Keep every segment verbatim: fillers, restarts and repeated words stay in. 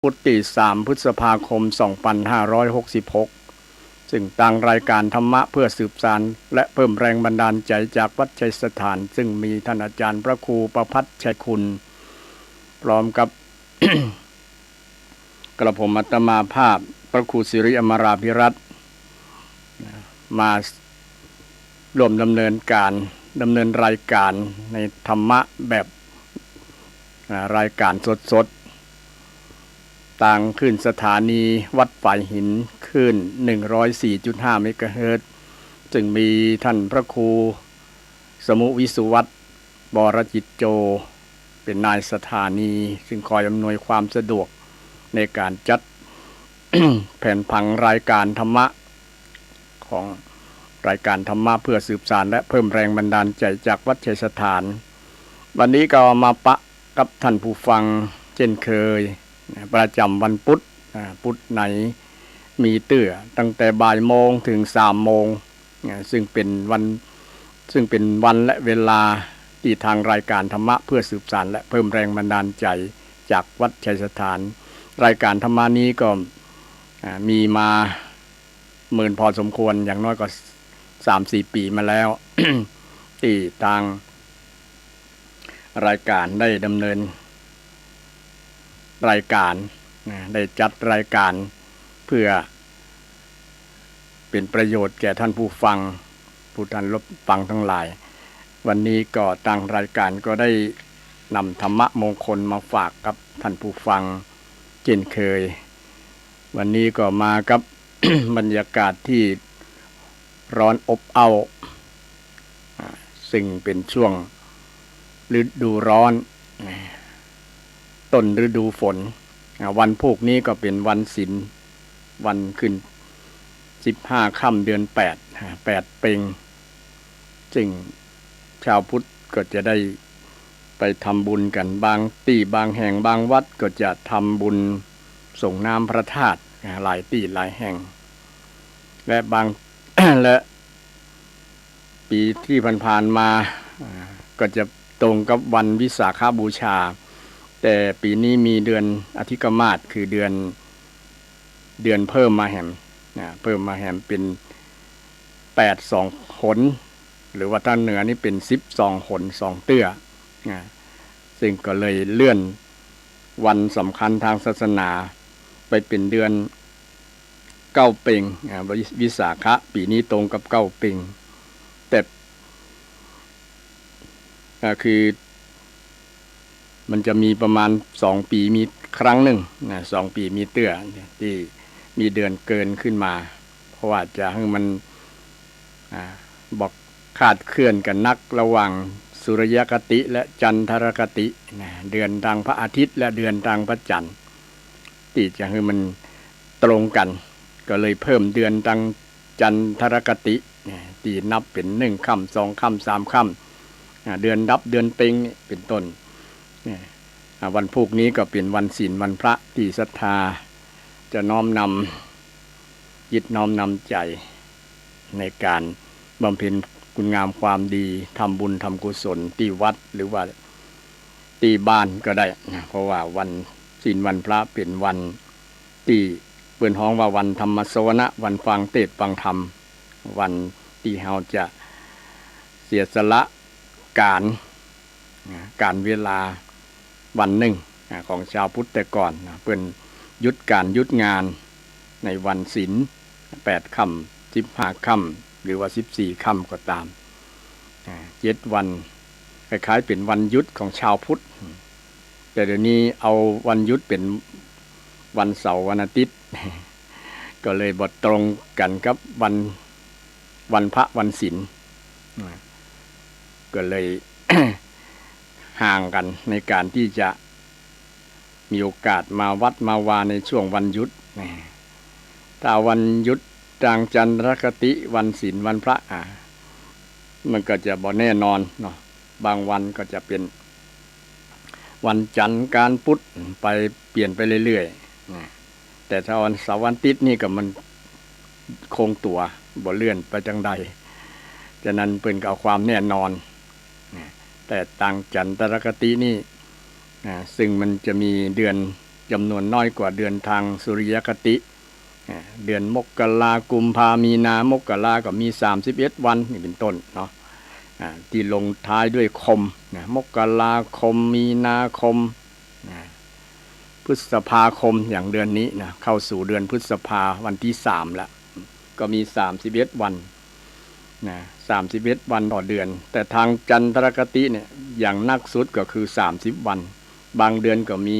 พุธตี้สามพฤษภาคมสองปันห้าร้อยหกสิบหก ซึ่งตางรายก๋านธรรมะเพื่อสืบสานและเพิ่มแรงบันดาลใจ๋จากวัดชัยสถาน ซึ่งมีต้านอาจ๋ารย์พระครูประภัชชัยคุณ พร้อมกับ กระผมอาตมาภาพพระครูสิริอมราภิรัตน์ มาร่วมดำเนินก๋าน ดำเนินรายก๋านในธรรมะแบบ อ่า รายก๋านสดๆ ตางคลื่นสถานีวัดฝายหิน คลื่นหนึ่งร้อยสี่จุดห้าเมกะเฮิรตซ์ ซึ่งมีต้านพระครูสมุวิสุวัฒน์ วรจิตโจ เป๋นนายสถานี ซึ่งคอยอำนวยความสะดวกในก๋านจัด แผนผังรายก๋านธรรมะ ของรายก๋านธรรมะเพื่อสืบสานและเพิ่มแรงบันดาลใจ๋จากวัดชัยสถาน วันนี้ก็มาปะกับต้านผู้ฟังเจ้นเคย ประจ๋ำวันปุ๊ด อ่า ปุ๊ดไหนมีเตื้อตั้งแต่บ่ายโมงเถิงสามโมง อ่า ซึ่งเป๋นวัน ซึ่งเป๋นวันและเวลาตี้ตางรายก๋านธรรมะเพื่อสืบสานและเพิ่มแรงบันดาลใจ๋จากวัดชัยสถาน รายก๋านธรรมะนี้ก็ อ่า มีมาเมินพอสมควร อย่างน้อยก็สามสี่ปี๋มาแล้ว ตี้ตางรายก๋านได้ดำเนินรายก๋าน นะ ได้จัดรายก๋านเพื่อเป๋นประโยชน์แก่ต้านผู้ฟัง ผู้ต้านรับฟังตังหลาย วันนี้ก็ตางรายก๋านก็ได้นำธรรมะมงคลมาฝากกับต้านผู้ฟังเจ้นเคย วันนี้ก็มากับ บรรยากาศตี้ร้อนอบอ้าว อ่า ซึ่งเป๋นช่วงฤดูร้อน นะ ต้นฤดูฝน อ่า วันพูกนี้ก็เป๋นวันศีล วันขึ้นสิบห้าค่ำเดือนแปด อ่า แปดเป็ง ซึ่งชาวพุทธก็จะได้ไปทำบุญกั๋น บางตี้บางแห่งบางวัดก็จะทำบุญส่งน้ำพระธาตุ อ่า หลายตี้หลายแห่ง และบาง และ ปี๋ตี้ผ่านๆ มา อ่า ก็จะตรงกับวันวิสาขบูชา แต่ปี๋นี้มีเดือนอธิกมาส คือเดือน เดือนเพิ่มมาแหม นะ เพิ่มมาแหมเป๋นแปดสองหน หรือว่าตางเหนือนี่เป๋นสิบสองหนสองเตื้อ นะ ซึ่งก็เลยเลื่อนวันสำคัญตางศาสนาไปเป๋นเดือน เก้าเป็ง อ่า วิ- วิสาขะ ปี๋นี้ตรงกับเก้าเป็ง แต่ อ่า คือ มันจะมีประมาณสองปี๋มีครั้งนึ่ง นะ สองปี๋มีเตื้อ ตี้มีเดือนเกินขึ้นมา เพราะว่าจะหื้อมัน อ่า บ่คลาดเคลื่อนกั๋นนักระหว่างสุริยคติและจันทรคติ นะ เดือนตางพระอาทิตย์และเดือนตางพระจันทร์ ตี้จะหื้อมันตรงกั๋น ก็เลยเพิ่มเดือนตางจันทรคติ นะ ตี้นับเป๋นนึ่งค่ำ สองค่ำ สามค่ำ อ่า เดือนดับ เดือนเป็ง เป๋นต้น นะ อ่า วันพูกนี้ก็เป๋นวันศีลวันพระ ตี้ศรัทธาจะน้อมนำ จิตน้อมนำใจ๋ ในก๋านบำเพ็ญคุณงามความดี ทำบุญทำกุศลตี้วัด หรือว่าตี้บ้านก็ได้นะ เพราะว่าวันศีลวันพระเป๋นวันตี้เปิ้นฮ้องว่าวันธรรมสวนะ วันฟังเตสน์ฟังธรรม วันตี้เฮาจะเสียสละก๋าน นะ ก๋านเวลาวันนึ่ง นะ ของจาวพุทธแต่ก่อน นะ เปิ้นหยุดก๋านหยุดงานในวันศีล แปดค่ำ สิบห้าค่ำ หรือว่าสิบสี่ค่ำก็ต๋าม นะ เจ็ดวัน คล้ายๆ เป๋นวันหยุดของจาวพุทธ แต่เดี๋ยวนี้เอาวันหยุดเป๋นวันเสาร์วันอาทิตย์ ก็เลยบ่ตรงกั๋นกับวัน วันพระวันศีล นะ ก็เลย ห่างกั๋นในก๋านตี้จะมีโอกาสมาวัดมาวาในช่วงวันหยุด นะ ถ้าวันหยุดตางจันทรคติ วันศีลวันพระ อ่า มันก็จะบ่แน่นอนเนาะ บางวันก็จะเป๋นวันจันทร์ วันพุธ ไปเปลี่ยนไปเรื่อยๆ นะ แต่ถ้าวันเสาร์วันอาทิตย์นี่ก็มันคงตั๋ว บ่เลื่อนไปตางใด ฉะนั้นเปิ้นก็เอาความแน่นอน นะ แต่ตางจันทรคตินี่ นะ ซึ่งมันจะมีเดือน จำนวนน้อยกว่าเดือนตางสุริยคติ อ่า เดือนมกรา กุมภา มีนา มกราก็มีสามสิบเอ็ดวัน นี่เป๋นต้นเนาะ อ่า ตี้ลงท้ายด้วยคมนะ มกราคม มีนาคมนะ พฤษภาคม อย่างเดือนนี้นะ เข้าสู่เดือนพฤษภาวันตี้สามแล้ว ก็มีสามสิบเอ็ดวันนะ สามสิบเอ็ดวันต่อเดือน แต่ตางจันทรคติเนี่ย อย่างนักสุดก็คือสามสิบวัน บางเดือนก็มี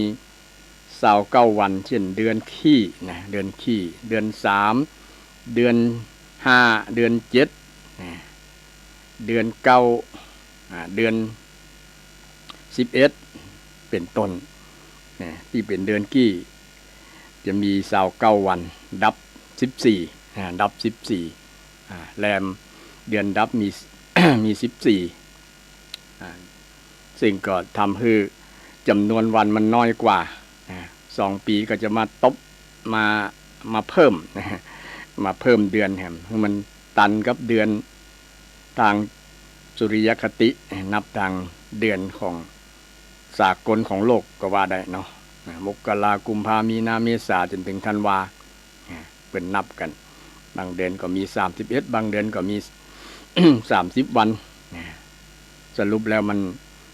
ซาวเก้าวัน เจ้นเดือนขี้นะ เดือนขี้ เดือนสาม เดือนห้า เดือนเจ็ดนะ เดือนเก้า อ่า เดือนสิบเอ็ด เป๋นต้นนะ ตี้เป๋นเดือนขี้ จะมีซาวเก้าวัน ดับสิบสี่นะ ดับสิบสี่ อ่า แรมเดือนดับมี มีสิบสี่ อ่า ซึ่งก็ทำหื้อจำนวนวันมันน้อยกว่านะ สองปี๋ก็จะมาตบ มา มาเพิ่มนะ มาเพิ่มเดือนแหม หื้อมันตันกับเดือนตางสุริยคติ นับตางเดือนของสากลของโลกก็ว่าได้เนาะ นะ มกรา กุมภา มีนา เมษา จ๋นเถิงธันวา นะ เปิ้นนับกั๋น บางเดือนก็มีสามสิบเอ็ด บางเดือนก็มี สามสิบวันนะ สรุปแล้วมัน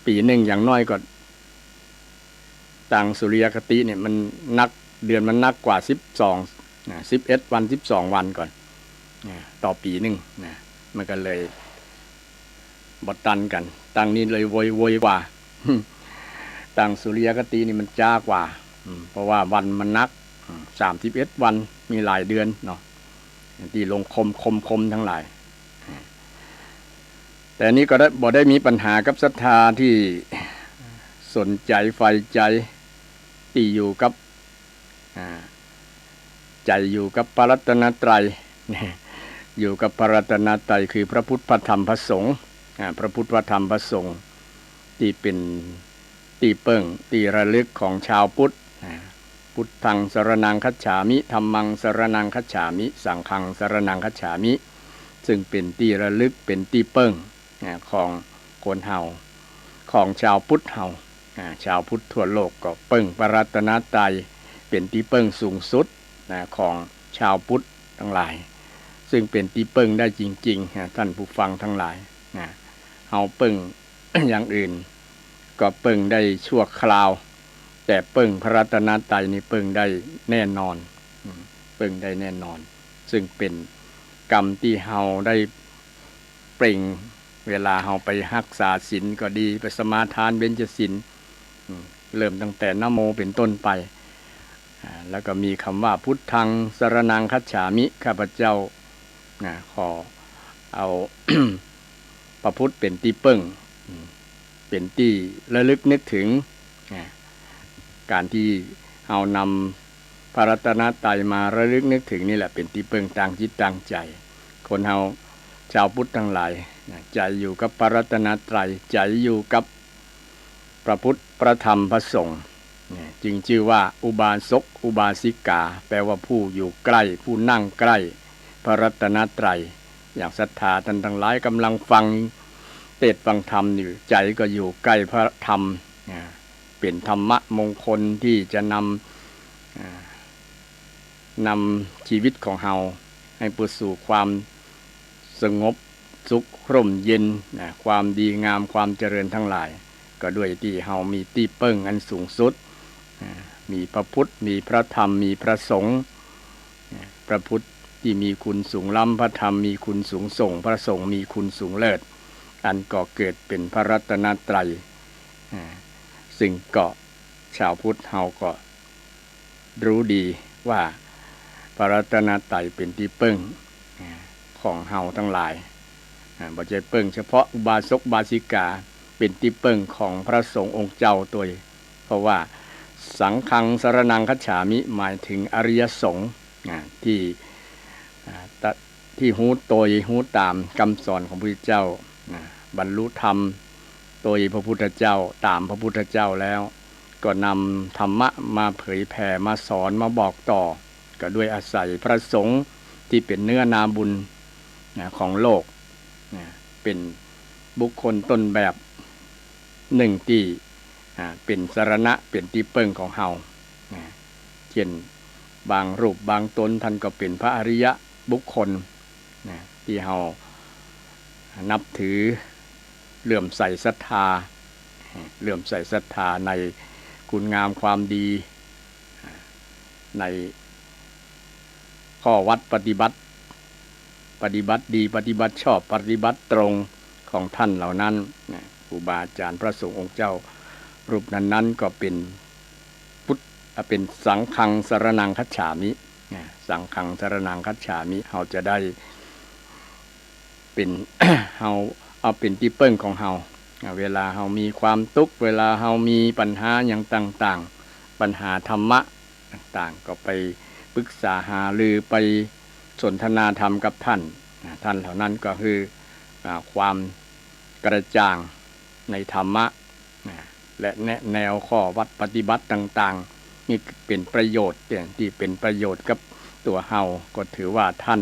ปี๋นึ่งอย่างน้อยก็ ตางสุริยคติเนี่ยมันนัก เดือนมันนักกว่าสิบสองนะ สิบเอ็ดวัน สิบสองวันก่อนนะ ต่อปี๋นึ่งนะ มันก็เลย บ่ตันกั๋น ตางนี้เลยโวย โวยกว่า ตางสุริยคตินี่มันจ๊ากว่า อืม เพราะว่าวันมันนัก อืม สามสิบเอ็ดวัน มีหลายเดือนเนาะ ตี้ลงคม คม คมตังหลาย แต่อันนี้ก็ได้ บ่ได้มีปัญหากับศรัทธาตี้สนใจ๋ใฝ่ใจ๋ ตี้อยู่กับ อ่า ใจ๋อยู่กับพระรัตนตรัย อยู่กับพระรัตนตรัยคือพระพุทธ พระธรรม พระสงฆ์ อ่า พระพุทธ พระธรรม พระสงฆ์ ตี้เป๋นตี้เปิ้ง ตี้ระลึกของจาวพุทธ อ่า พุทธังสรณังคัจฉามิ ธัมมังสรณังคัจฉามิ สังฆังสรณังคัจฉามิ ซึ่งเป๋นตี้ระลึก เป๋นตี้เปิ้ง อ่า ของคนเฮา ของจาวพุทธเฮา อ่า จาวพุทธทั่วโลกก็เปิ้งพระรัตนตรัย เป๋นตี้เปิ้งสูงสุดนะ ของจาวพุทธตังหลาย ซึ่งเป๋นตี้เปิ้งได้จริงๆ นะ ต้านผู้ฟังตังหลายนะ เฮาเปิ้งอย่างอื่นก็เปิ้งได้ชั่วคราว แต่เปิ้งพระรัตนตรัยนี่เปิ้งได้แน่นอน อืม เปิ้งได้แน่นอน ซึ่งเป๋นกำตี้เฮาได้เปล่ง เวลาเฮาไปฮักษาศีลก็ดี ไปสมาทานเบญจศีล อืม เริ่มตั้งแต่นะโมเป๋นต้นไป อ่า แล้วก็มีกำว่า พุทธังสรณังคัจฉามิ ข้าพเจ้า นะ ขอเอา พระพุทธเป๋นตี้เปิ้ง อืม เป๋นตี้ระลึกนึกถึง นะ ก๋านตี้เฮานำพระรัตนตรัยมาระลึกนึกถึงนี่แหละ เป๋นตี้เปิ้งตางจิตตางใจ๋ คนเฮาจาวพุทธตังหลาย นะ ใจ๋อยู่กับพระรัตนตรัย ใจ๋อยู่กับพระพุทธ พระธรรม พระสงฆ์ นะ จึงจื้อว่าอุบาสก อุบาสิกา แปลว่าผู้อยู่ใก้ ผู้นั่งใก้พระรัตนตรัย อย่างศรัทธาต้านตังหลายก่ำลังฟังเตสน์ฟังธรรมอยู่ ใจ๋ก็อยู่ใก้พระธรรม นะ เป๋นธรรมมงคลตี้จะนำ อ่า นำจีวิตของเฮาหื้อไปสู่ความสงบสุขร่มเย็น นะ ความดีงาม ความเจริญตังหลาย ก็ด้วยตี้เฮามีตี้เปิ้งอันสูงสุด อ่า มีพระพุทธ มีพระธรรม มีพระสงฆ์ นะ พระพุทธตี้มีคุณสูงล้ำ พระธรรมมีคุณสูงส่ง พระสงฆ์มีคุณสูงเลิศ อันก่อเกิดเป๋นพระรัตนตรัย อ่า ซึ่งก็จาวพุทธเฮาก็ รู้ดีว่าพระรัตนตรัยเป๋นตี้เปิ้ง อ่า ของเฮาตังหลาย อ่า บ่ใจ้เปิ้งเฉพาะอุบาสกอุบาสิกา เป๋นตี้เปิ้งของพระสงฆ์องค์เจ้าตวย เพราะว่าสังฆังสรณังคัจฉามิ หมายถึงอริยสงฆ์ อ่า ตี้ อ่า ตะ ตี้ฮู้ตวยฮู้ต๋ามกำสอนของพระพุทธเจ้า นะ บรรลุธรรมตวยพระพุทธเจ้า ต๋ามพระพุทธเจ้าแล้ว ก็นำธรรมะมาเผยแผ่ มาสอน มาบอกต่อ ก็ด้วยอาศัยพระสงฆ์ตี้เป๋นเนื้อนาบุญ นะ ของโลก นะ เป๋นบุคคลต้นแบบ นึ่งตี้ อ่า เป๋นสรณะ เป๋นตี้เปิ้งของเฮา นะ เช่น บางรูปบางตนท่านก็เป๋นพระอริยะบุคคลนะ ตี้เฮานับถือ เลื่อมใสศรัทธา เลื่อมใสศรัทธาในคุณงามความดี ในข้อวัตรปฏิบัติ ปฏิบัติดี ปฏิบัติชอบ ปฏิบัติตรงของท่านเหล่านั้นนะ ครูบาอาจ๋ารย์พระสงฆ์องค์เจ้ารูปนั้นๆ ก็เป๋นพุทธ เป๋นสังฆังสรณังคัจฉามินะ สังฆังสรณังคัจฉามิ เฮาจะได้เป๋น เฮาเอาเป๋นตี้เปิ้งของเฮา เวลาเฮามีความตุ๊กข์ เวลาเฮามีปัญหาหยังต่างๆ ปัญหาธรรมะต่างๆ ก็ไปปรึกษาหารือ ไปสนทนาธรรมกับท่านนะ ท่านเหล่านั้นก็หื้อ อ่า ความกระจ่างในธรรมะนะ และแนะแนวข้อวัตรปฏิบัติต่างๆ นี่เป๋นประโยชน์เนี่ย ตี้เป๋นประโยชน์กับตั๋วเฮา ก็ถือว่าท่าน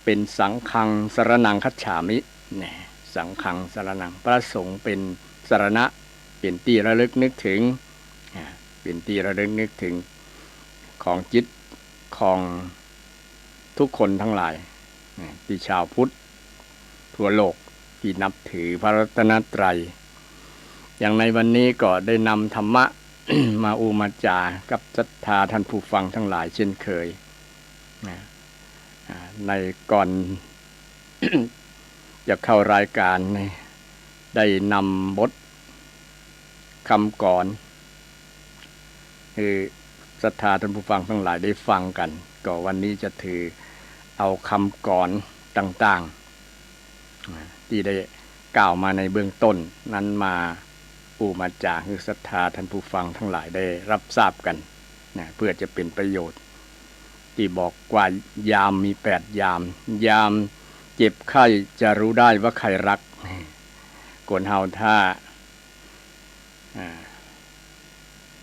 เป๋นสังฆังสรณังคัจฉามินะ สังฆังสรณัง พระสงฆ์เป๋นสรณะ เป๋นตี้ระลึกนึกถึง อ่า เป๋นตี้ระลึกนึกถึงของจิตของทุกคนทั้งหลายนะ ตี้ชาวพุทธทั่วโลกตี้นับถือพระรัตนตรัย อย่างในวันนี้ก็ได้นำธรรมะ มาอู้มาจ๋ากับศรัทธาท่านผู้ฟังทั้งหลายเช่นเคยนะ อ่า ในก่อน จะเข้ารายการนี่ ได้นำบทคำกลอนหื้อศรัทธาท่านผู้ฟังทั้งหลายได้ฟังกั๋น ก็วันนี้จะถือเอาคำกลอนต่างๆ ตี้ได้กล่าวมาในเบื้องต้นนั้นมาอู้มาจ๋าหื้อศรัทธาท่านผู้ฟังทั้งหลายได้รับทราบกั๋นนะ เพื่อจะเป๋นประโยชน์ ตี้บอกว่ายามมีแปดยาม ยามเจ็บไข้จะรู้ได้ว่าใครรัก คนเฮาถ้า อ่า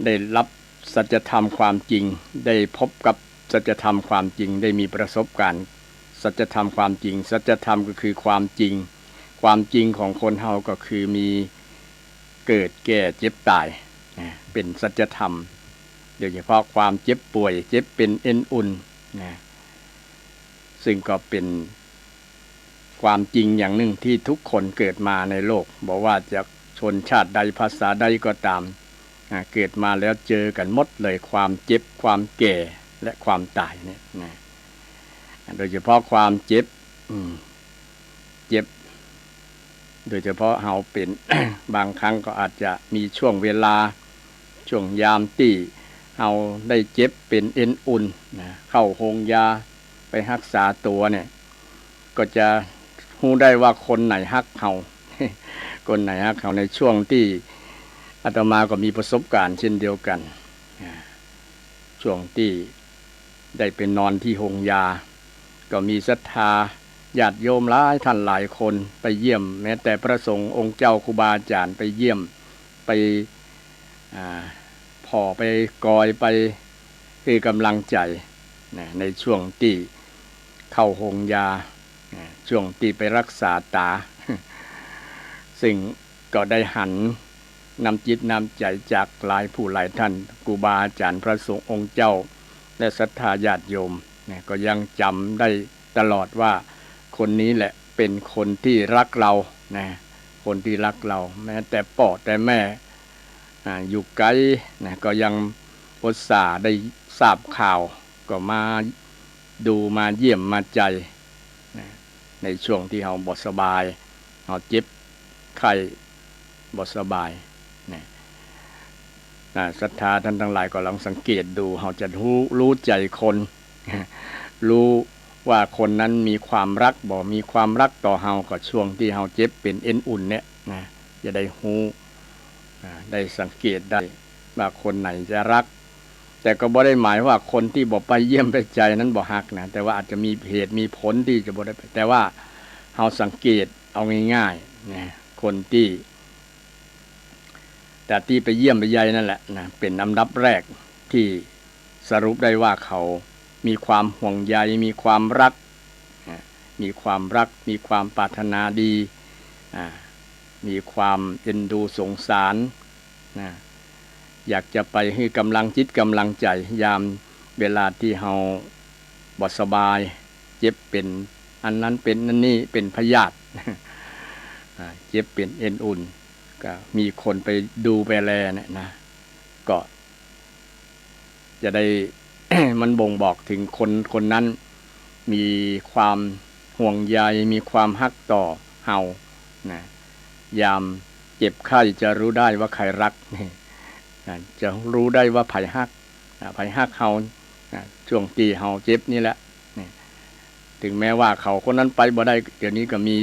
ได้รับสัจธรรมความจริง ได้พบกับสัจธรรมความจริง ได้มีประสบการณ์สัจธรรมความจริง สัจธรรมก็คือความจริง ความจริงของคนเฮาก็คือมีเกิดแก่เจ็บต๋ายนะ เป๋นสัจธรรม โดยเฉพาะความเจ็บป่วย เจ็บเป๋นเอ็นอุ่นนะ ซึ่งก็เป๋นความจริงอย่างนึ่งตี้ทุกคนเกิดมาในโลก บ่ว่าจะชนชาติใดภาษาใดก็ต๋าม อ่า เกิดมาแล้วเจอกั๋นหมดเลย ความเจ็บ ความแก่ และความต๋ายเนี่ยนะ โดยเฉพาะความเจ็บ อืม เจ็บ โดยเฉพาะเฮาเป๋น บางครั้งก็อาจจะมีช่วงเวลา ช่วงยามตี้เฮาได้เจ็บเป๋นเอ็นอุ่นนะ เข้าโฮงยาไปฮักษาตั๋วเนี่ย ก็จะฮู้ได้ว่าคนไหนฮักเฮา คนไหนฮักเฮา ในช่วงตี้อาตมาก็มีประสบการณ์เช่นเดียวกั๋น อ่า ช่วงตี้ได้ไปนอนตี้โฮงยา ก็มีศรัทธาญาติโยมหลายท่านหลายคนไปเยี่ยม แม้แต่พระสงฆ์องค์เจ้าครูบาอาจ๋ารย์ไปเยี่ยม ไป อ่า ผ่อไปกอยไปหื้อกำลังใจ๋นะ ในช่วงตี้เข้าโฮงยานะ ช่วงตี้ไปฮักษาต๋า ซึ่งก็ได้หันน้ำจิตน้ำใจ๋จากหลายผู้หลายท่าน ครูบาอาจ๋ารย์พระสงฆ์องค์เจ้า และศรัทธาญาติโยมนะ ก็ยังจ๋ำได้ตลอดว่าคนนี้แหละเป๋นคนตี้ฮักเฮานะ คนตี้ฮักเฮา แม้แต่ป้อแต่แม่ อ่า อยู่ไก๋นะ ก็ยังอุตส่าห์ได้ทราบข่าว ก็มาดูมาเยี่ยมมาใจ๋นะ ในช่วงตี้เฮาบ่สบาย เฮาเจ็บไข้บ่สบายนะ อ่า ศรัทธาท่านตังหลายก็ลองสังเกตดู เฮาจะฮู้ ฮู้ใจ๋คน ฮู้ว่าคนนั้นมีความฮักบ่ มีความฮักต่อเฮา ก็ช่วงตี้เฮาเจ็บเป๋นเอ็นอุ่นเนี่ยนะ จะได้ฮู้ อ่า ได้สังเกตได้ว่าคนไหนจะฮัก แต่ก็บ่ได้หมายว่าคนตี้บ่ไปเยี่ยมไปใจ๋นั้นบ่ฮักนะ แต่ว่าอาจจะมีเหตุมีผลตี้จะบ่ได้ไป แต่ว่าเฮาสังเกตเอาง่ายๆนะ คนตี้ แต่ตี้ไปเยี่ยมไปใยนั่นแหละนะ เป๋นอันดับแรกตี้สรุปได้ว่าเขามีความห่วงใย มีความฮักนะ มีความฮัก มีความปรารถนาดี อ่า มีความเอ็นดูสงสารนะ อยากจะไปหื้อกำลังจิตกำลังใจ๋ ยาม เวลาตี้เฮาบ่สบาย เจ็บเป๋นอันนั้นเป๋นอันนี้ เป๋นพยาธิ อ่า เจ็บเป๋นเอ็นอุ่น ก็มีคนไปดูไปแลเนี่ยนะ ก็จะได้ มันบ่งบอกเถิงคนคนนั้น มีความห่วงใย มีความฮักต่อเฮานะ ยามเจ็บไข้จะฮู้ได้ว่าใผฮัก นี่นะ จะฮู้ได้ว่าใผฮัก อ่า ใผฮักเฮา อ่า จ้วงตี้เฮาเจ็บนี่แหละ นี่ เถิงแม้ว่าเขาคนนั้นไปบ่ได้ เดี๋ยวนี้ก็มี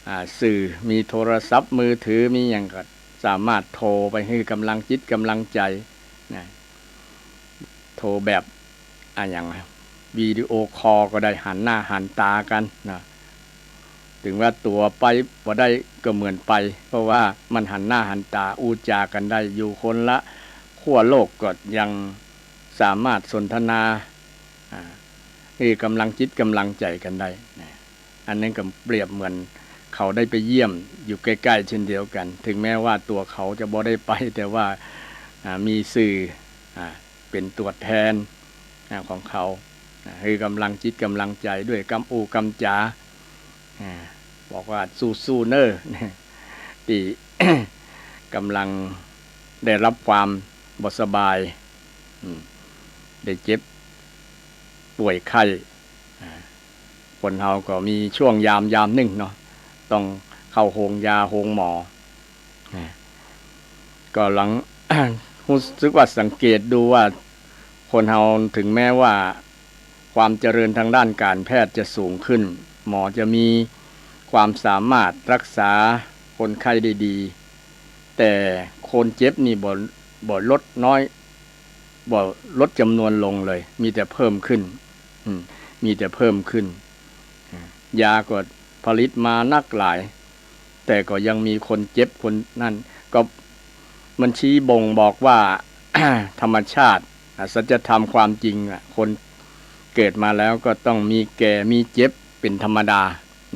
อ่า สื่อ มีโทรศัพท์มือถือ มีหยังก็สามารถโทรไปหื้อก๋ำลังจิตก๋ำลังใจ๋นะ โทรแบบ อะหยัง วิดีโอคอลก็ได้ หันหน้าหันต๋ากั๋นนะ เถิงว่าตั๋วไปบ่ได้ก็เหมือนไป เพราะว่ามันหันหน้าหันต๋าอู้จ๋ากั๋นได้ อยู่คนละขั้วโลกก็ยังสามารถสนทนา อ่า หื้อก๋ำลังจิตก๋ำลังใจ๋กั๋นได้นะ อันนั้นก็เปรียบเหมือนเขาได้ไปเยี่ยมอยู่ใก้ๆ เช่นเดียวกั๋น เถิงแม้ว่าตั๋วเขาจะบ่ได้ไป แต่ว่า อ่า มีสื่อ อ่า เป๋นตั๋วแทน อ่า ของเขา อ่า หื้อก๋ำลังจิตก๋ำลังใจ๋ด้วยกำอู้กำจ๋า อ่า บอกว่าสู้ๆ เน่อ ตี้ ก๋ำลังได้ฮับความบ่สบาย อืม ได้เจ็บป่วยไข้ อ่า คนเฮาก็มีช่วงยามยามนึ่งเนาะ ต้องเข้าโฮงยาโฮงหมอ อ่า ก็หลัง ฮู้สึกว่าสังเกตดูว่าคนเฮาเถิงแม้ว่าความเจริญตางด้านก๋านแพทย์จะสูงขึ้น หมอจะมีความสามารถฮักษาคนไข้ได้ดี แต่คนเจ็บนี่บ่ บ่ลดน้อย บ่ลดจ๋ำนวนลงเลย มีแต่เพิ่มขึ้น อืม มีแต่เพิ่มขึ้น อ่า ยาก็ผลิตมานักหลาย แต่ก็ยังมีคนเจ็บคนนั่น ก็มันชี้บ่งบอกว่า ธรรมชาติ อ่ะ สัจธรรมความจริงอ่ะ คนเกิดมาแล้วก็ต้องมีแก่มีเจ็บเป๋นธรรมดา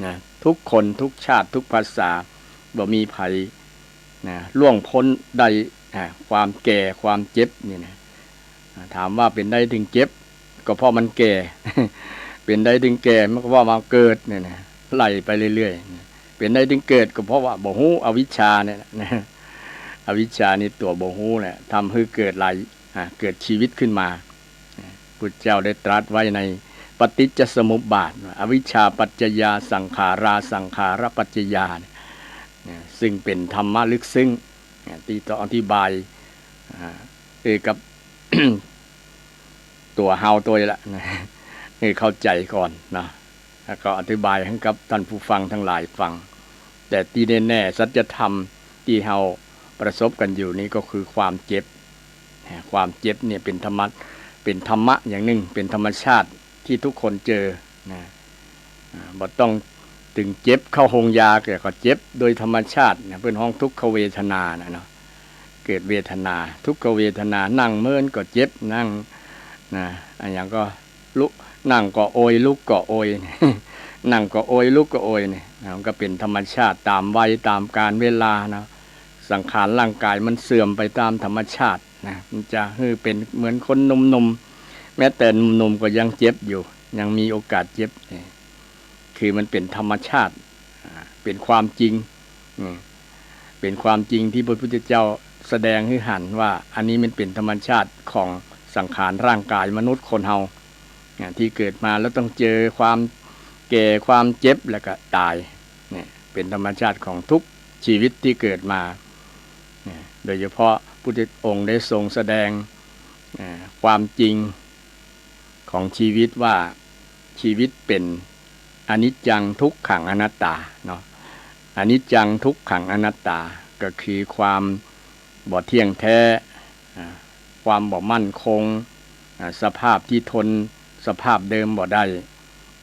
นะ ทุกคนทุกชาติทุกภาษา บ่มีใผนะ ล่วงป๊นได้ อ่ะ ความแก่ความเจ็บนี่นะ อ่ะ ถามว่าเป๋นใดเถิงเจ็บ ก็เพราะมันแก่ เป๋นใดเถิงแก่ มันก็เพราะมันเกิดเนี่ยนะ ไล่ไปเรื่อยๆ เป๋นใดเถิงเกิด ก็เพราะว่าบ่ฮู้ อวิชชาเนี่ยแหละนะ อวิชชานี่ตั๋วบ่ฮู้แหละ ทำหื้อเกิดหลาย อ่ะ เกิดชีวิตขึ้นมา พุทธเจ้าได้ตรัสไว้ในปฏิจจสมุปบาทว่า อวิชชาปัจจยาสังขารา สังขารปัจจยาเนี่ย เนี่ย ซึ่งเป๋นธรรมะลึกซึ้ง เนี่ย ตี้ต้องอธิบาย อ่า เอ่อ กับ ตั๋วเฮาตวยละนะ หื้อเข้าใจ๋ก่อนนะ แล้วก็อธิบายหื้อกับต้านผู้ฟังตังหลายฟัง แต่ตี้แน่ๆ สัจธรรมตี้เฮาประสบกั๋นอยู่นี่ก็คือความเจ็บ นะ ความเจ็บเนี่ยเป๋นธรรมะ เป๋นธรรมะอย่างนึ่ง เป๋นธรรมชาติตี้ทุกคนเจอนะ อ่า บ่ต้องเถิงเจ็บเข้าโฮงยา แต่ก็เจ็บโดยธรรมชาตินะ เปิ้นฮ้องทุกขเวทนานะเนาะ เกิดเวทนา ทุกขเวทนา นั่งเมินก็เจ็บ นั่ง นะ อะหยังก็ลุก นั่งก็โอย ลุกก็โอย นั่งก็โอย ลุกก็โอยเนี่ยนะ มันก็เป๋นธรรมชาติต๋ามวัยต๋ามกาลเวลาเนาะ สังขารร่างกายมันเสื่อมไปต๋ามธรรมชาตินะ มันจะหื้อเป๋นเหมือนคนหนุ่มๆ แม้แต่หนุ่มๆ ก็ยังเจ็บอยู่ ยังมีโอกาสเจ็บเนี่ย คือมันเป๋นธรรมชาติ อ่า เป๋นความจริง อืม เป๋นความจริงตี้พระพุทธเจ้าแสดงหื้อหันว่า อันนี้มันเป๋นธรรมชาติของสังขารร่างกายมนุษย์คนเฮา อ่า ตี้เกิดมาแล้วต้องเจอความแก่ความเจ็บแล้วก็ต๋าย เนี่ย เป๋นธรรมชาติของทุกชีวิตตี้เกิดมา เนี่ย โดยเฉพาะพุทธองค์ได้ทรงแสดง อ่า ความจริง ของชีวิตว่าชีวิตเป๋นอนิจจังทุกขังอนัตตาเนาะ อนิจจังทุกขังอนัตตา ก็คือความบ่เที่ยงแท้ อ่า ความบ่มั่นคง อ่า สภาพตี้ทนสภาพเดิมบ่ได้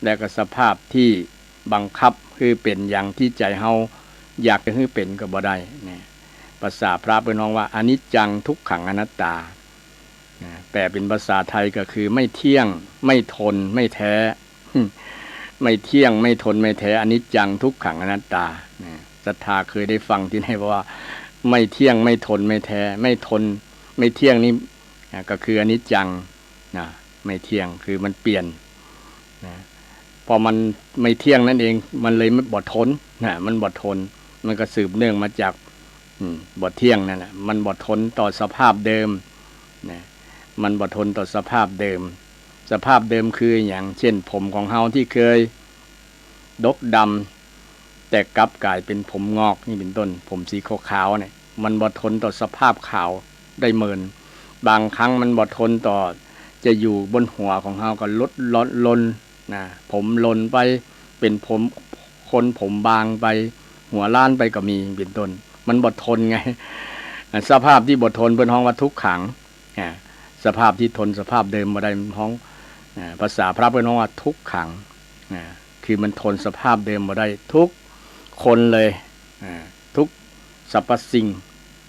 และก็สภาพตี้บังคับหื้อเป๋นอย่างตี้ใจ๋เฮาอยากจะหื้อเป๋นก็บ่ได้เนี่ย ภาษาพระเปิ้นฮ้องว่าอนิจจังทุกขังอนัตตา นะ แปลเป๋นภาษาไทยก็คือไม่เที่ยง ไม่ทน ไม่แท้ ไม่เที่ยง ไม่ทน ไม่แท้ อนิจจัง ทุกขัง อนัตตา นะ ศรัทธาเคยได้ฟังตี้ไหนว่า ไม่เที่ยง ไม่ทน ไม่แท้ ไม่ทน ไม่เที่ยงนี่ อ่ะ ก็คืออนิจจัง นะ ไม่เที่ยงคือมันเปลี่ยนนะ พอมันไม่เที่ยงนั่นเอง มันเลยบ่ทนนะ มันบ่ทน มันก็สืบเนื่องมาจาก อืม บ่เที่ยงนั่นแหละ มันบ่ทนต่อสภาพเดิมนะ มันบ่ทนต่อสภาพเดิม สภาพเดิมคือหยัง เช่น ผมของเฮาที่เคยดกดำ แต่กลับกลายเป็นผมงอก นี่เป็นต้น ผมสีขาวๆ เนี่ย มันบ่ทนต่อสภาพขาวได้เมิน บางครั้งมันบ่ทนต่อจะอยู่บนหัวของเฮาก็หลุดหล่นหล่นนะ ผมหล่นไป เป็นผม คนผมบางไป หัวล้านไปก็มี เป็นต้น มันบ่ทนไง สภาพที่บ่ทนเปิ้นฮ้องว่าทุกขัง อ่า สภาพที่ทนสภาพเดิมบ่ได้ มันฮ้อง อ่า ภาษาพระเปิ้นฮ้องว่าทุกขัง อ่า คือมันทนสภาพเดิมบ่ได้ ทุกคนเลย อ่า ทุกสรรพสิ่ง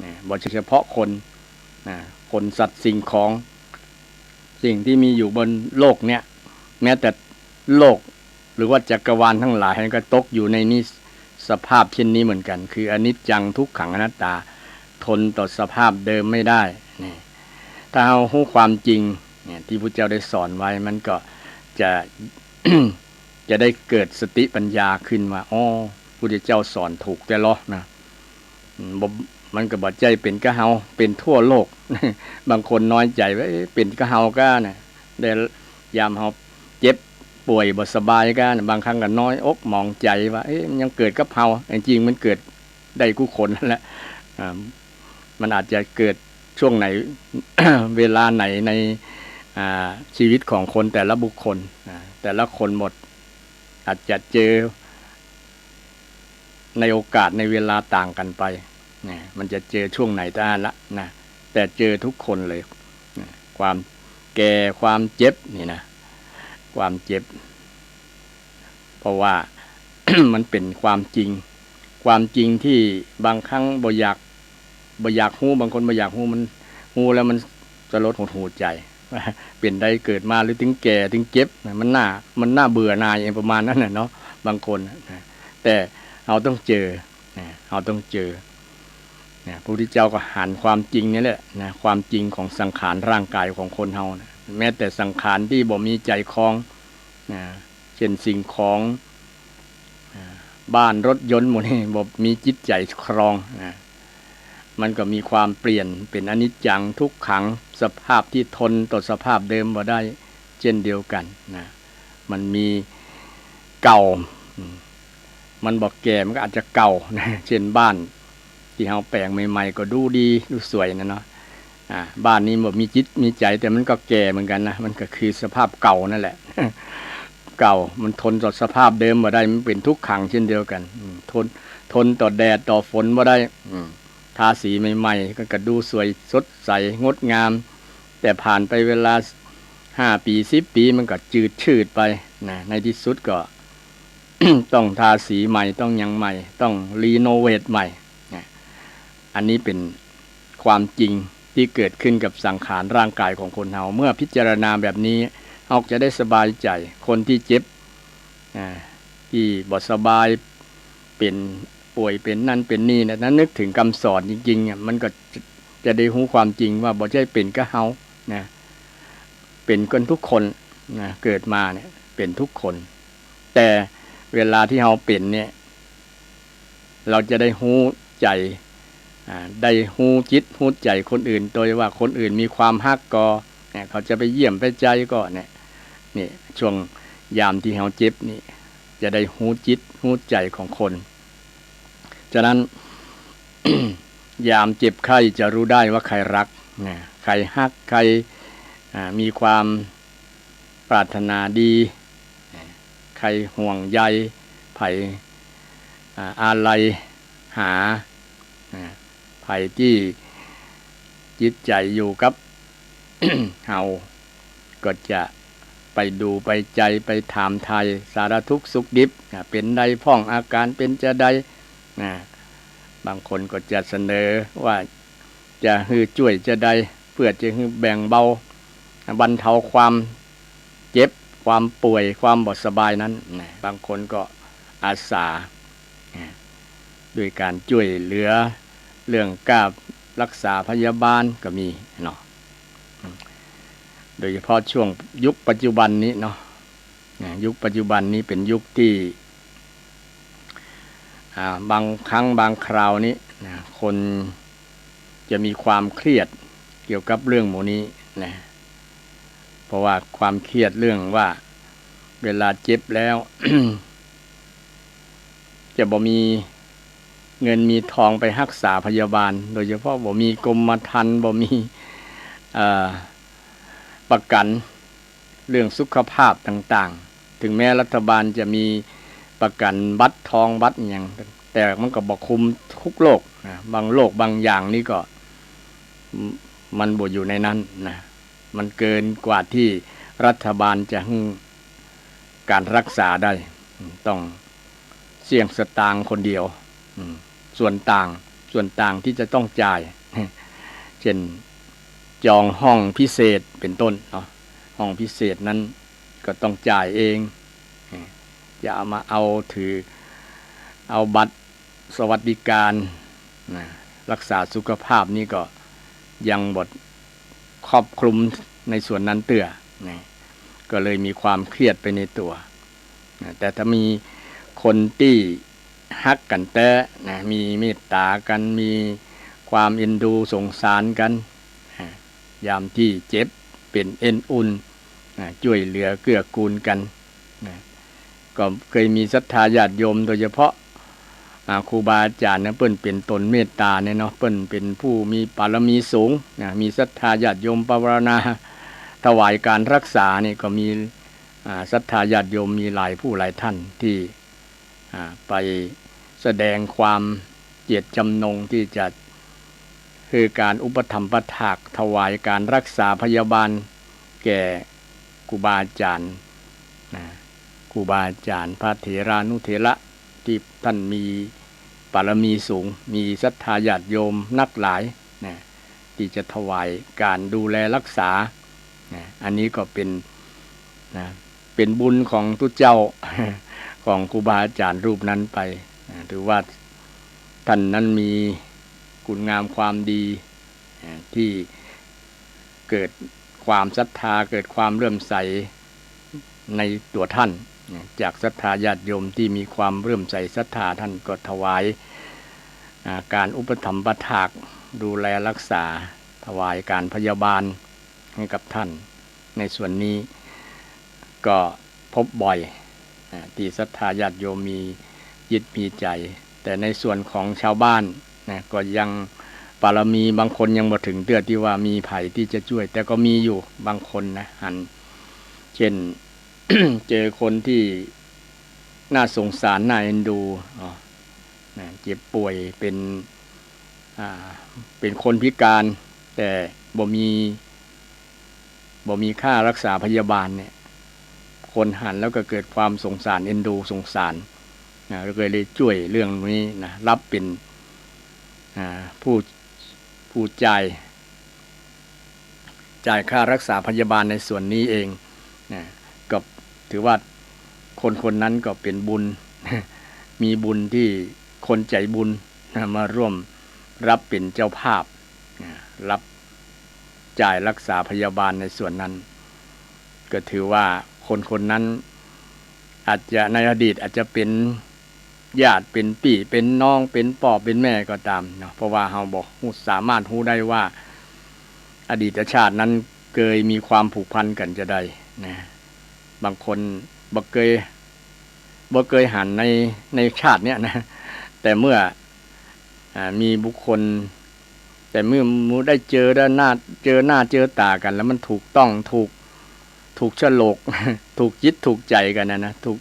นะ บ่ใช่เฉพาะคน นะ คน สัตว์ สิ่งของ สิ่งที่มีอยู่บนโลกเนี่ย แม้แต่โลก หรือว่าจักรวาลทั้งหลายก็ตกอยู่ในนี้ สภาพเช่นนี้เหมือนกัน คืออนิจจัง ทุกขัง อนัตตา ทนต่อสภาพเดิมไม่ได้ นี่ ถ้าเฮาฮู้ความจริงเนี่ย ที่พุทธเจ้าได้สอนไว้ มันก็จะ จะได้เกิดสติปัญญาขึ้นว่า อ้อ พุทธเจ้าสอนถูกแต๊ลอนะ อืม บ่ มันก็บ่ใจ้เป๋นก้าเฮา เป๋นทั่วโลก บางคนน้อยใจ๋ว่า เอ๊ะ เป๋นก้าเฮาก้านะ ได้ ยามเฮาเจ็บป่วยบ่สบายก้านะ บางครั้งก็น้อยอกหมองใจ๋ว่า เอ๊ะ มันยังเกิดกับเฮา แต่จริงมันเกิดได้กู้คนนั่นแหละ อ่า มันอาจจะเกิดช่วงไหน เวลาไหนใน อ่า ชีวิตของคนแต่ละบุคคล อ่า แต่ละคนหมด อาจจะเจอ ในโอกาสในเวลาต่างกันไป นะ มันจะเจอช่วงไหนแต่ละนะ แต่เจอทุกคนเลย นะ ความแก่ ความเจ็บนี่นะ ความเจ็บ เพราะว่า มันเป๋นความจริง ความจริงที่บางครั้งบ่อยาก บ่อยากฮู้ บางคนบ่อยากฮู้ มันฮู้แล้วมันสลดหดหู่ใจ๋ เป๋นใดเกิดมาหรือถึงแก่ถึงเจ็บนะ มันน่า มันน่าเบื่อหน่ายเองประมาณนั้นน่ะเนาะ บางคนนะ แต่เฮาต้องเจอนะ เฮาต้องเจอนะ พระพุทธเจ้าก็หันความจริงนี่แหละนะ ความจริงของสังขารร่างกายของคนเฮานะ แม้แต่สังขารที่บ่มีใจ๋ครองนะ เช่นสิ่งของ อ่า บ้านรถยนต์หมู่นี้บ่มีจิตใจ๋ครองนะ มันก็มีความเปลี่ยนเป๋นอนิจจังทุกขัง สภาพที่ทนต่อสภาพเดิมบ่ได้เช่นเดียวกั๋นนะ มันมีเก่า อืม มันบ่แก่มันก็อาจจะเก่านะ เช่นบ้านที่เฮาแป๋งใหม่ๆ ก็ดูดีดูสวยนะเนาะ อ่า บ้านนี้บ่มีจิตมีใจ๋ แต่มันก็แก่เหมือนกั๋นนะ มันก็คือสภาพเก่านั่นแหละ เก่า มันทนต่อสภาพเดิมบ่ได้ มันเป๋นทุกขังเช่นเดียวกั๋น อืม ทน ทนต่อแดดต่อฝนบ่ได้ อืม ทาสีใหม่ๆ ก็ ก็ดูสวยสดใสงดงาม แต่ผ่านไปเวลาห้าปี สิบปี มันก็จืดชืดไปนะ ในที่สุดก็ ต้องทาสีใหม่ ต้องหยังใหม่ ต้องรีโนเวทใหม่นะ อันนี้เป๋นความจริงที่เกิดขึ้นกับสังขารร่างกายของคนเฮา เมื่อพิจารณาแบบนี้ เฮาจะได้สบายใจ๋ คนที่เจ็บ อ่า ที่บ่สบาย เป๋นป่วย เป๋นนั่นเป๋นนี่นะ ถ้านึกถึงกำสอนจริงๆ อ่ะ มันก็จะ จะได้ฮู้ความจริงว่าบ่ใจ้เป๋นก้าเฮานะ เป๋นกั๋นทุกคนนะ เกิดมาเนี่ยเป๋นทุกคน แต่เวลาที่เฮาเป๋นเนี่ย เราจะได้ฮู้ใจ๋ อ่า ได้ฮู้จิตฮู้ใจ๋คนอื่น โดยว่าคนอื่นมีความฮักก็ เนี่ย เขาจะไปเยี่ยมไปใจ๋ก็เนี่ย นี่ช่วงยามที่เฮาเจ็บนี่ จะได้ฮู้จิตฮู้ใจ๋ของคน ฉะนั้น ยามเจ็บไข้จะรู้ได้ว่าใครรักนะ ใครฮัก ใคร อ่า มีความปรารถนาดี ใครห่วงใย ใผ อ่า อาลัยหา อ่า ใผที่จิตใจ๋อยู่กับ เฮา ก็จะไปดูไปใจ๋ ไปถามไถ่สารทุกข์สุขดิบ อ่า เป๋นใดพ่อง อาก๋านเป๋นจาใด นะ บางคนก็จะเสนอว่าจะหื้อจ้วยจาใด เพื่อจะหื้อแบ่งเบา บรรเทาความเจ็บ ความป่วย ความบ่สบายนั้นนะ บางคนก็อาสานะ ด้วยก๋านจ้วยเหลือเรื่องค่ารักษาพยาบาลก็มีเนาะ อืม โดยเฉพาะช่วงยุคปัจจุบันนี้เนาะ นะ ยุคปัจจุบันนี้เป็นยุคที่ อ่า บางครั้งบางคราวนี้นะ คนจะมีความเครียดเกี่ยวกับเรื่องหมู่นี้นะ เพราะว่าความเครียดเรื่องว่าเวลาเจ็บแล้ว จะบ่มีเงินมีทองไปฮักษาพยาบาล โดยเฉพาะบ่มีกรมธรรม์ บ่มี เอ่อ ประกั๋นเรื่องสุขภาพต่างๆ ถึงแม้รัฐบาลจะมีประกั๋นบัตรทองบัตรอิหยัง แต่มันก็บ่คุมทุกโรคนะ บางโรคบางอย่างนี่ก็ มันบ่อยู่ในนั้นนะ มันเกินกว่าที่รัฐบาลจะหื้อการฮักษาได้ ต้องเสี้ยงสตางค์คนเดียว อืม ส่วนต่าง ส่วนต่างที่จะต้องจ่าย เช่น จองห้องพิเศษเป็นต้นเนาะ ห้องพิเศษนั้นก็ต้องจ่ายเอง จะเอามาเอาถือ เอาบัตรสวัสดิการนะ รักษาสุขภาพนี่ก็ยังบ่ครอบคลุมในส่วนนั้นเตื้อนะ ก็เลยมีความเครียดไปในตัวนะ แต่ถ้ามีคนตี้ฮักกั๋นแต๊นะ มีเมตต๋ากั๋น มีความเอ็นดูสงสารกั๋นนะ ยามตี้เจ็บเป๋นเอ็นอุ่นนะ จ้วยเหลือเกื้อกูลกั๋นนะ ก็เคยมีศรัทธาญาติโยม โดยเฉพาะ อ่า ครูบาอาจ๋ารย์เนี่ย เปิ้นเป๋นต๋นเมตต๋าเนี่ยเนาะ เปิ้นเป๋นผู้มีบารมีสูงนะ มีศรัทธาญาติโยมปวารณาถวายการฮักษานี่ก็มี อ่า ศรัทธาญาติโยมมีหลายผู้หลายท่านตี้ อ่า ไปแสดงความเจตจำนงตี้จะหื้อการอุปถัมภ์ประถากถวายการฮักษาพยาบาลแก่ครูบาอาจ๋ารย์นะ ครูบาอาจ๋ารย์พระเถรานุเถระตี้ต้านมีบารมีสูง มีศรัทธาญาติโยมนักหลายนะ ตี้จะถวายการดูแลฮักษานะ อันนี้ก็เป๋นนะ เป๋นบุญของตุ๊เจ้า ของครูบาอาจ๋ารย์รูปนั้นไปนะ ถือว่าต้านนั้นมีคุณงามความดีนะ ตี้เกิดความศรัทธา เกิดความเลื่อมใสในตั๋วต้านนะ จากศรัทธาญาติโยมตี้มีความเลื่อมใสศรัทธา ต้านก็ถวาย อ่า การอุปถัมภ์ประถากดูแลฮักษา ถวายการพยาบาลให้กับต้าน ในส่วนนี้ก็พบบ่อย อ่า ตี้ศรัทธาญาติโยมมีจิตมีใจ๋ แต่ในส่วนของชาวบ้านนะ ก็ยังบารมีบางคนยังบ่เถิงเตื้อตี้ว่ามีใผตี้จะจ้วย แต่ก็มีอยู่บางคนนะ หัน เช่น เจอคนตี้น่าสงสารน่าเอ็นดู อ๋อ นะ เจ็บป่วยเป๋น อ่า เป๋นคนพิการ แต่บ่มี บ่มีค่าฮักษาพยาบาลเนี่ย คนหันแล้วก็เกิดความสงสารเอ็นดูสงสารนะ แล้วก็เลยจ้วยเรื่องนี้นะ ฮับเป๋น อ่า ผู้ ผู้จ่าย จ่ายค่าฮักษาพยาบาลในส่วนนี้เองนะ ก็ถือว่าคนคนนั้นก็เป๋นบุญ มีบุญตี้คนใจ๋บุญนะ มาร่วมฮับเป๋นเจ้าภาพนะ ฮับจ่ายฮักษาพยาบาลในส่วนนั้น ก็ถือว่าคนคนนั้นอาจจะในอดีตอาจจะเป๋น ญาติเป๋นปี้เป๋นน้องเป๋นป้อเป๋นแม่ก็ต๋ามเนาะ เพราะว่าเฮาบ่ฮู้ สามารถฮู้ได้ว่าอดีตชาตินั้นเกยมีความผูกพันกั๋นจาใดนะ บางคนบ่เกย บ่เกยหันใน ในชาติเนี้ยนะ แต่เมื่อ อ่า มีบุคคล แต่เมื่อหมู่ได้เจอได้หน้า เจอหน้าเจอต๋ากั๋น แล้วมันถูกต้อง ถูก ถูกโฉลก ถูกจิตถูกใจ๋กั๋นนะนะ ถูก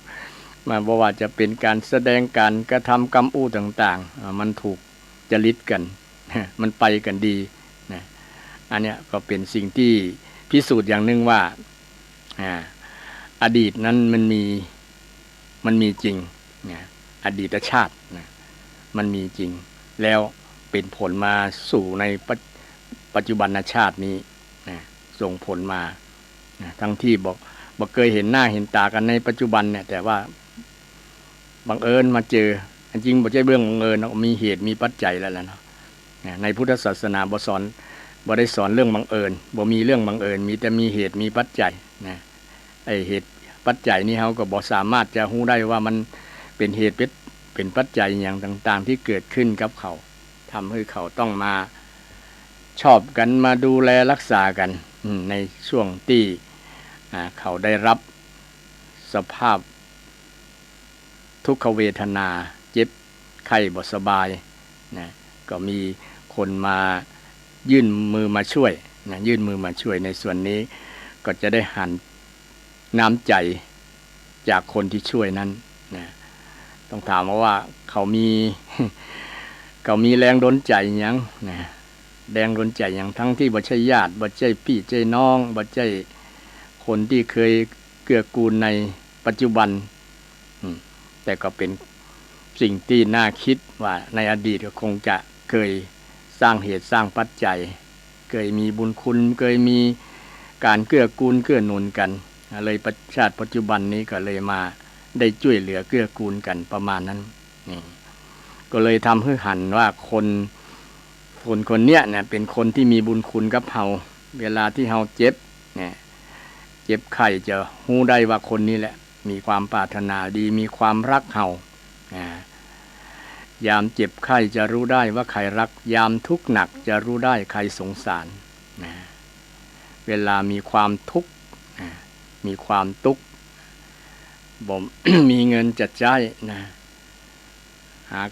มา บ่ว่าจะเป๋นก๋านแสดง ก๋านกระทำ กำอู้ต่างๆ อ่า มันถูกจริตกั๋น มันไปกั๋นดีนะ อันเนี้ยก็เป๋นสิ่งตี้พิสูจน์อย่างนึ่งว่า อ่า อดีตนั้นมันมี มันมีจริงนะ อดีตชาตินะ มันมีจริง แล้วเป๋นผลมาสู่ในปัจ ปัจจุบันชาตินี้นะ ส่งผลมานะ ทั้งตี้บ่ บ่เกยหันหน้าหันต๋ากั๋นในปัจจุบันเนี่ย แต่ว่าบังเอิญมาเจอ อันจริงบ่ใจ้เรื่องบังเอิญเนาะ มีเหตุมีปัจจัยแล้วแหละเนาะ นะ ในพุทธศาสนาบ่สอน บ่ได้สอนเรื่องบังเอิญ บ่มีเรื่องบังเอิญ มีแต่มีเหตุมีปัจจัยนะ ไอ้เหตุปัจจัยนี้เฮาก็บ่สามารถจะฮู้ได้ว่ามันเป๋นเหตุเป๋น เป๋นปัจจัยอะหยังต่างๆ ตี้เกิดขึ้นกับเขา ทำหื้อเขาต้องมาชอบกั๋น มาดูแลรักษากั๋น อืม ในช่วงตี้ อ่า เขาได้รับสภาพทุกขเวทนา เจ็บไข้บ่สบายนะ ก็มีคนมายื่นมือมาช่วยนะ ยื่นมือมาช่วย ในส่วนนี้ก็จะได้หันน้ำใจ๋จากคนตี้ช่วยนั้นนะ ต้องถามว่าเขามี เขามีแรงดลใจ๋หยังนะ แรงดลใจ๋หยัง ทั้งตี้บ่ใจ้ญาติ บ่ใจ้ปี้ใจ้น้อง บ่ใจ้คนตี้เคยเกื้อกูลในปัจจุบัน อืม แต่ก็เป๋นสิ่งตี้น่ากึ๊ดว่าในอดีตก็คงจะเคยสร้างเหตุสร้างปัจจัย เคยมีบุญคุณ เคยมีก๋านเกื้อกูลเกื้อหนุนกั๋น เลยปัจ- ชาติปัจจุบันนี้ก็เลยมาได้จ้วยเหลือเกื้อกูลกั๋นประมาณนั้น นี่ ก็เลยทำหื้อหันว่าคน คนคนเนี้ยนะ เป๋นคนตี้มีบุญคุณกับเฮา เวลาตี้เฮาเจ็บเนี่ย เจ็บไข้จะฮู้ได้ว่าคนนี้แหละ มีความปรารถนาดี มีความฮักเฮา อ่า ยามเจ็บไข้จะฮู้ได้ว่าใผฮัก ยามทุกข์หนักจะฮู้ได้ใผสงสาร นะ เวลามีความทุกข์ นะ มีความตุ๊กข์ บ่ มีเงินจะใจ๊ นะ หาก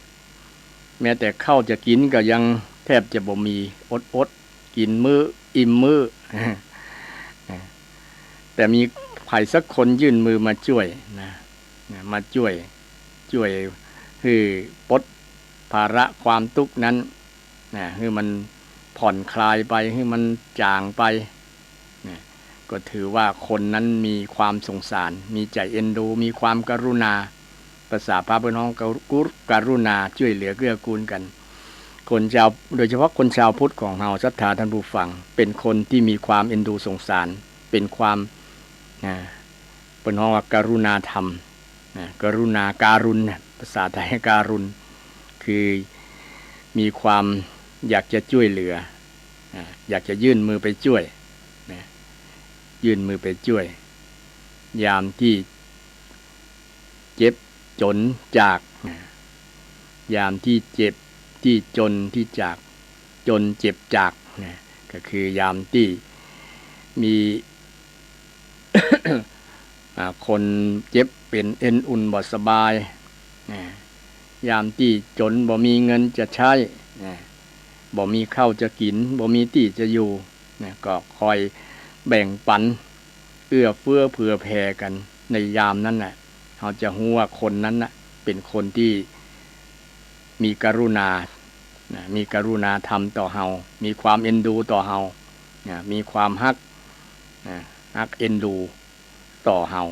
แม้แต่ข้าวจะกิ๋นก็ยังแทบจะบ่มี อดๆ กิ๋นมื้ออิ่มมื้อ แต่มีใผสักคนยื่นมือมาจ้วยนะ นะ มาจ้วย จ้วยหื้อปลดภาระความตุ๊กข์นั้นนะ หื้อมันผ่อนคลายไป หื้อมันจ๋างไปนะ ก็ถือว่าคนนั้นมีความสงสาร มีใจ๋เอ็นดู มีความกรุณา ภาษาพระเปิ้นฮ้องกรุ- กรุณา จ้วยเหลือเกื้อกูลกั๋น คนชาว โดยเฉพาะคนชาวพุทธของเฮา ศรัทธาท่านผู้ฟัง เป๋นคนตี้มีความเอ็นดูสงสาร เป๋นความ นะ เปิ้นฮ้องว่ากรุณาธรรม นะ กรุณา การุณ นะ ภาษาไทยการุณ คือมีความอยากจะจ้วยเหลือ นะ อยากจะยื่นมือไปจ้วย นะ ยื่นมือไปจ้วย ยามตี้เจ็บจ๋นจาก นะ ยามตี้เจ็บ ตี้จ๋น ตี้จาก จ๋น เจ็บ จาก นะ ก็คือยามตี้มี อ่า คนเจ็บเป๋นเอ็นอุ่นบ่สบาย นะ ยามตี้จ๋นบ่มีเงินจะใจ๊ นะ บ่มีข้าวจะกิ๋น บ่มีตี้จะอยู่ นะ ก็คอยแบ่งปั๋น เอื้อเฟื้อเผื่อแผ่กั๋น ในยามนั้นน่ะ เฮาจะฮู้ว่าคนนั้นน่ะ เป๋นคนตี้มีกรุณา นะ มีกรุณาธรรมต่อเฮา มีความเอ็นดูต่อเฮา นะ มีความฮัก นะ ฮักเอ็นดูต่อเฮา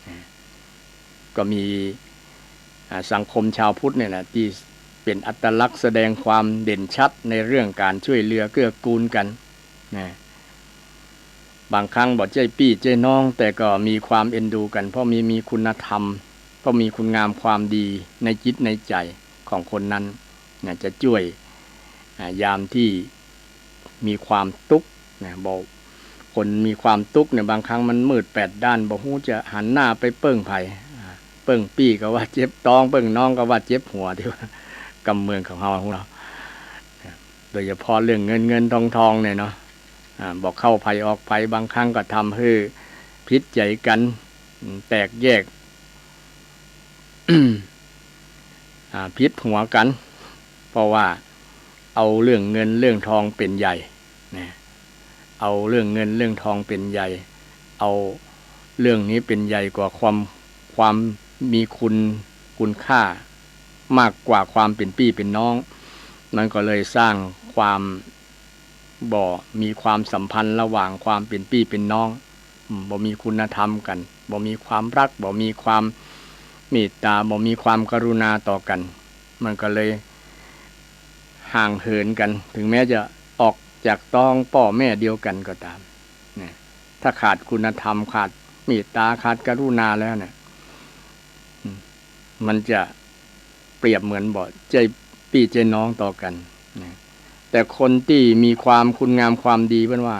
นะ ก็มี อ่า สังคมชาวพุทธเนี่ยแหละ ตี้เป๋นอัตลักษณ์แสดงความเด่นชัดในเรื่องก๋านจ้วยเหลือเกื้อกูลกั๋น นะ บางครั้งบ่ใจ้ปี้ใจ้น้อง แต่ก็มีความเอ็นดูกั๋น เพราะมี มีคุณธรรม เพราะมีคุณงามความดีในจิตในใจ๋ของคนนั้น นะ จะจ้วย อ่า ยามตี้มีความตุ๊กข์ นะ บ่ คนมีความตุ๊กข์เนี่ย บางครั้งมันมืดแปดด้าน บ่ฮู้จะหันหน้าไปเปิ้งใผ อ่า เปิ้งปี้ก็ว่าเจ็บต๊อง เปิ้งน้องก็ว่าเจ็บหัว ตี้ว่ากำเมืองของเฮา ของเฮา นะ โดยเฉพาะเรื่องเงินเงินทองทองเนี่ยเนาะ อ่า บ่เข้าใผออกใผ บางครั้งก็ทำหื้อผิดใจ๋กั๋น อืม แตกแยก อ่า ผิดหัวกั๋น เพราะว่าเอาเรื่องเงินเรื่องทองเป๋นใหญ่ นะ เอาเรื่องเงินเรื่องทองเป๋นใหญ่ เอาเรื่องนี้เป๋นใหญ่กว่าความ ความมีคุณ คุณค่า มากกว่าความเป๋นปี้เป๋นน้อง มันก็เลยสร้างความบ่มีความสัมพันธ์ระหว่างความเป๋นปี้เป๋นน้อง อืม บ่มีคุณธรรมกั๋น บ่มีความฮัก บ่มีความเมตตา บ่มีความกรุณาต่อกั๋น มันก็เลยห่างเหินกั๋น ถึงแม้จะออกจากต๊องป้อแม่เดียวกั๋นก็ต๋าม นะ ถ้าขาดคุณธรรม ขาดเมตตา ขาดกรุณาแล้วเนี่ย อืม มันจะเปรียบเหมือนบ่ใจ้ปี้ใจ้น้องต่อกั๋น นะ แต่คนตี้มีความคุณงามความดี เปิ้นว่า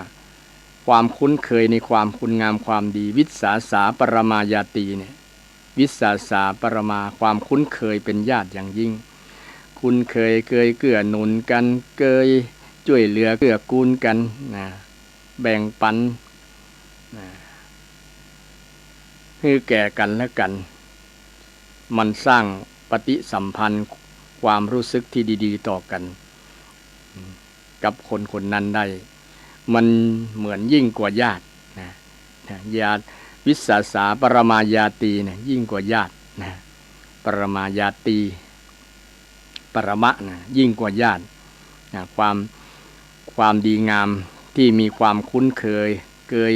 ความคุ้นเคยในความคุณงามความดี วิสสาสาปรมาญาตีเนี่ย วิสสาสาปรมา ความคุ้นเคยเป๋นญาติอย่างยิ่ง คุ้นเคย เกยเกื้อหนุนกั๋น เกยจ้วยเหลือเกื้อกูลกั๋นนะ แบ่งปั๋นนะ หื้อแก่กั๋นและกั๋น มันสร้างปฏิสัมพันธ์ ความรู้สึกที่ดีๆ ต่อกั๋น กับคนคนนั้นได้ มันเหมือนยิ่งกว่าญาตินะ นะ ญาติ วิสสาสาปรมาญาตีนะ ยิ่งกว่าญาตินะ ปรมาญาตี ปรมะนะ ยิ่งกว่าญาตินะ ความ ความดีงามที่มีความคุ้นเคย เกย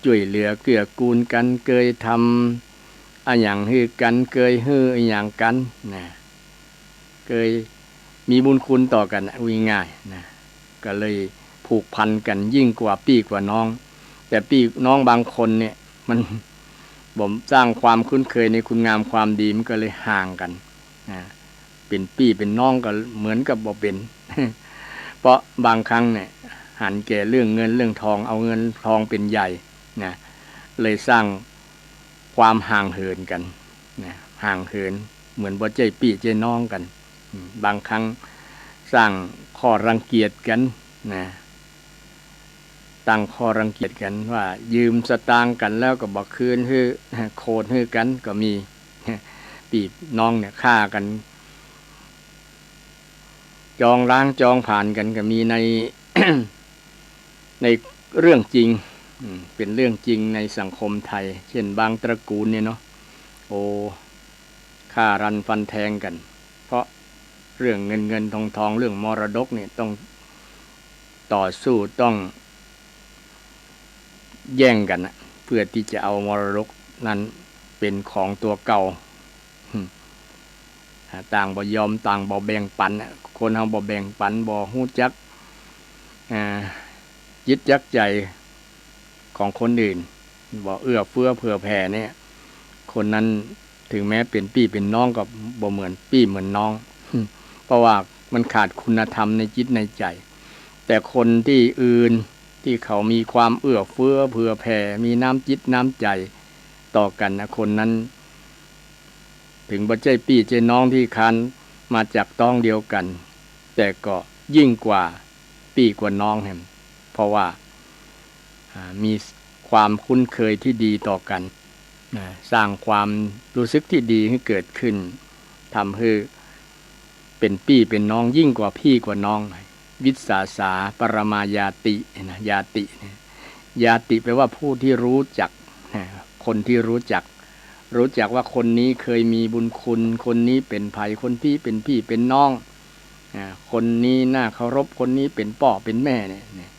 จ้วยเหลือเกื้อกูลกั๋น เกยทำอะหยังหื้อกั๋น เกยหื้ออะหยังกั๋นนะ เกยมีบุญคุณต่อกั๋นนะ ว่าง่ายๆ นะ ก็เลยผูกพันกั๋นยิ่งกว่าปี้กว่าน้อง แต่ปี้น้องบางคนเนี่ย มันบ่สร้างความคุ้นเคยในคุณงามความดี มันก็เลยห่างกั๋นนะ เป๋นปี้เป๋นน้องก็เหมือนกับบ่เป๋น เพราะบางครั้งเนี่ย หันแก่เรื่องเงินเรื่องทอง เอาเงินทองเป๋นใหญ่นะ เลยสร้างความห่างเหินกั๋นนะ ห่างเหินเหมือนบ่ใจ้ปี้ใจ้น้องกั๋น อืม บางครั้งสร้างข้อรังเกียจกั๋นนะ ตั้งข้อรังเกียจกั๋นว่ายืมสตางค์กั๋นแล้วก็บ่คืนหื้อ โขดหื้อกั๋นก็มี ปี้น้องเนี่ยฆ่ากั๋น จองล้างจองผลาญกั๋นก็มีใน ในเรื่องจริง อืม เป๋นเรื่องจริงในสังคมไทย เช่นบางตระกูลเนี่ยเนาะ โอ้ ฆ่ารันฟันแทงกั๋น เพราะเรื่องเงินเงินทองทอง เรื่องมรดกเนี่ยต้องต่อสู้ ต้องแย่งกั๋นนะ เพื่อที่จะเอามรดกนั้นเป๋นของตั๋วเก่า อ่า ต่างบ่ยอม ต่างบ่แบ่งปั๋นน่ะ คนเฮาบ่แบ่งปั๋น บ่ฮู้จัก อ่า จิตจักใจ๋ของคนอื่น บ่เอื้อเฟื้อเผื่อแผ่เนี่ย คนนั้นถึงแม้เป๋นปี้เป๋นน้องก็บ่เหมือนปี้เหมือนน้อง เพราะว่ามันขาดคุณธรรมในจิตในใจ๋ แต่คนตี้อื่นตี้เขามีความเอื้อเฟื้อเผื่อแผ่ มีน้ำจิตน้ำใจ๋ต่อกั๋นนะ คนนั้น ถึงบ่ใจ้ปี้ใจ้น้องตี้คลานมาจากต๊องเดียวกั๋น แต่ก็ยิ่งกว่าปี้กว่าน้องแหม เพราะว่า อ่า มีความคุ้นเคยตี้ดีต่อกั๋นนะ สร้างความรู้สึกตี้ดีหื้อเกิดขึ้น ทำหื้อเป๋นปี้เป๋นน้อง ยิ่งกว่าพี่กว่าน้อง วิสสาสาปรมาญาตินะ ญาติเนี่ย ญาติแปลว่าผู้ที่รู้จักนะ คนที่รู้จัก รู้จักว่าคนนี้เคยมีบุญคุณ คนนี้เป๋นใผ คนนี้เป๋นปี้เป๋นน้อง อ่า คนนี้น่าเคารพ คนนี้เป๋นป้อเป๋นแม่เนี่ย เนี่ย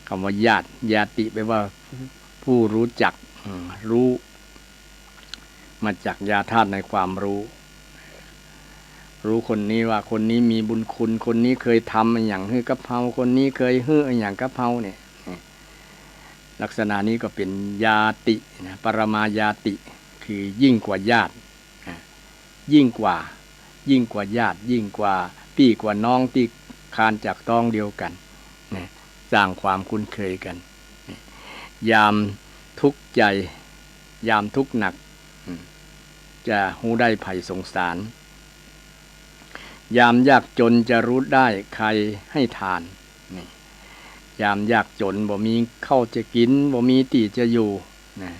กำว่าญาติ ญาติแปลว่าผู้รู้จัก อืม รู้ มาจากญาธาตุในความรู้ รู้คนนี้ว่าคนนี้มีบุญคุณ คนนี้เคยทำอะหยังหื้อกับเฮา คนนี้เคยหื้ออะหยังกับเฮาเนี่ย เนี่ย ลักษณะนี้ก็เป๋นญาตินะ ปรมาญาติ คือยิ่งกว่าญาตินะ ยิ่งกว่า ยิ่งกว่าญาติ ยิ่งกว่าปี้กว่าน้องตี้คลานจากต๊องเดียวกั๋นนะ สร้างความคุ้นเคยกั๋นนะ ยามทุกข์ใจ๋ ยามทุกข์หนัก อืม จะฮู้ได้ใผสงสาร ยามยากจ๋นจะฮู้ได้ใผหื้อทาน นี่ ยามยากจ๋นบ่มีข้าวจะกิ๋น บ่มีตี้จะอยู่นะ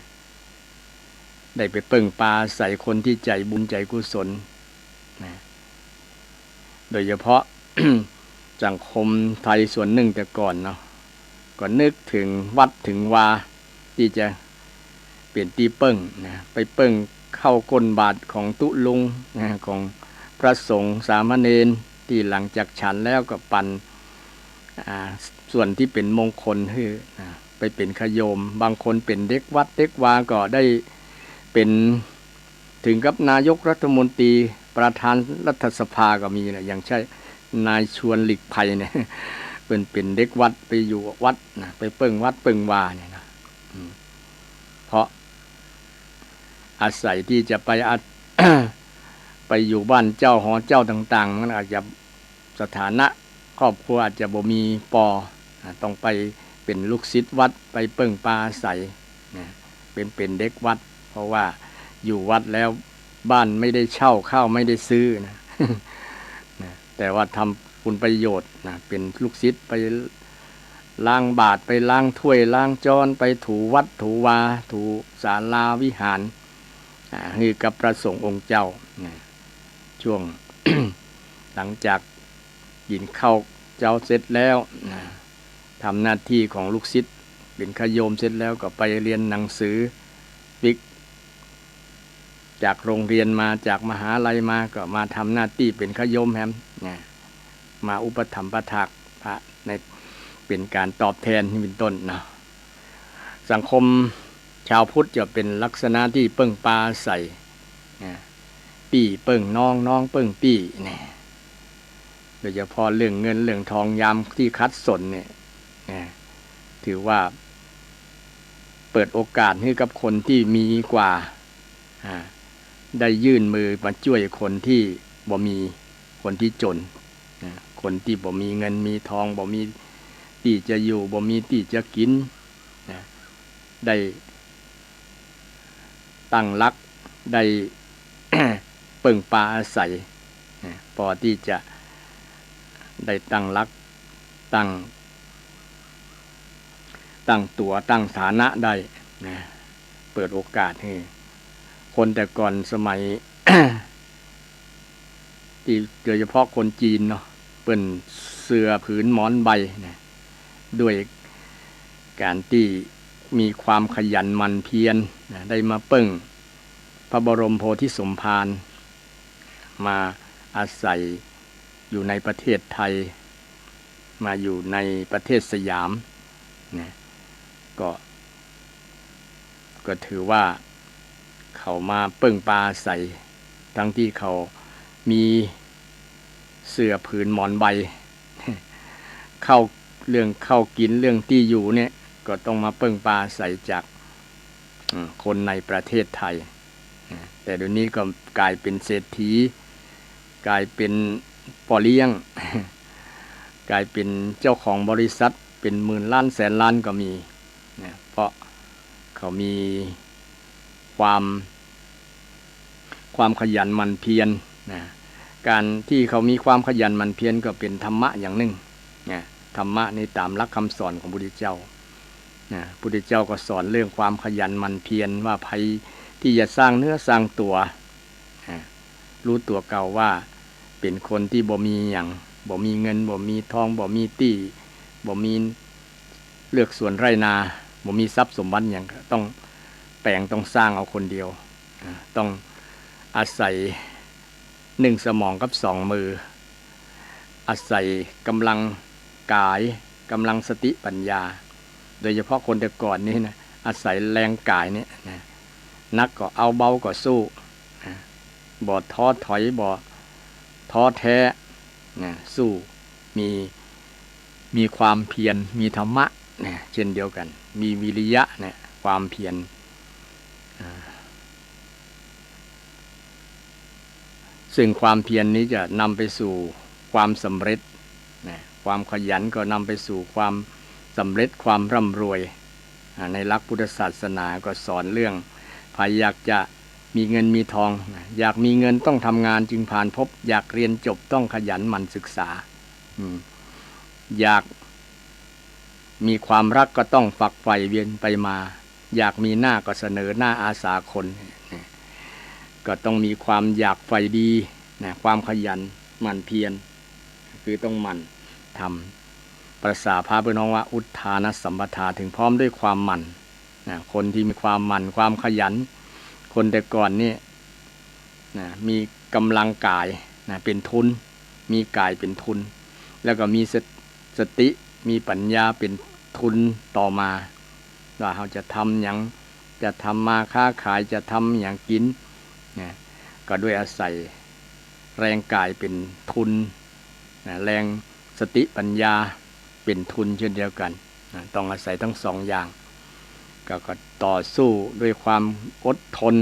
ได้ไปเปิ้งปาอาศัยคนตี้ใจ๋บุญใจ๋กุศลนะ โดยเฉพาะ สังคมไทยส่วนนึ่งแต่ก่อนเนาะ ก็นึกเถิงวัดเถิงวาตี้จะเป๋นตี้เปิ้งนะ ไปเปิ้งข้าวก้นบาตรของตุ๊ลุงนะ ของพระสงฆ์สามเณร ตี้หลังจากฉันแล้วก็ปั๋น อ่า ส่วนตี้เป๋นมงคลหื้อนะ ไปเป๋นขโยม บางคนเป๋นเด็กวัดเด็กวาก็ได้เป๋น ถึงกับนายกรัฐมนตรี ประธานรัฐสภาก็มีนะ อย่างใช่นายชวนหลีกภัยเนี่ย เปิ้นเป๋นเด็กวัด ไปอยู่วัดนะ ไปเปิ้งวัดเปิ้งวาเนี่ยนะ อืม เพราะอาศัยตี้จะไปอา- ไปอยู่บ้านเจ้าหอเจ้าต่างๆ มันอาจจะสถานะ ครอบครัวอาจจะบ่มีปอ อ่า ต้องไปเป๋นลูกศิษย์วัด ไปเปิ้งปาอาศัยนะ เป๋น เป๋นเด็กวัด เพราะว่าอยู่วัดแล้วบ้านไม่ได้เช่า ข้าวไม่ได้ซื้อนะ นะ แต่ว่าทำคุณประโยชน์นะ เป๋นลูกศิษย์ไปล้างบาตร ไปล้างถ้วยล้างจ๊อน ไปถูวัดถูวา ถูศาลาวิหาร อ่า หื้อกับพระสงฆ์องค์เจ้านะ ช่วง หลังจากกิ๋นข้าวเจ๊าเสร็จแล้วนะ ทำหน้าตี้ของลูกศิษย์ เป๋นขโยมเสร็จแล้วก็ไปเฮียนหนังสือ ปิ๊กจากโรงเฮียนมา จากมหาลัยมา ก็มาทำหน้าตี้เป๋นขโยมแหมนะ มาอุปถัมภ์ประถากพระใน เป๋นก๋านตอบแตนนี่เป๋นต้นเนาะ สังคมชาวพุทธจะเป๋นลักษณะตี้เปิ้งปาอาศัยนะ ปี้เปิ้งน้อง น้องเปิ้งปี้นะ โดยเฉพาะเรื่องเงินเรื่องทองยามตี้ขัดสนเนี่ยนะ ถือว่าเปิดโอกาสหื้อกับคนตี้มีกว่า อ่า ได้ยื่นมือมาจ้วยคนตี้บ่มี คนตี้จ๋นนะ คนตี้บ่มีเงินมีทอง บ่มีตี้จะอยู่ บ่มีตี้จะกิ๋นนะ ได้ตั้งหลัก ได้ เปิ้งปาอาศัยนะ ปอตี้จะได้ตั้งหลัก ตั้ง ตั้งตั๋ว ตั้งฐานะได้นะ เปิดโอกาสหื้อ คนแต่ก่อนสมัย ตี้โดยเฉพาะคนจีนเนาะ เปิ้นเสื่อผืนหมอนใบนะ ด้วยก๋านตี้มีความขยันหมั่นเพียรนะ ได้มาเปิ้งพระบรมโพธิสมภาร มาอาศัยอยู่ในประเทศไทย มาอยู่ในประเทศสยามนะ ก็ ก็ถือว่าเขามาเปิ้งปาอาศัย ทั้งตี้เขามีเสื่อผืนหมอนใบ ข้าว เรื่องข้าวกิ๋น เรื่องตี้อยู่เนี่ย ก็ต้องมาเปิ้งปาอาศัยจาก อืม คนในประเทศไทยนะ แต่เดี๋ยวนี้ก็ก๋ายเป๋นเศรษฐี ก๋ายเป๋นป้อเลี้ยง ก๋ายเป๋นเจ้าของบริษัท เป๋นหมื่นล้านแสนล้านก็มีนะ เพราะเขามีความ ความขยันหมั่นเพียรนะ ก๋านตี้เขามีความขยันหมั่นเพียรก็เป๋นธรรมะอย่างนึ่งนะ ธรรมะนี่ต๋ามหลักกำสอนของพุทธเจ้านะ พุทธเจ้าก็สอนเรื่องความขยันหมั่นเพียร ว่าใผตี้จะสร้างเนื้อสร้างตั๋วนะ ฮู้ตั๋วเก่าว่าเป๋นคนตี้บ่มีหยัง บ่มีเงิน บ่มีทอง บ่มีตี้ บ่มีเฮือกสวนไร่นา บ่มีทรัพย์สมบัติหยัง ก็ต้องแป๋ง ต้องสร้างเอาคนเดียวนะ ต้องอาศัยนึ่งสมองกับสองมือ อาศัยก๋ำลังก๋าย ก๋ำลังสติปัญญา โดยเฉพาะคนแต่ก่อนนี่นะ อาศัยแรงก๋ายเนี่ยนะ หนักก็เอา เบาก็สู้นะ บ่ท้อถอย บ่ท้อแท้นะ สู้ มี มีความเพียร มีธรรมะนะ เช่นเดียวกั๋น มีวิริยะนะ ความเพียร อ่า ซึ่งความเพียรนี้จะนำไปสู่ความสำเร็จนะ ความขยันก็นำไปสู่ความสำเร็จ ความร่ำรวย อ่า ในหลักพุทธศาสนาก็สอนเรื่อง ใผอยากจะมีเงินมีทองนะ อยากมีเงินต้องทำงานจึงผานพบ อยากเรียนจบต้องขยันหมั่นศึกษา อืม อยากมีความรักก็ต้องฝักใฝ่เวียนไปมา อยากมีหน้าก็เสนอหน้าอาสาคน ก็ต้องมีความอยากใฝ่ดีนะ ความขยันหมั่นเพียร คือต้องหมั่นทำ ภาษาพระเปิ้นฮ้องว่าอุทธานสัมปทา ถึงพร้อมด้วยความหมั่นนะ คนที่มีความหมั่น ความขยัน คนแต่ก่อนนี่นะ มีก๋ำลังก๋ายนะ เป๋นทุน มีก๋ายเป๋นทุน แล้วก็มีส- สติ มีปัญญาเป๋นทุนต่อมา ว่าเฮาจะทำหยัง จะทำมาค้าขาย จะทำหยังกิ๋นนะ ก็ด้วยอาศัยแรงก๋ายเป๋นทุนนะ แรงสติปัญญาเป๋นทุนเช่นเดียวกั๋นนะ ต้องอาศัยทั้งสองอย่าง ก็ ก็ต่อสู้ด้วยความอดทน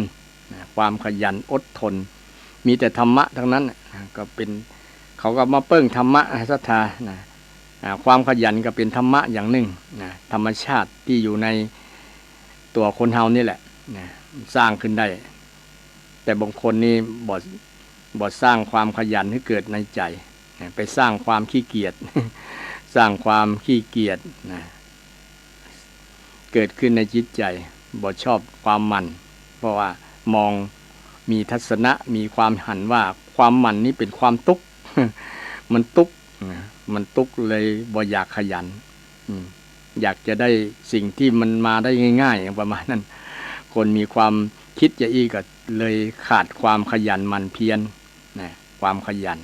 นะ ความขยันอดทน มีแต่ธรรมะทั้งนั้นนะ ก็เป๋น เขาก็มาเปิ้งธรรมะ ศรัทธา นะ อ่า ความขยันก็เป๋นธรรมะอย่างนึ่ง นะ ธรรมชาติตี้อยู่ในตั๋วคนเฮานี่แหละ นะ สร้างขึ้นได้ แต่บางคนนี่บ่ บ่สร้างความขยันหื้อเกิดในใจ๋ นะ ไปสร้างความขี้เกียจ สร้างความขี้เกียจ นะ เกิดขึ้นในจิตใจ๋ บ่ชอบความหมั่น เพราะว่ามอง มีทัศนะ มีความหันว่าความหมั่นนี้เป๋นความตุ๊กข์ มันตุ๊กข์ นะ มันตุ๊กข์เลยบ่อยากขยัน อืม อยากจะได้สิ่งที่มันมาได้ง่ายๆ ประมาณนั้น คนมีความคิดจะอี้ก็เลยขาดความขยันหมั่นเพียร นะ ความขยัน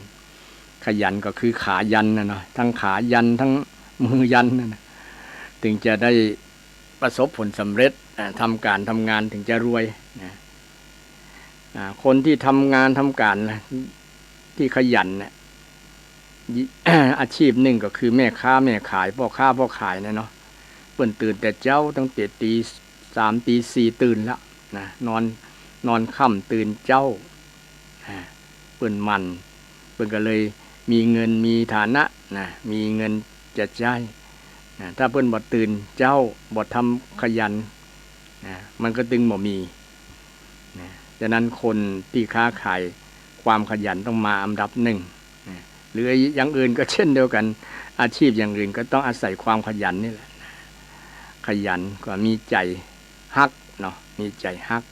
ขยันก็คือขายันน่ะเนาะ ทั้งขายันทั้งมือยันน่ะนะ ถึงจะได้ประสบผลสำเร็จ อ่า ทำก๋านทำงานถึงจะรวย นะ อ่า คนที่ทำงานทำก๋านนะ ที่ขยันน่ะ อาชีพนึ่งก็คือแม่ค้าแม่ขาย ป้อค้าป้อขายน่ะเนาะ เปิ้นตื่นแต่เจ๊าตั้งแต่ตี๋สามตี๋สี่ตื่นแล้วนะ นอน นอนค่ำตื่นเจ๊า อ่า เปิ้นหมั่น เปิ้นก็เลยมีเงินมีฐานะนะ มีเงินจะใจ๊นะ ถ้าเปิ้นบ่ตื่นเจ๊า บ่ทำขยันนะ มันก็ตึงบ่มีนะ ฉะนั้นคนตี้ค้าขาย ความขยันต้องมาอันดับนึ่งนะ หรืออย่างอื่นก็เช่นเดียวกั๋น อาชีพอย่างอื่นก็ต้องอาศัยความขยันนี่แหละนะ ขยันก็มีใจ๋ฮักเนาะ มีใจ๋ฮัก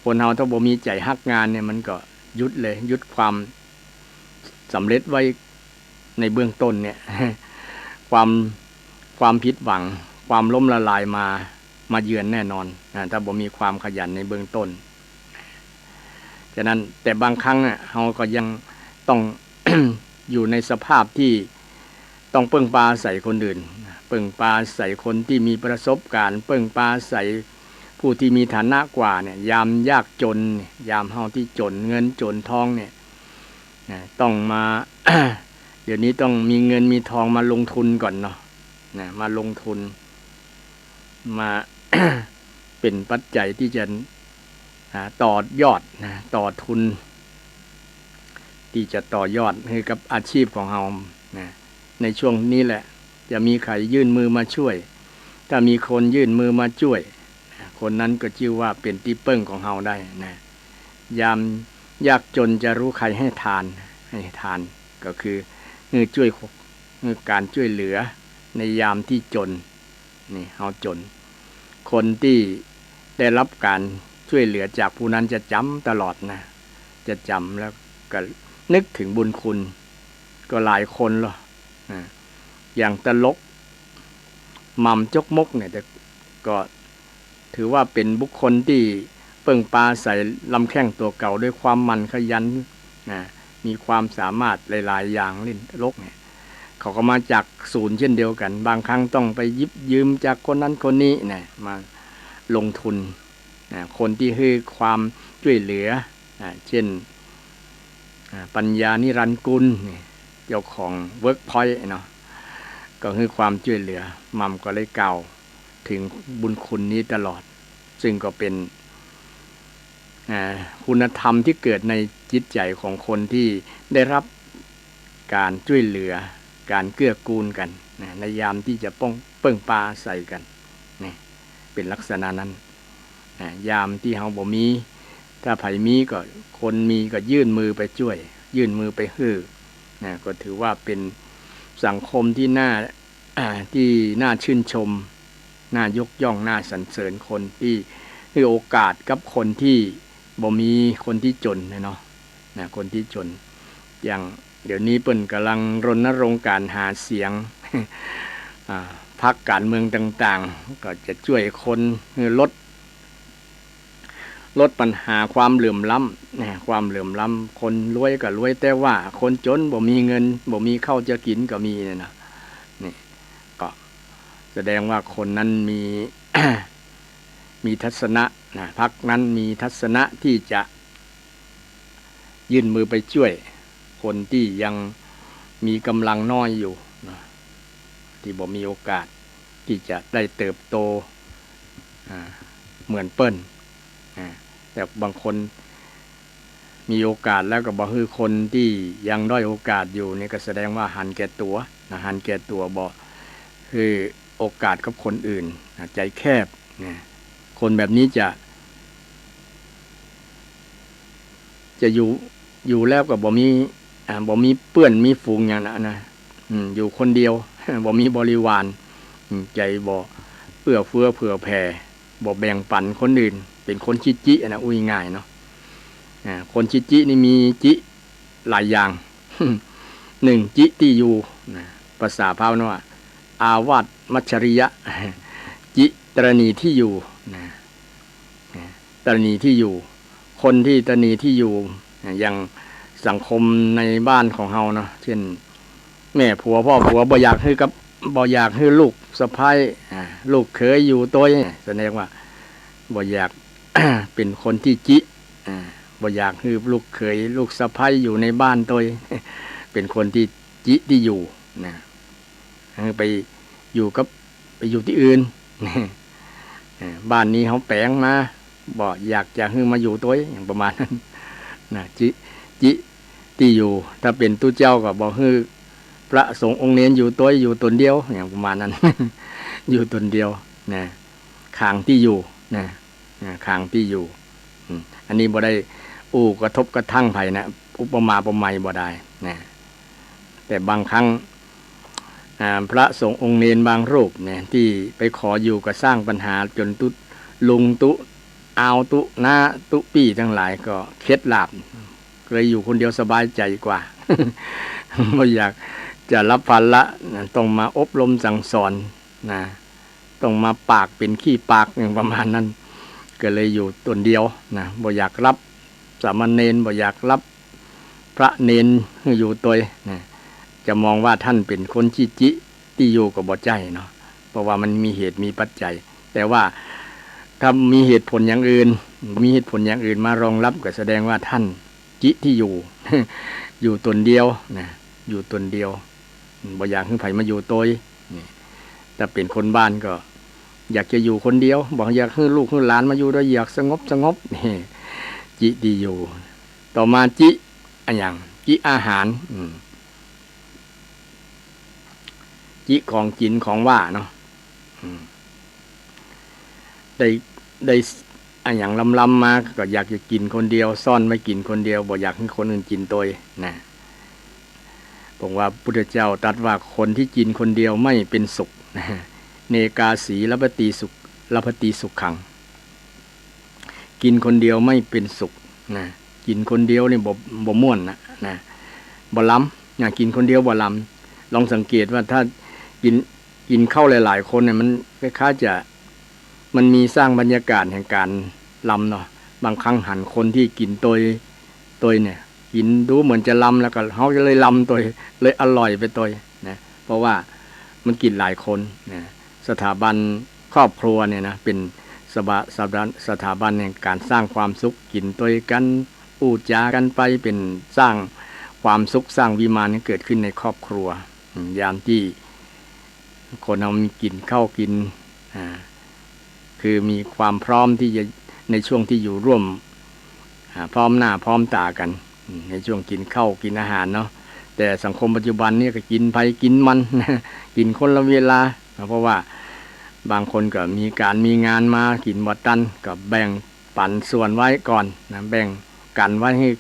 คนเฮาถ้าบ่มีใจ๋ฮักงานเนี่ย มันก็หยุดเลย หยุดความสำเร็จไว้ในเบื้องต้นเนี่ย ความ ความผิดหวัง ความล้มละลายมา มาเยือนแน่นอนนะ ถ้าบ่มีความขยันในเบื้องต้น ฉะนั้น แต่บางครั้งน่ะ เฮาก็ยังต้อง อยู่ในสภาพที่ต้องเปิ้งปาอาศัยคนอื่น เปิ้งปาอาศัยคนที่มีประสบการณ์ เปิ้งปาอาศัยผู้ที่มีฐานะกว่าเนี่ย ยามยากจนเนี่ย ยามเฮาตี้จ๋นเงินจ๋นทองเนี่ย นะ ต้องมา เดี๋ยวนี้ต้องมีเงินมีทองมาลงทุนก่อนเนาะ นะ มาลงทุน มา เป๋นปัจจัยตี้จะ นะ ต่อยอดนะ ต่อทุน ตี้จะต่อยอดหื้อกับอาชีพของเฮานะ ในช่วงนี้แหละ จะมีใผยื่นมือมาจ้วย ถ้ามีคนยื่นมือมาจ้วยนะ คนนั้นก็จื้อว่าเป๋นตี้เปิ้งของเฮาได้นะ ยามยากจนจะฮู้ใผหื้อทาน หื้อทาน ก็คือหื้อจ้วย หื้อก๋านจ้วยเหลือในยามตี้จ๋น นี่ เฮาจ๋น คนตี้ได้ฮับก๋านจ้วยเหลือจากผู้นั้นจะจ๋ำตลอดนะ จะจ๋ำแล้วก็นึกเถิงบุญคุณ ก็หลายคนลอ นะ อย่างตลก หม่ำจกมกเนี่ย แต่ก็ถือว่าเป๋นบุคคลตี้เปิ้งปาอาศัยลำแข้งตั๋วเก่าด้วยความหมั่นขยันนะ มีความสามารถหลายๆ อย่างเล่นตลกเนี่ย เขาก็มาจากศูนย์เช่นเดียวกั๋น บางครั้งต้องไปหยิบยืมจากคนนั้นคนนี้นะ มาลงทุนนะ คนตี้หื้อความจ้วยเหลือนะ เช่น อ่า ปัญญานิรันดร์กุลนี่ เจ้าของเวิร์กพอยต์เนาะ ก็หื้อความจ้วยเหลือ หม่ำก็เลยกล่าวเถิงบุญคุณนี้ตลอด ซึ่งก็เป๋น อ่า คุณธรรมตี้เกิดในจิตใจ๋ของคนตี้ได้ฮับก๋านจ้วยเหลือ ก๋านเกื้อกูลกั๋นนะ ในยามตี้จะป้อง เปิ้งปาอาศัยกั๋น นี่ เป๋นลักษณะนั้น นะ ยามตี้เฮาบ่มี ถ้าใผมีก็ คนมีก็ยื่นมือไปจ้วย ยื่นมือไปหื้อ นะ ก็ถือว่าเป๋นสังคมตี้น่า อ่า ตี้น่าชื่นชม น่ายกย่อง น่าสรรเสริญ คนตี้หื้อโอกาสกับคนตี้บ่มี คนตี้จ๋นนะเนาะ นะ คนตี้จ๋น อย่างเดี๋ยวนี้เปิ้นก่ำลังรณรงค์ก๋านหาเสียง อ่า พรรคก๋านเมืองต่างๆ ก็จะจ้วยคนหื้อลด ลดปัญหาความเหลื่อมล้ำนะ ความเหลื่อมล้ำ คนรวยก็รวยแต่ว่า คนจ๋นบ่มีเงิน บ่มีข้าวจะกิ๋นก็มีเนี่ยนะ นี่ ก็แสดงว่าคนนั้นมี มีทัศนะนะ พรรคนั้นมีทัศนะตี้จะ ยื่นมือไปจ้วยคนตี้ยังมีก๋ำลังน้อยอยู่นะ ตี้บ่มีโอกาสตี้จะได้เติบโต อ่า เหมือนเปิ้น อ่า แต่บางคน มีโอกาสแล้วก็บ่หื้อคนตี้ยังด้อยโอกาสอยู่นี่ก็แสดงว่าหันแก่ตั๋วนะ หันแก่ตั๋ว บ่หื้อโอกาสกับคนอื่นนะ ใจ๋แคบนะ คนแบบนี้จะ จะอยู่ อยู่แล้วก็บ่มี อ่า บ่มีเปื้อนมีฝูงหยังนะ นะ อืม อยู่คนเดียว บ่มีบริวาร อืม ใจ๋บ่เอื้อเฟื้อเผื่อแผ่ บ่แบ่งปันคนอื่น เป๋นคนขี้จิอะนะ อู้ง่ายๆ เนาะ อ่า คนขี้จินี่มีจิหลายอย่าง นึ่ง จิตี้อยู่นะ ภาษาพาวเนาะว่า อาวาสมัจฉริยะ จิตรณีที่อยู่นะ นะ ตระหนี่ตี้อยู่ คนตี้ตระหนี่ตี้อยู่ นะ อย่างสังคมในบ้านของเฮาเนาะ เจ้น แม่ผัวพ่อผัวบ่อยากหื้อกับ บ่อยากหื้อลูกสะใภ้ อ่า ลูกเขยอยู่ตวย แสดงว่าบ่อยาก เป๋นคนตี้จิ อ่า บ่อยากหื้อลูกเขยลูกสะใภ้อยู่ในบ้านตวย เป๋นคนตี้จิตี้อยู่นะ หื้อไปอยู่กับ ไปอยู่ตี้อื่น เออ บ้านนี้เฮาแป๋งมา บ่อยากจะหื้อมาอยู่ตวย อย่างประมาณนั้นนะ จิ จิตี้อยู่ ถ้าเป๋นตุ๊เจ้าก็บ่หื้อพระสงฆ์องค์เณรอยู่ตวย อยู่ต๋นเดียว อย่างประมาณนั้น อยู่ต๋นเดียวนะ ขางตี้อยู่นะ นะ ขางตี้อยู่ อืม อันนี้บ่ได้อู้กระทบกระทั่งใผนะ อุปมาอุปไมยบ่ได้นะ แต่บางครั้ง อ่า พระสงฆ์องค์เณรบางรูปเนี่ย ตี้ไปขออยู่ก็สร้างปัญหาจ๋นตุ๊ลุงตุ๊อาวตุ๊น้าตุ๊ปี้ตังหลายก็เข็ดหลาบ เลยอยู่คนเดียวสบายใจ๋กว่า บ่อยากจะรับภาระนะ ต้องมาอบรมสั่งสอนนะ ต้องมาปากเป๋นขี้ปาก อย่างประมาณนั้น ก็เลยอยู่ต๋นเดียวนะ บ่อยากรับสามเณร บ่อยากรับพระเณรหื้ออยู่ตวยนะ จะมองว่าต้านเป๋นคนขี้จิตี้อยู่ก็บ่ใจ้เนาะ เพราะว่ามันมีเหตุมีปัจจัย แต่ว่าถ้ามีเหตุผลอย่างอื่น มีเหตุผลอย่างอื่นมารองรับก็แสดงว่าต้านจิตี้อยู่ อยู่ต๋นเดียวนะ อยู่ต๋นเดียว บ่อยากหื้อใผมาอยู่ตวย นี่ ถ้าเป๋นคนบ้านก็อยากจะอยู่คนเดียว บ่อยากหื้อลูกหื้อหลานมาอยู่ตวย อยากสงบสงบ นี่ จิตี้อยู่ ต่อมาจิอะหยัง จิอาหาร อืม จิของกิ๋นของหว่านเนาะ อืม ได้ ได้อะหยังล้ำๆ มาก็อยากจะกิ๋นคนเดียว ซ่อนไว้กิ๋นคนเดียว บ่อยากหื้อคนอื่นกิ๋นตวยนะ ผมว่าพุทธเจ้าตรัสว่าคนที่กิ๋นคนเดียวไม่เป็นสุขนะ เนกาสีลัพพติสุข ลัพพติสุขัง กิ๋นคนเดียวไม่เป็นสุขนะ กิ๋นคนเดียวนี่บ่ บ่ม่วนนะ นะ บ่ลำนะ กิ๋นคนเดียวบ่ลำ ลองสังเกตว่าถ้ากิ๋น กิ๋นข้าวหลายๆ คนเนี่ย มันคล้ายๆ จะ มันมีสร้างบรรยากาศแห่งก๋านลำเนาะ บางครั้งหันคนตี้กิ๋นตวย ตวยเนี่ย กิ๋นดูเหมือนจะลำ แล้วก็เฮาจะเลยลำตวย เลยอร่อยไปตวยนะ เพราะว่ามันกิ๋นหลายคนนะ สถาบันครอบครัวเนี่ยนะ เป๋นสถาบะ- สถาบัน สถาบันแห่งก๋านสร้างความสุข กิ๋นตวยกั๋น อู้จ๋ากั๋นไป เป๋นสร้างความสุข สร้างวิมานให้เกิดขึ้นในครอบครัว อืม ยามตี้คนเฮามีกิ๋นข้าวกิ๋น อ่า คือมีความพร้อมตี้จะ ในช่วงตี้อยู่ร่วม อ่า พร้อมหน้าพร้อมต๋ากั๋น อืม ในช่วงกิ๋นข้าวกิ๋นอาหารเนาะ แต่สังคมปัจจุบันนี่ก็กิ๋นไผกิ๋นมัน กิ๋นคนละเวลา เพราะว่าบางคนก็มีก๋านมีงานมา กิ๋นบ่ตัน ก็แบ่งปันส่วนไว้ก่อนนะ แบ่งกั๋นไว้หื้อ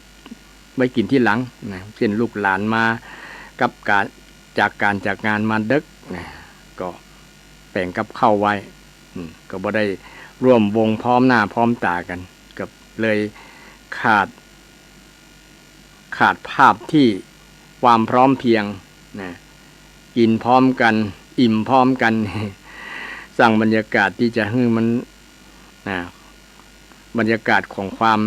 ไว้กิ๋นทีหลังนะ เจ้นลูกหลานมากับก๋าน จากก๋านจากงานมาเดิ็กนะ ก็แป๋งกับข้าวไว้ อืม ก็บ่ได้ร่วมวงพร้อมหน้าพร้อมต๋ากั๋น ก็เลยขาด ขาดภาพตี้ความพร้อมเพรียงนะ กิ๋นพร้อมกั๋น อิ่มพร้อมกั๋น สร้างบรรยากาศตี้จะหื้อมัน นะ บรรยากาศของความ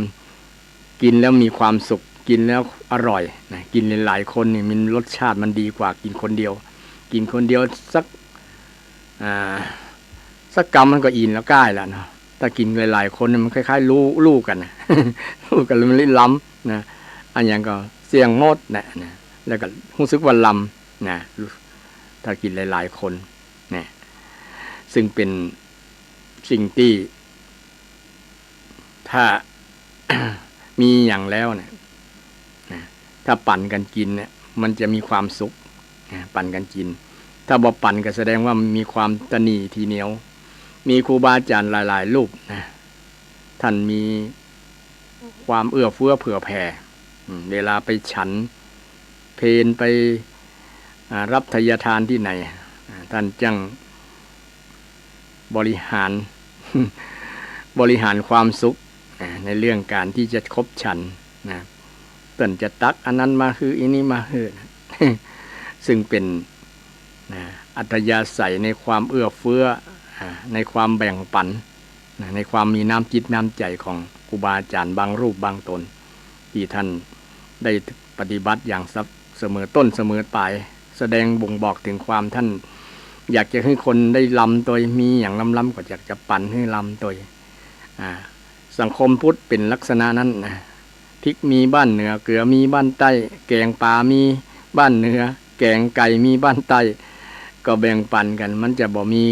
กิ๋นแล้วมีความสุข กิ๋นแล้วอร่อยนะ กิ๋นหลายๆ คนนี่มันรสชาติมันดีกว่ากิ๋นคนเดียว กิ๋นคนเดียวสัก อ่า สักกำมันก็อิ่มแล้วก้ายแล้วเนาะ ถ้ากิ๋นหลายๆ คนนี่มันคล้ายๆ ลู่ ลู่กั๋นนะ ลู่กั๋นแล้วมันเลยลำนะ อะหยังก็เสี้ยงหมดนะ นะ แล้วก็ฮู้สึกว่าลำนะ ถ้ากิ๋นหลายๆ คนนะ ซึ่งเป๋นสิ่งตี้ ถ้า มีหยังแล้วเนี่ย ถ้าปั๋นกั๋นกิ๋นเนี่ย มันจะมีความสุข นะ ปั๋นกั๋นกิ๋น ถ้าบ่ปั๋นก็แสดงว่ามันมีความตระหนี่ถี่เหนียว มีครูบาอาจ๋ารย์หลายๆ รูปนะ ท่านมีความเอื้อเฟื้อเผื่อแผ่ อืม เวลาไปฉันเพลไป อ่า รับไทยทานตี้ไหน อ่า ท่านจั้งบริหาร บริหารความสุข อ่า ในเรื่องก๋านตี้จะคบฉันนะ ต้นจะตักอันนั้นมาหื้อ อันนี้มาหื้อ ซึ่งเป๋น นะ อัธยาศัยในความเอื้อเฟื้อ อ่า ในความแบ่งปั๋น นะ ในความมีน้ำจิตน้ำใจ๋ของครูบาอาจ๋ารย์บางรูปบางต๋น ตี้ท่านได้ปฏิบัติอย่างสะ- เสมอต้นเสมอปลาย แสดงบ่งบอกเถิงความท่านอยากจะหื้อคนได้ลำตวย มีหยังลำๆ ก็อยากจะปั๋นหื้อลำตวย อ่า สังคมพุทธเป๋นลักษณะนั้นนะ พริกมีบ้านเหนือ เกลือมีบ้านใต้ แก๋งป๋ามีบ้านเหนือ แก๋งไก่มีบ้านใต้ ก็แบ่งปั๋นกั๋น มันจะบ่มี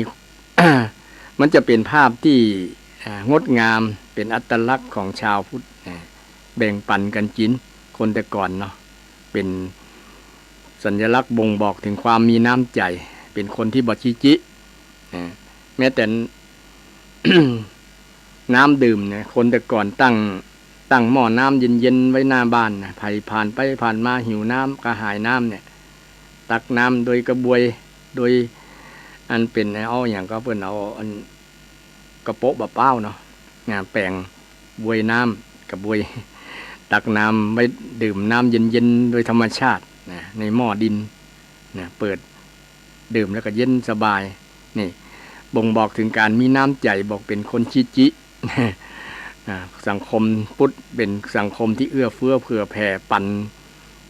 มันจะเป๋นภาพตี้ อ่า งดงาม เป๋นอัตลักษณ์ของชาวพุทธนะ แบ่งปั๋นกั๋นกิ๋น คนแต่ก่อนเนาะ เป๋นสัญลักษณ์บ่งบอกเถิงความมีน้ำใจ๋ เป๋นคนตี้บ่จี้จิ นะ แม้แต่ น้ำดื่มเนี่ย คนแต่ก่อนตั้ง ตั้งหม้อน้ำเย็นๆ ไว้หน้าบ้านนะ ใผผ่านไปผ่านมาหิวน้ำ กระหายน้ำเนี่ย ตักน้ำโดยกระบวย โดยอันเป๋น เอาหยังก็เปิ้นเอาอันกระโป๊ะบ่าป๊าวเนาะ นะ แป๋งบวยน้ำ กระบวย ตักน้ำไว้ดื่มน้ำเย็นๆ โดยธรรมชาตินะ ในหม้อดินนะ เปิด ดื่มแล้วก็เย็นสบาย นี่ บ่งบอกเถิงก๋านมีน้ำใจ๋ บอกเป๋นคนจี้จิ อ่า สังคมพุทธเป๋นสังคมตี้เอื้อเฟื้อเผื่อแผ่ ปั๋น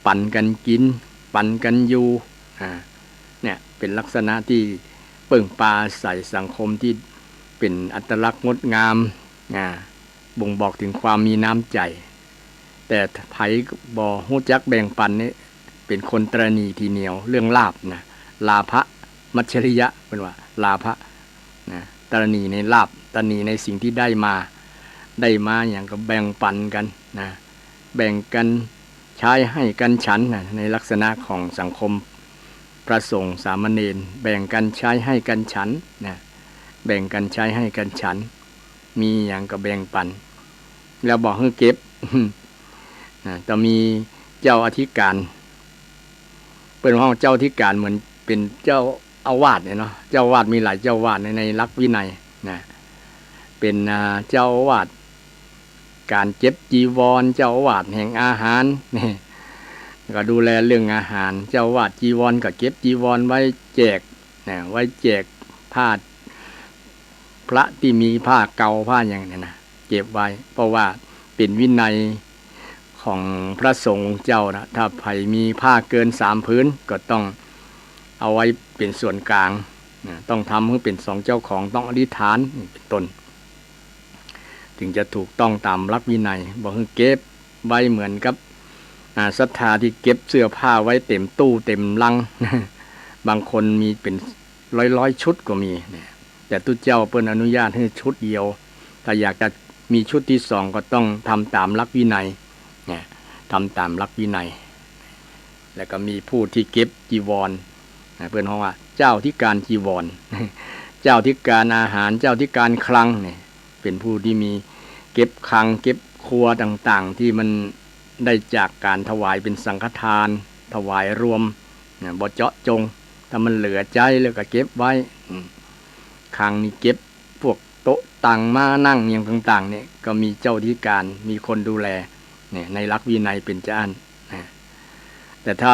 ปั๋นกั๋นกิ๋น ปั๋นกั๋นอยู่ อ่า เนี่ย เป๋นลักษณะตี้เปิ้งปาอาศัยสังคมตี้เป๋นอัตลักษณ์งดงาม อ่า บ่งบอกเถิงความมีน้ำใจ๋ แต่ใผบ่ฮู้จักแบ่งปั๋นนี่ เป๋นคนตระหนี่ถี่เหนียวเรื่องลาภนะ ลาภะมัจฉริยะ เปิ้นว่า ลาภะนะ ตระหนี่ในลาภ ตระหนี่ในสิ่งตี้ได้มา ได้มาหยังก็แบ่งปั๋นกั๋นนะ แบ่งกั๋นใช้ให้กั๋นฉันนะ ในลักษณะของสังคมพระสงฆ์สามเณร แบ่งกั๋นใช้ให้กั๋นฉันนะ แบ่งกั๋นใช้ให้กั๋นฉัน มีหยังก็แบ่งปั๋น แล้วบ่หื้อเก็บ นะ ต้องมีเจ้าอธิการ เปิ้นฮ้องเจ้าอธิการเหมือนเป๋นเจ้าอาวาสเนี่ยเนาะ เจ้าอาวาสมีหลายเจ้าอาวาสใน ในหลักวินัยนะ เป๋น อ่า เจ้าอาวาสก๋านเก็บจีวร เจ้าอาวาสแห่งอาหาร นี่ ก็ดูแลเรื่องอาหาร เจ้าอาวาสจีวรก็เก็บจีวรไว้แจกนะ ไว้แจกผ้า พระตี้มีผ้าเก่าผ้าหยังเนี่ยนะ เก็บไว้ เพราะว่าเป๋นวินัยของพระสงฆ์องค์เจ้านะ ถ้าใผมีผ้าเกินสามผืน ก็ต้องเอาไว้เป๋นส่วนก๋างนะ ต้องทำหื้อเป๋นสองเจ้าของ ต้องอธิษฐาน นี่เป๋นต้น เถิงจะถูกต้องต๋ามหลักวินัย บ่หื้อเก็บไว้เหมือนกับ อ่า ศรัทธาตี้เก็บเสื้อผ้าไว้เต็มตู้เต็มลัง บางคนมีเป๋นร้อยๆ ชุดก็มีเนี่ย แต่ตุ๊เจ้าเปิ้นอนุญาตหื้อชุดเดียว ถ้าอยากจะมีชุดตี้สองก็ต้องทำต๋ามหลักวินัยเนี่ย ทำต๋ามหลักวินัย แล้วก็มีผู้ตี้เก็บจีวรนะ เปิ้นฮ้องว่าเจ้าอธิการจีวร เจ้าอธิการอาหาร เจ้าอธิการคลังเนี่ย เป๋นผู้ตี้มีเก็บคลังเก็บครัวต่างๆ ตี้มันได้จากก๋านถวายเป๋นสังฆทาน ถวายรวมนะ บ่เจาะจง ถ้ามันเหลือใจ๊แล้วก็เก็บไว้ อืม คลังนี่เก็บพวกโต๊ะตั๋งม้านั่งหยังต่างๆ เนี่ย ก็มีเจ้าอธิการ มีคนดูแลเนี่ย ในหลักวินัยเป๋นจาอั้นนะ แต่ถ้า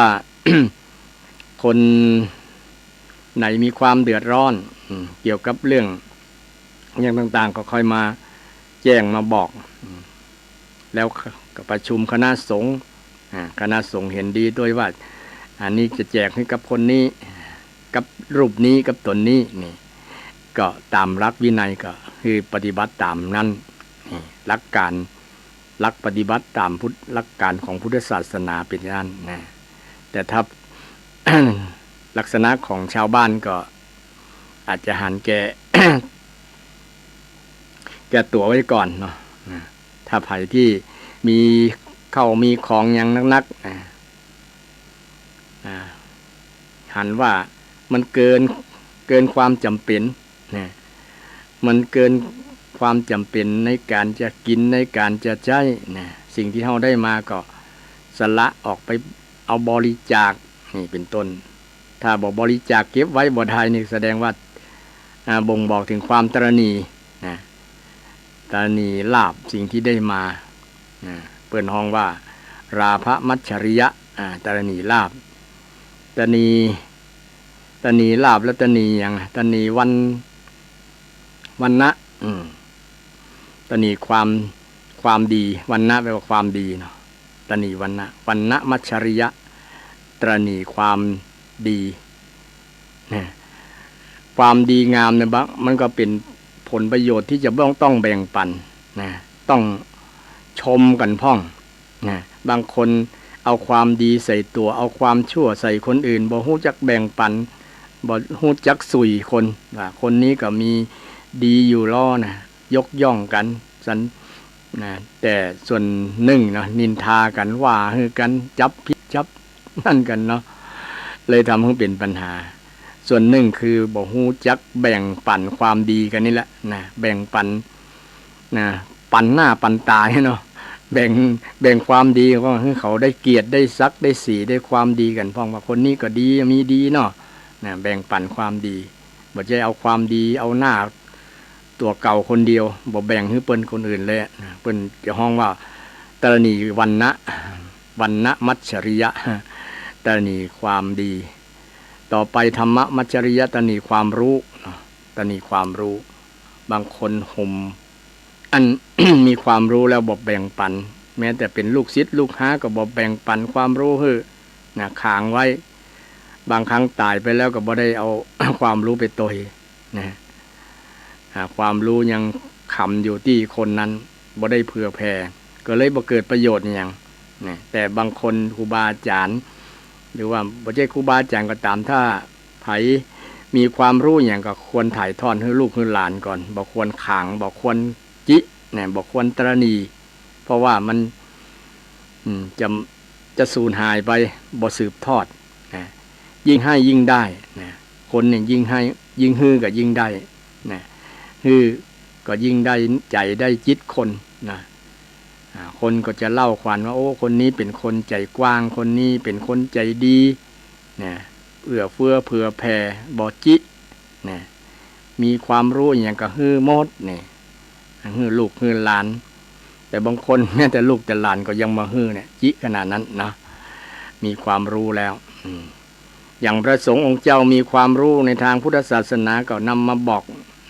คนไหนมีความเดือดร้อน อืม เกี่ยวกับเรื่องหยังต่างๆ ก็ค่อยมาแจ้งมาบอก อืม แล้วก็ประชุมคณะสงฆ์ อ่า คณะสงฆ์เห็นดีตวยว่า อันนี้จะแจกหื้อกับคนนี้ กับรูปนี้ กับต๋นนี้ นี่ ก็ต๋ามหลักวินัยก็คือปฏิบัติต๋ามนั้น นี่ หลักก๋าน หลักปฏิบัติต๋ามพุทธ หลักก๋านของพุทธศาสนาเป๋นอย่างนั้นนะ แต่ถ้า ลักษณะของชาวบ้านก็อาจจะหันแก่ แก่ตั๋วไว้ก่อนเนาะ นะ ถ้าใผตี้มีข้าวมีของหยังนักๆ นะ หันว่ามันเกิน เกินความจ๋ำเป๋นนะ มันเกินความจ๋ำเป๋นในก๋านจะกิ๋น ในก๋านจะใจ๊นะ สิ่งตี้เฮาได้มาก็สละออกไปเอาบริจาค นี่เป๋นต้น ถ้าบ่บริจาคเก็บไว้บ่ได้นี่แสดงว่า อ่า บ่งบอกเถิงความตระหนี่นะ ตระหนี่ลาภสิ่งตี้ได้มานะ เปิ้นฮ้องว่า ราภมัจฉริยะ อ่า ตระหนี่ลาภ ตระหนี่ ตระหนี่ลาภและตระหนี่หยัง ตระหนี่วรรณ วรรณะ อืม ตระหนี่ความ ความดี วรรณะแปลว่าความดีเนาะ ตระหนี่วรรณะ วรรณมัจฉริยะ ตระหนี่ความดีนะ ความดีงามเนี่ยบาง มันก็เป๋นผลประโยชน์ตี้จะต้อง ต้องแบ่งปั๋นนะ ต้องชมกั๋นพ่องนะ บางคนเอาความดีใส่ตั๋ว เอาความชั่วใส่คนอื่น บ่ฮู้จักแบ่งปั๋น บ่ฮู้จักสุยคน ว่าคนนี้ก็มีดีอยู่ลอนะ ยกย่องกั๋นสัน นะ แต่ส่วนนึ่งเนาะ นินทากั๋น ว่าหื้อกั๋น จับผิดจับนั่นกั๋นเนาะ เลยทำหื้อเป๋นปัญหา ส่วนนึ่งคือบ่ฮู้จักแบ่งปั๋นความดีกั๋นนี่แหละนะ แบ่งปั๋นนะ ปั๋นหน้าปั๋นต๋าเนาะ แบ่ง แบ่งความดีก็หื้อเขาได้เกียรติ ได้ศักดิ์ ได้ศรี ได้ความดีกั๋นพ่อง ว่าคนนี้ก็ดี มีดีเนาะนะ แบ่งปั๋นความดี บ่ใจ้เอาความดี เอาหน้าตั๋วเก่าคนเดียว บ่แบ่งหื้อเปิ้นคนอื่นเลยนะ เปิ้นจะฮ้องว่า ตระหนี่วรรณะ วรรณมัจฉริยะ ตระหนี่ความดี ต่อไป ธรรมมัจฉริยะ ตระหนี่ความฮู้เนาะ ตระหนี่ความฮู้ บางคนห่ม อัน มีความฮู้แล้วบ่แบ่งปั๋น แม้แต่เป๋นลูกศิษย์ลูกหาก็บ่แบ่งปั๋นความฮู้หื้อนะ ขางไว้ บางครั้งต๋ายไปแล้วก็บ่ได้เอา ความฮู้ไปตวยนะ อ่า ความฮู้ยังขำอยู่ตี้คนนั้น บ่ได้เผื่อแผ่ ก็เลยบ่เกิดประโยชน์อะหยังนะ แต่บางคนครูบาอาจ๋ารย์ หรือว่าบ่ใจ้ครูบาอาจ๋ารย์ก็ต๋าม ถ้าใผมีความฮู้อะหยังก็ควรถ่ายทอดหื้อลูกหื้อหลานก่อน บ่ควรขาง บ่ควรจินะ บ่ควรตระหนี่ เพราะว่ามัน อืม จะ จะสูญหายไป บ่สืบทอดนะ ยิ่งให้ยิ่งได้นะ คนเนี่ยยิ่งให้ ยิ่งหื้อก็ยิ่งได้นะ หื้อก็ยิ่งได้ใจ๋ได้จิตคนนะ อ่า คนก็จะเล่าขวัญว่า โอ้ คนนี้เป๋นคนใจ๋กว้าง คนนี้เป๋นคนใจ๋ดีนะ เอื้อเฟื้อเผื่อแผ่ บ่จินะ มีความฮู้อะหยังก็หื้อหมดนี่ หื้อลูกหื้อหลาน แต่บางคนแม้แต่ลูกแต่หลานก็ยังบ่หื้อเนี่ย จิขนาดนั้นเนาะ มีความฮู้แล้ว อืม อย่างพระสงฆ์องค์เจ้ามีความฮู้ในตางพุทธศาสนาก็นำมาบอก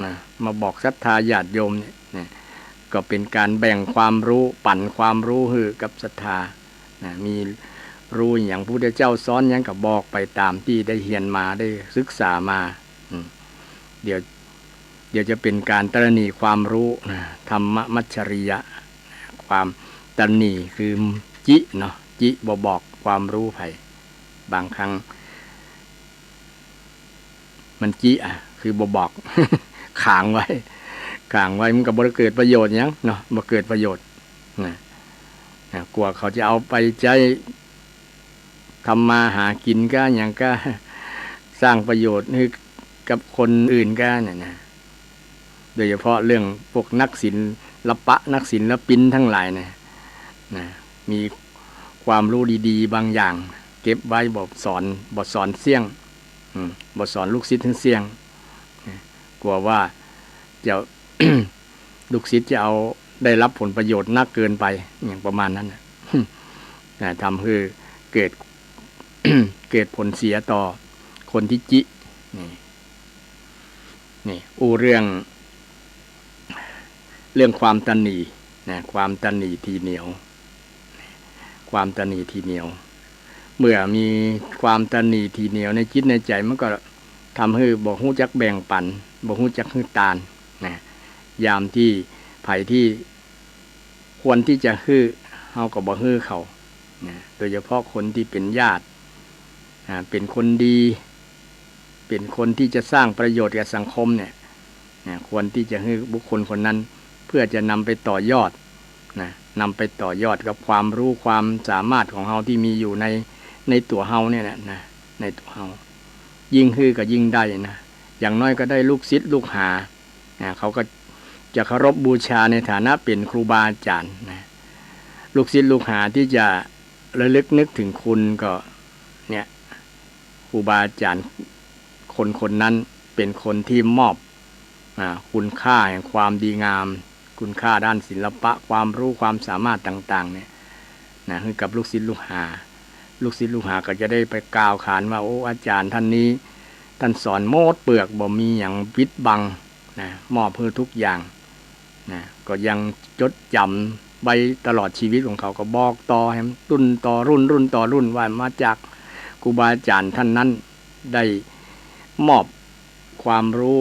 นะ มาบอกศรัทธาญาติโยมเนี่ย เนี่ย ก็เป๋นก๋านแบ่งความฮู้ ปั๋นความฮู้หื้อกับศรัทธานะ มีฮู้อะหยังพระพุทธเจ้าสอนหยังก็บอกไปต๋ามตี้ได้เฮียนมา ได้ศึกษามา อืม เดี๋ยว เดี๋ยวจะเป๋นก๋านตระหนี่ความฮู้นะ ธรรมมัจฉริยะ ความตระหนี่คือจิเนาะ จิบ่บอกความฮู้ใผ บางครั้ง มันจิอะ คือบ่บอก ขางไว้ ขางไว้มันก็บ่ได้เกิดประโยชน์หยังเนาะ บ่เกิดประโยชน์นะ นะ กว่าเขาจะเอาไปใจ๊ทำมาหากิ๋นก้าหยังก้า สร้างประโยชน์หื้อกับคนอื่นก้าเนี่ยนะ โดยเฉพาะเรื่องพวกนักศิลปะ นักศิลปินตังหลายเนี่ยนะ มีความฮู้ดีๆ บางอย่าง เก็บไว้บ่สอน บ่สอนเสี้ยง อืม บ่สอนลูกศิษย์หื้อเสี้ยง นะ กั๋วว่าจะ ลูกศิษย์จะเอา ได้รับผลประโยชน์นักเกินไป อย่างประมาณนั้นน่ะ นะ ทำหื้อเกิด เกิดผลเสียต่อคนตี้จิ นี่ นี่ อู้เรื่อง เรื่องความตระหนี่นะ ความตระหนี่ถี่เหนียว ความตระหนี่ถี่เหนียว เมื่อมีความตระหนี่ถี่เหนียวในจิตในใจ๋ มันก็ทำหื้อบ่ฮู้จักแบ่งปั๋น บ่ฮู้จักหื้อตานนะ ยามตี้ใผตี้ควรตี้จะหื้อ เฮาก็บ่หื้อเขานะ โดยเฉพาะคนตี้เป๋นญาติ อ่า เป๋นคนดี เป๋นคนตี้จะสร้างประโยชน์แก่สังคมเนี่ย นะ ควรตี้จะหื้อบุคคลคนนั้น เพื่อจะนำไปต่อยอดนะ นำไปต่อยอดกับความฮู้ความสามารถของเฮาตี้มีอยู่ใน ในตั๋วเฮาเนี่ยแหละนะ ในตั๋วเฮา ยิ่งหื้อก็ยิ่งได้นะ อย่างน้อยก็ได้ลูกศิษย์ลูกหา นะ เขาก็จะเคารพบูชาในฐานะเป๋นครูบาอาจ๋ารย์นะ ลูกศิษย์ลูกหาที่จะระลึกนึกถึงคุณก็ เนี่ย ครูบาอาจ๋ารย์คนคนนั้นเป๋นคนที่มอบ อ่า คุณค่าแห่งความดีงาม คุณค่าด้านศิลปะ ความรู้ ความสามารถต่างๆ เนี่ยนะ หื้อกับลูกศิษย์ลูกหา ลูกศิษย์ลูกหาก็จะได้ไปกล่าวขานว่า โอ้ อาจ๋ารย์ต้านนี้ ต้านสอนหมดเปลือก บ่มีหยังปิดบังนะ มอบหื้อทุกอย่างนะ ก็ยังจดจ๋ำไว้ตลอดชีวิตของเขา ก็บอกต่อแหม รุ่นต่อรุ่น รุ่นต่อรุ่น ว่ามาจากครูบาอาจ๋ารย์ต้านนั้น ได้มอบความรู้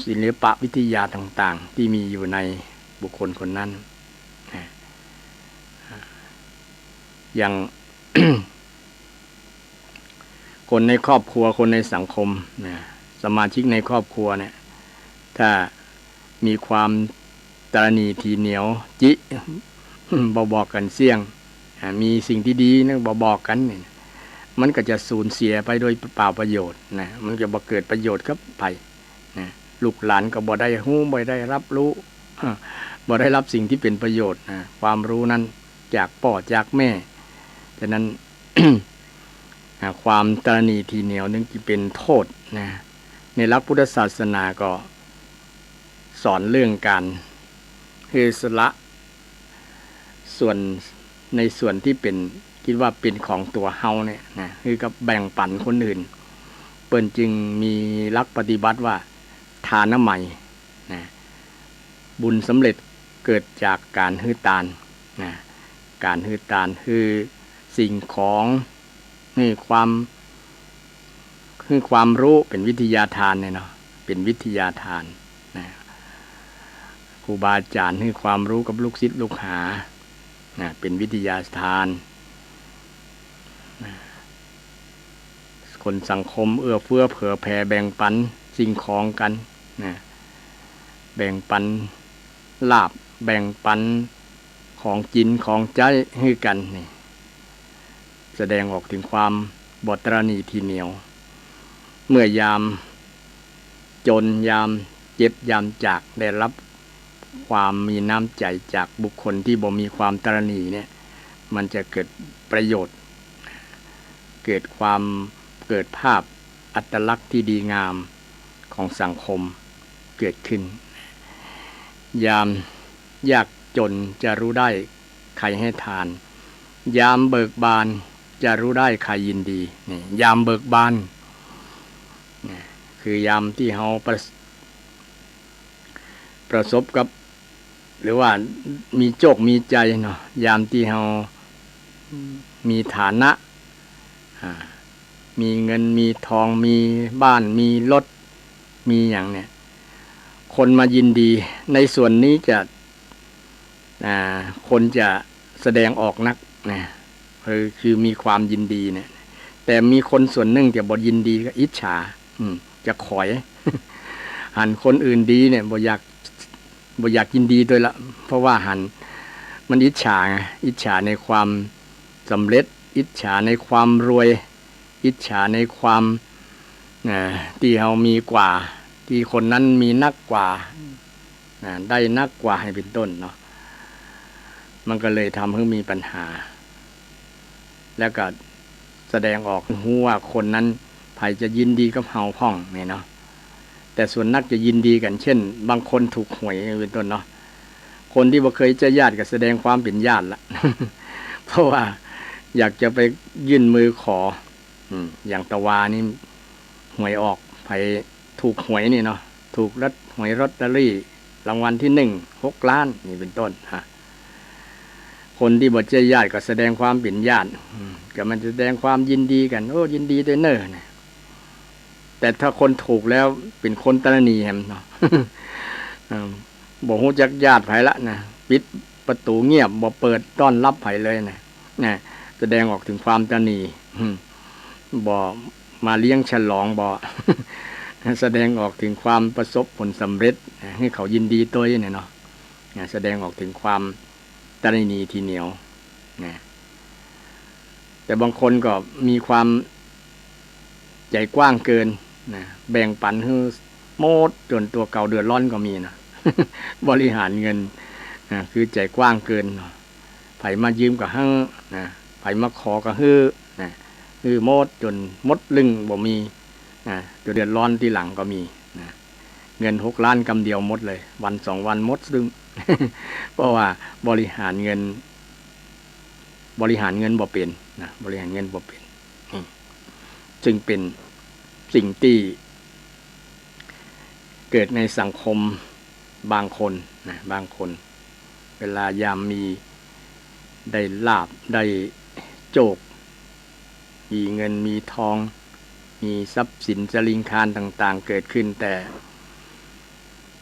ศิลปวิทยาต่างๆ ที่มีอยู่ในบุคคลคนนั้นนะ อย่าง คนในครอบครัว คนในสังคมนะ สมาชิกในครอบครัวเนี่ย ถ้ามีความตระหนี่ถี่เหนียว จิ บ่บอกกั๋นเสี้ยง อ่า มีสิ่งที่ดีนะ บ่บอกกั๋นเนี่ย มันก็จะสูญเสียไปโดยเปล่าประโยชน์นะ มันจะบ่เกิดประโยชน์กับใผนะ ลูกหลานก็บ่ได้ฮู้ บ่ได้รับรู้ บ่ได้รับสิ่งที่เป๋นประโยชน์นะ ความรู้นั้นจากป้อจากแม่ ฉะนั้น อ่า ความตระหนี่ถี่เหนียวนึ่งจะเป๋นโต้ษนะ ในหลักพุทธศาสนาก็สอนเรื่องก๋านหื้อสละส่วน ในส่วนที่เป๋น กึ๊ดว่าเป๋นของตั๋วเฮาเนี่ยนะ หื้อกับแบ่งปั๋นคนอื่น เปิ้นจึงมีหลักปฏิบัติว่า ทานไมยนะ บุญสำเร็จเกิดจากก๋านหื้อตานนะ ก๋านหื้อตาน หื้อสิ่งของ หื้อความ หื้อความรู้ เป๋นวิทยาทานเนี่ยเนาะ เป๋นวิทยาทานนะ ครูบาอาจ๋ารย์หื้อความรู้กับลูกศิษย์ลูกหานะ เป๋นวิทยาทานนะ คนสังคมเอื้อเฟื้อเผื่อแผ่แบ่งปั๋นสิ่งของกั๋นนะ แบ่งปั๋นลาภ แบ่งปั๋นของกิ๋นของใจ๊หื้อกั๋นนี่ แสดงออกเถิงความบ่ตระหนี่ถี่เหนียว เมื่อยามจ๋น ยามเจ็บ ยามจาก ได้รับความมีน้ำใจ๋จากบุคคลที่บ่มีความตระหนี่เนี่ย มันจะเกิดประโยชน์ เกิดความ เกิดภาพอัตลักษณ์ที่ดีงามของสังคมเกิดขึ้น ยามยากจ๋นจะฮู้ได้ใค่ให้ทาน ยามเบิกบานจะฮู้ได้ใค่ยินดี นี่ ยามเบิกบาน นี่ คือยามตี้เฮาประ ประสบกับ หรือว่ามีโจคมีชัยเนาะ ยามตี้เฮามีฐานะ อ่า มีเงินมีทอง มีบ้าน มีรถ มีหยังเนี่ย คนมายินดี ในส่วนนี้จะ อ่า คนจะแสดงออกนักนะ คือ คือมีความยินดีเนี่ย แต่มีคนส่วนนึ่งจะบ่ยินดี ก็อิจฉา อืม จะขอย หันคนอื่นดีเนี่ย บ่อยาก บ่อยากยินดีตวยละ เพราะว่าหัน มันอิจฉาไง อิจฉาในความสำเร็จ อิจฉาในความรวย อิจฉาในความ เอ่อ ตี้เฮามีกว่า ตี้คนนั้นมีนักกว่า นะ ได้นักกว่า หื้อเป๋นต้นเนาะ มันก็เลยทำหื้อมีปัญหา แล้วก็แสดงออกหื้อฮู้ว่าคนนั้นใผจะยินดีกับเฮาพ่องเนี่ยเนาะ แต่ส่วนนักจะยินดีกั๋น เช่น บางคนถูกหวยเป๋นต้นเนาะ คนตี้บ่เกยใจ๊ญาติก็แสดงความเป๋นญาติละ เพราะว่าอยากจะไปยื่นมือขอ อืม อย่างตะวานี่หวยออก ใผถูกหวยนี่เนาะ ถูกลอต หวยลอตเตอรี่รางวัลตี้นึ่ง หกล้าน นี่เป๋นต้น ฮะ คนตี้บ่ใจ้ญาติก็แสดงความเป๋นญาติ อืม ก็มันแสดงความยินดีกั๋น โอ้ ยินดีตวยเน่อ นะ แต่ถ้าคนถูกแล้วเป๋นคนตระหนี่แหมเนาะ อืม บ่ฮู้จักญาติใผละนะ ปิดประตู๋เงียบ บ่เปิดต้อนฮับใผเลยนะ นะ แสดงออกเถิงความตระหนี่ อืม บ่มาเลี้ยงฉลอง บ่ แสดงออกเถิงความประสบผลสำเร็จนะ หื้อเขายินดีตวยเนี่ยเนาะ นะ แสดงออกเถิงความตระหนี่ถี่เหนียว นะ แต่บางคนก็มีความใจ๋กว้างเกินนะ แบ่งปั๋นหื้อหมดจ๋นตั๋วเก่าเดือดร้อนก็มีนะ บริหารเงินนะ คือใจ๋กว้างเกินเนาะ ใผมายืมก็หื้อนะ ใผมาขอก็หื้อนะ หื้อหมดจ๋นหมดลึ่งบ่มีนะ จ๋นเดือดร้อนตี้หลังก็มีนะ เงินหกล้านกำเดียวหมดเลย วันสองวันหมดซึ่ง เพราะว่าบริหารเงิน บริหารเงินบ่เป๋นนะ บริหารเงินบ่เป๋น อืม ซึ่งเป๋นสิ่งตี้เกิดในสังคมบางคนนะ บางคน เวลายามมีได้ลาภได้โจค มีเงินมีทอง มีทรัพย์สินสะหลิงคารต่างๆ เกิดขึ้น แต่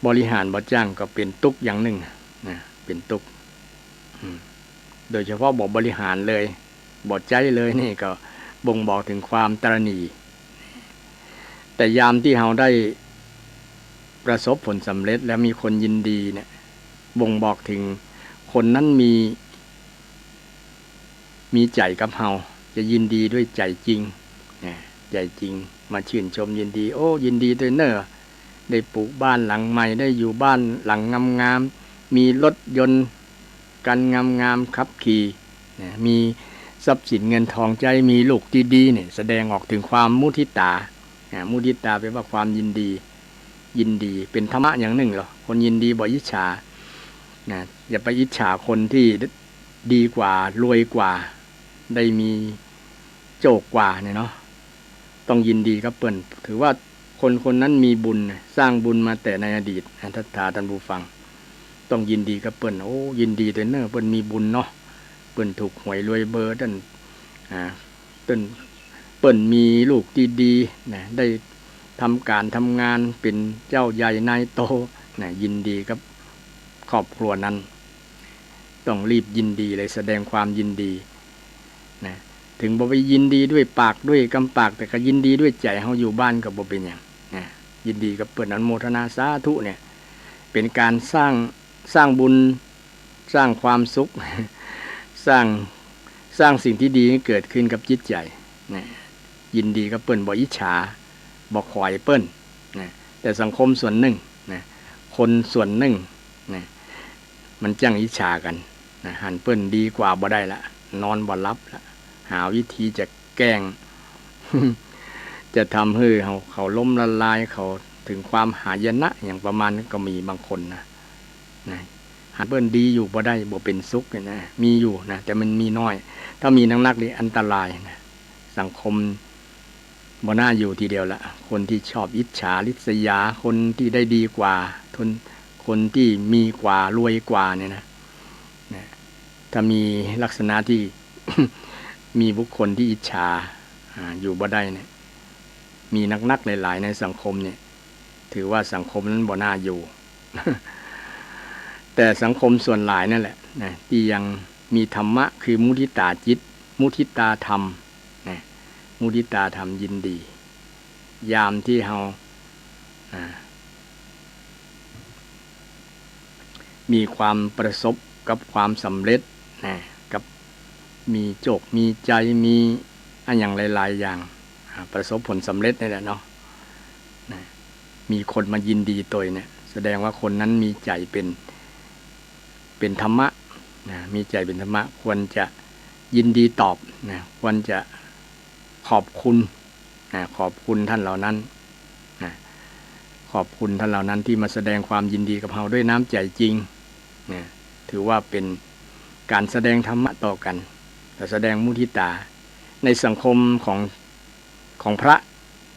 บริหารบ่จั่งก็เป๋นตุ๊กข์อย่างนึ่งนะ เป๋นตุ๊กข์ อืม โดยเฉพาะบ่บริหารเลย บ่ใจ๊เลยนี่ก็บ่งบอกเถิงความตระหนี่ แต่ยามตี้เฮาได้ประสบผลสำเร็จแล้วมีคนยินดีเนี่ย บ่งบอกเถิงคนนั้นมี มีใจ๋กับเฮา จะยินดีด้วยใจ๋จริงนะ ใจ๋จริง มาชื่นชมยินดี โอ้ ยินดีตวยเน่อ ได้ปลูกบ้านหลังใหม่ ได้อยู่บ้านหลังงามๆ มีรถยนต์คันงามๆ ขับขี่นะ มีทรัพย์สินเงินทองใจ๊ มีลูกตี้ดีเนี่ย แสดงออกเถิงความมุทิตานะ มุทิตาแปลว่าความยินดี ยินดี เป๋นธรรมะอย่างนึ่งเหรอ คนยินดีบ่อิจฉานะ อย่าไปอิจฉาคนตี้ดีกว่า รวยกว่า ได้มีโจคกว่าเนี่ยเนาะ ต้องยินดีกับเปิ้น ถือว่าคนคนนั้นมีบุญนะ สร้างบุญมาแต่ในอดีตนะ ศรัทธาต้านผู้ฟัง ต้องยินดีกับเปิ้น โอ้ ยินดีตวยเน่อ เปิ้นมีบุญเนาะ เปิ้นถูกหวยรวยเบอร์ ต้าน อ่า ต้าน เปิ้นมีลูกตี้ดีนะ ได้ทำก๋านทำงานเป๋นเจ้าใหญ่นายโตนะ ยินดีกับครอบครัวนั้น ต้องรีบยินดีเลย แสดงความยินดีนะ เถิงบ่ไปยินดีด้วยปากด้วยกำปาก แต่ก็ยินดีด้วยใจ๋เฮา อยู่บ้านก็บ่เป๋นหยังนะ ยินดีกับเปิ้น อนุโมทนาสาธุเนี่ย เป๋นก๋านสร้าง สร้างบุญ สร้างความสุข สร้าง สร้างสิ่งตี้ดีให้เกิดขึ้นกับจิตใจ๋นะ ยินดีกับเปิ้น บ่อิจฉา บ่ขอยเปิ้นนะ แต่สังคมส่วนนึ่งนะ คนส่วนนึ่งนะ มันจั่งอิจฉากั๋นนะ หันเปิ้นดีกว่าบ่ได้ละ นอนบ่หลับละ หาวิธีจะแกล้ง จะทำหื้อเขา เขาล้มละลาย เขาเถิงความหายนะ อย่างประมาณนั้นก็มีบางคนนะ นะ หันเปิ้นดีอยู่บ่ได้ บ่เป๋นสุขเนี่ยนะ มีอยู่นะ แต่มันมีน้อย ถ้ามีนักๆ นี่อันตรายนะ สังคมบ่น่าอยู่ทีเดียวละ คนตี้ชอบอิจฉาริษยา คนตี้ได้ดีกว่า คน คนตี้มีกว่า รวยกว่าเนี่ยนะ นะ ถ้ามีลักษณะตี้ มีบุคคลตี้อิจฉา อ่า อยู่บ่ได้เนี่ย มีนักๆ หลายๆ ในสังคมเนี่ย ถือว่าสังคมนั้นบ่น่าอยู่ แต่สังคมส่วนหลายนั่นแหละนะ ตี้ยังมีธรรมะ คือมุทิตาจิต มุทิตาธรรมนะ มุทิตาธรรม ยินดี ยามตี้เฮา อ่า มีความประสบกับความสำเร็จนะ กับมีโจค มีใจ๋ มีอะหยังหลายๆ อย่าง อ่า ประสบผลสำเร็จนี่แหละเนาะ นะ มีคนมายินดีตวยเนี่ย แสดงว่าคนนั้นมีใจ๋เป๋น เป๋นธรรมะนะ มีใจ๋เป๋นธรรมะ ควรจะยินดีตอบนะ ควรจะขอบคุณนะ ขอบคุณท่านเหล่านั้นนะ ขอบคุณท่านเหล่านั้นตี้มาแสดงความยินดีกับเฮาด้วยน้ำใจ๋จริงนะ ถือว่าเป๋นก๋านแสดงธรรมะต่อกั๋น และแสดงมุทิตา ในสังคมของ ของพระ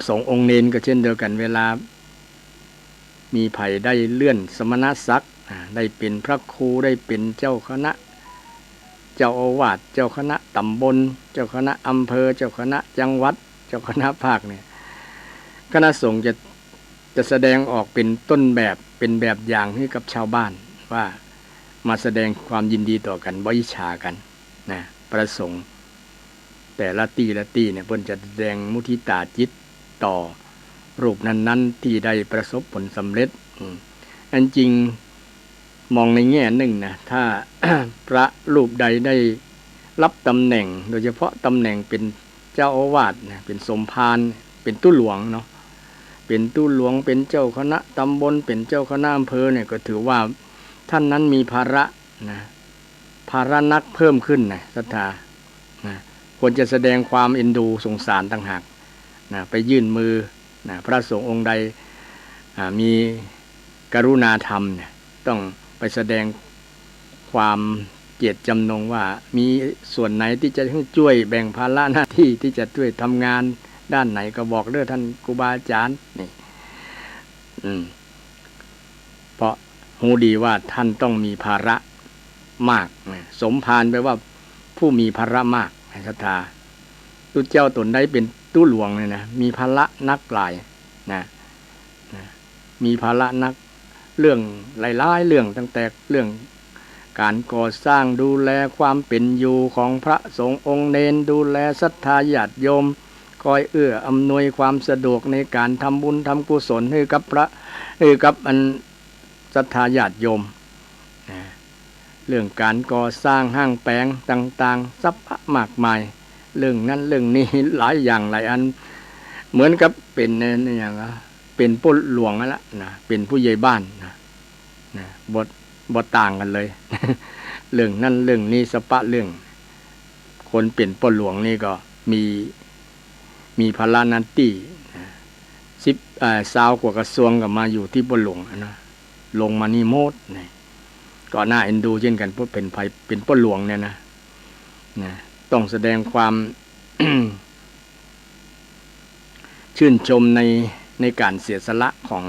สงฆ์องค์เณรก็เช่นเดียวกั๋น เวลามีใผได้เลื่อนสมณศักดิ์ อ่า ได้เป๋นพระครู ได้เป๋นเจ้าคณะ เจ้าอาวาส เจ้าคณะต๋ำบล เจ้าคณะอำเภอ เจ้าคณะจังหวัด เจ้าคณะภาคเนี่ย คณะสงฆ์จะ จะแสดงออกเป๋นต้นแบบ เป๋นแบบอย่างหื้อกับชาวบ้าน ว่ามาแสดงความยินดีต่อกั๋น บ่อิจฉากั๋นนะ พระสงฆ์ แต่ละตี้ละตี้เนี่ย เปิ้นจะแสดงมุทิตาจิตต่อรูปนั้นๆ ตี้ได้ประสบผลสำเร็จ อืม อันจริงมองในแง่นึ่งนะ ถ้า พระรูปใดได้ รับตำแหน่ง โดยเฉพาะตำแหน่งเป๋นเจ้าอาวาสนะ เป๋นสมภาร เป๋นตุ๊หลวงเนาะ เป๋นตุ๊หลวง เป๋นเจ้าคณะตำบล เป๋นเจ้าคณะอำเภอเนี่ย ก็ถือว่าต้านนั้นมีภาระนะ ภาระหนักเพิ่มขึ้นนะ ศรัทธานะ ควรจะแสดงความเอ็นดูสงสารต่างหากนะ ไปยื่นมือนะ พระสงฆ์องค์ใด อ่า มีกรุณาธรรมเนี่ย ต้องไปแสดงความเจตจำนงว่า มีส่วนไหนตี้จะช่วยแบ่งภาระหน้าตี้ตี้จะช่วยทำงานด้านไหนก็บอกเด้อต้านครูบาอาจ๋ารย์ นี่ อืม เพราะฮู้ดีว่าต้านต้องมีภาระมากนะ สมภารแปลว่าผู้มีภาระมากนะ ศรัทธา ตุ๊เจ้าต๋นใดเป๋นตุ๊หลวงเนี่ยนะ มีภาระหนักหลายนะ นะ มีภาระหนัก เรื่องหลายๆ เรื่อง ตั้งแต่เรื่องก๋านก่อสร้าง ดูแลความเป๋นอยู่ของพระสงฆ์องค์เณร ดูแลศรัทธาญาติโยม คอยเอื้ออำนวยความสะดวกในก๋านทำบุญทำกุศลหื้อกับพระ หื้อกับอันศรัทธาญาติโยมนะ เรื่องก๋านก่อสร้างห้างแป๋งต่างๆ สรรพะมากมาย เรื่องนั้นเรื่องนี้ หลายอย่างหลายอัน เหมือนกับเป๋น เอ่อ อย่าง เป๋นป้อหลวงนั่นแหละนะ เป๋นผู้ใหญ่บ้านนะ นะ บ่ บ่ต่างกั๋นเลย เรื่องนั้นเรื่องนี้ สรรพะเรื่อง คนเป๋นป้อหลวงนี่ก็มี มีภาระหน้าตี้นะ สิบ เอ่อ ซาวกว่ากระทรวงก็มาอยู่ตี้ป้อหลวงอะนะ ลงมานี่หมดนะ ก็น่าเอ็นดูเช่นกั๋น เพราะเป๋นใผ เป๋นป้อหลวงเนี่ยนะ นะ ต้องแสดงความ ชื่นชมใน ในก๋านเสียสละของ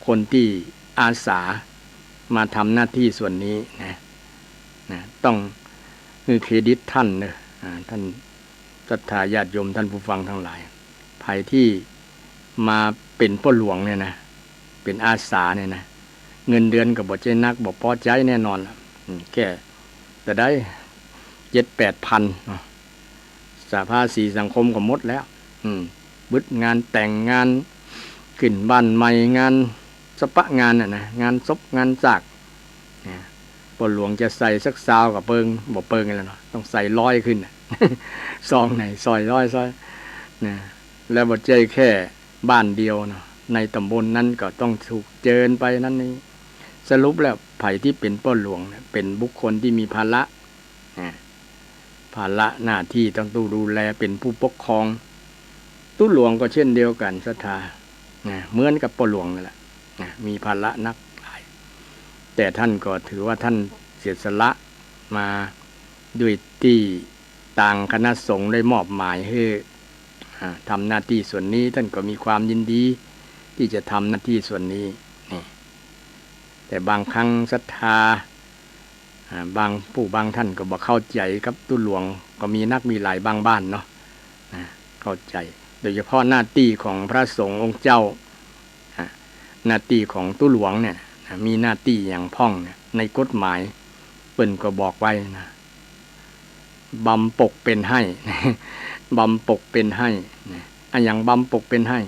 คนตี้อาสามาทำหน้าตี้ส่วนนี้นะ นะ ต้องหื้อเครดิตต้านเนาะ อ่า ต้านศรัทธาญาติโยม ต้านผู้ฟังตังหลาย ใผตี้มาเป๋นป้อหลวงเนี่ยนะ เป๋นอาสาเนี่ยนะ เงินเดือนก็บ่ใจ้นัก บ่ปอใจ๊แน่นอนล่ะ อืม แค่เต้าใด เจ็ดแปดพันเนาะ สหภาษีสังคมก็หมดแล้ว อืม บึดงานแต่ง งานขึ้นบ้านใหม่ งานสรรพะงานน่ะนะ งานศพ งานสาก นะ ป้อหลวงจะใส่สักซาวก็เปิง บ่เปิงแล้วเนาะ ต้องใส่ร้อยขึ้นน่ะ ซองไหน ซอยร้อย ซอย นะ แล้วบ่ใจ้แค่บ้านเดียวเนาะ ในต๋ำบลนั้นก็ต้องถูกเจิญไปนั้นนี่ สรุปแล้วใผตี้เป๋นป้อหลวงเนี่ย เป๋นบุคคลตี้มีภาระ นะ ภาระหน้าตี้ต้องดูแล เป๋นผู้ปกครอง ตุ๊หลวงก็เช่นเดียวกั๋น ศรัทธา นะ เหมือนกับป้อหลวงนั่นแหละ นะ มีภาระหนักหลาย แต่ต้านก็ถือว่าต้านเสียสละมา ด้วยตี้ตางคณะสงฆ์ได้มอบหมายหื้อ อ่า ทำหน้าตี้ส่วนนี้ ต้านก็มีความยินดีตี้จะทำหน้าตี้ส่วนนี้ นี่ แต่บางครั้งศรัทธา อ่า บางผู้บางต้านก็บ่เข้าใจ๋กับตุ๊หลวง ก็มีนักมีหลายบางบ้านเนาะ นะ เข้าใจ๋ โดยเฉพาะหน้าตี้ของพระสงฆ์องค์เจ้า อ่า หน้าตี้ของตุ๊หลวงเนี่ย นะ มีหน้าตี้หยังพ่องเนี่ย ในกฎหมายเปิ้นก็บอกไว้นะ บำปกเป๋นไห้ บำปกเป๋นไห้ นะ อะหยังบำปกเป๋นไห้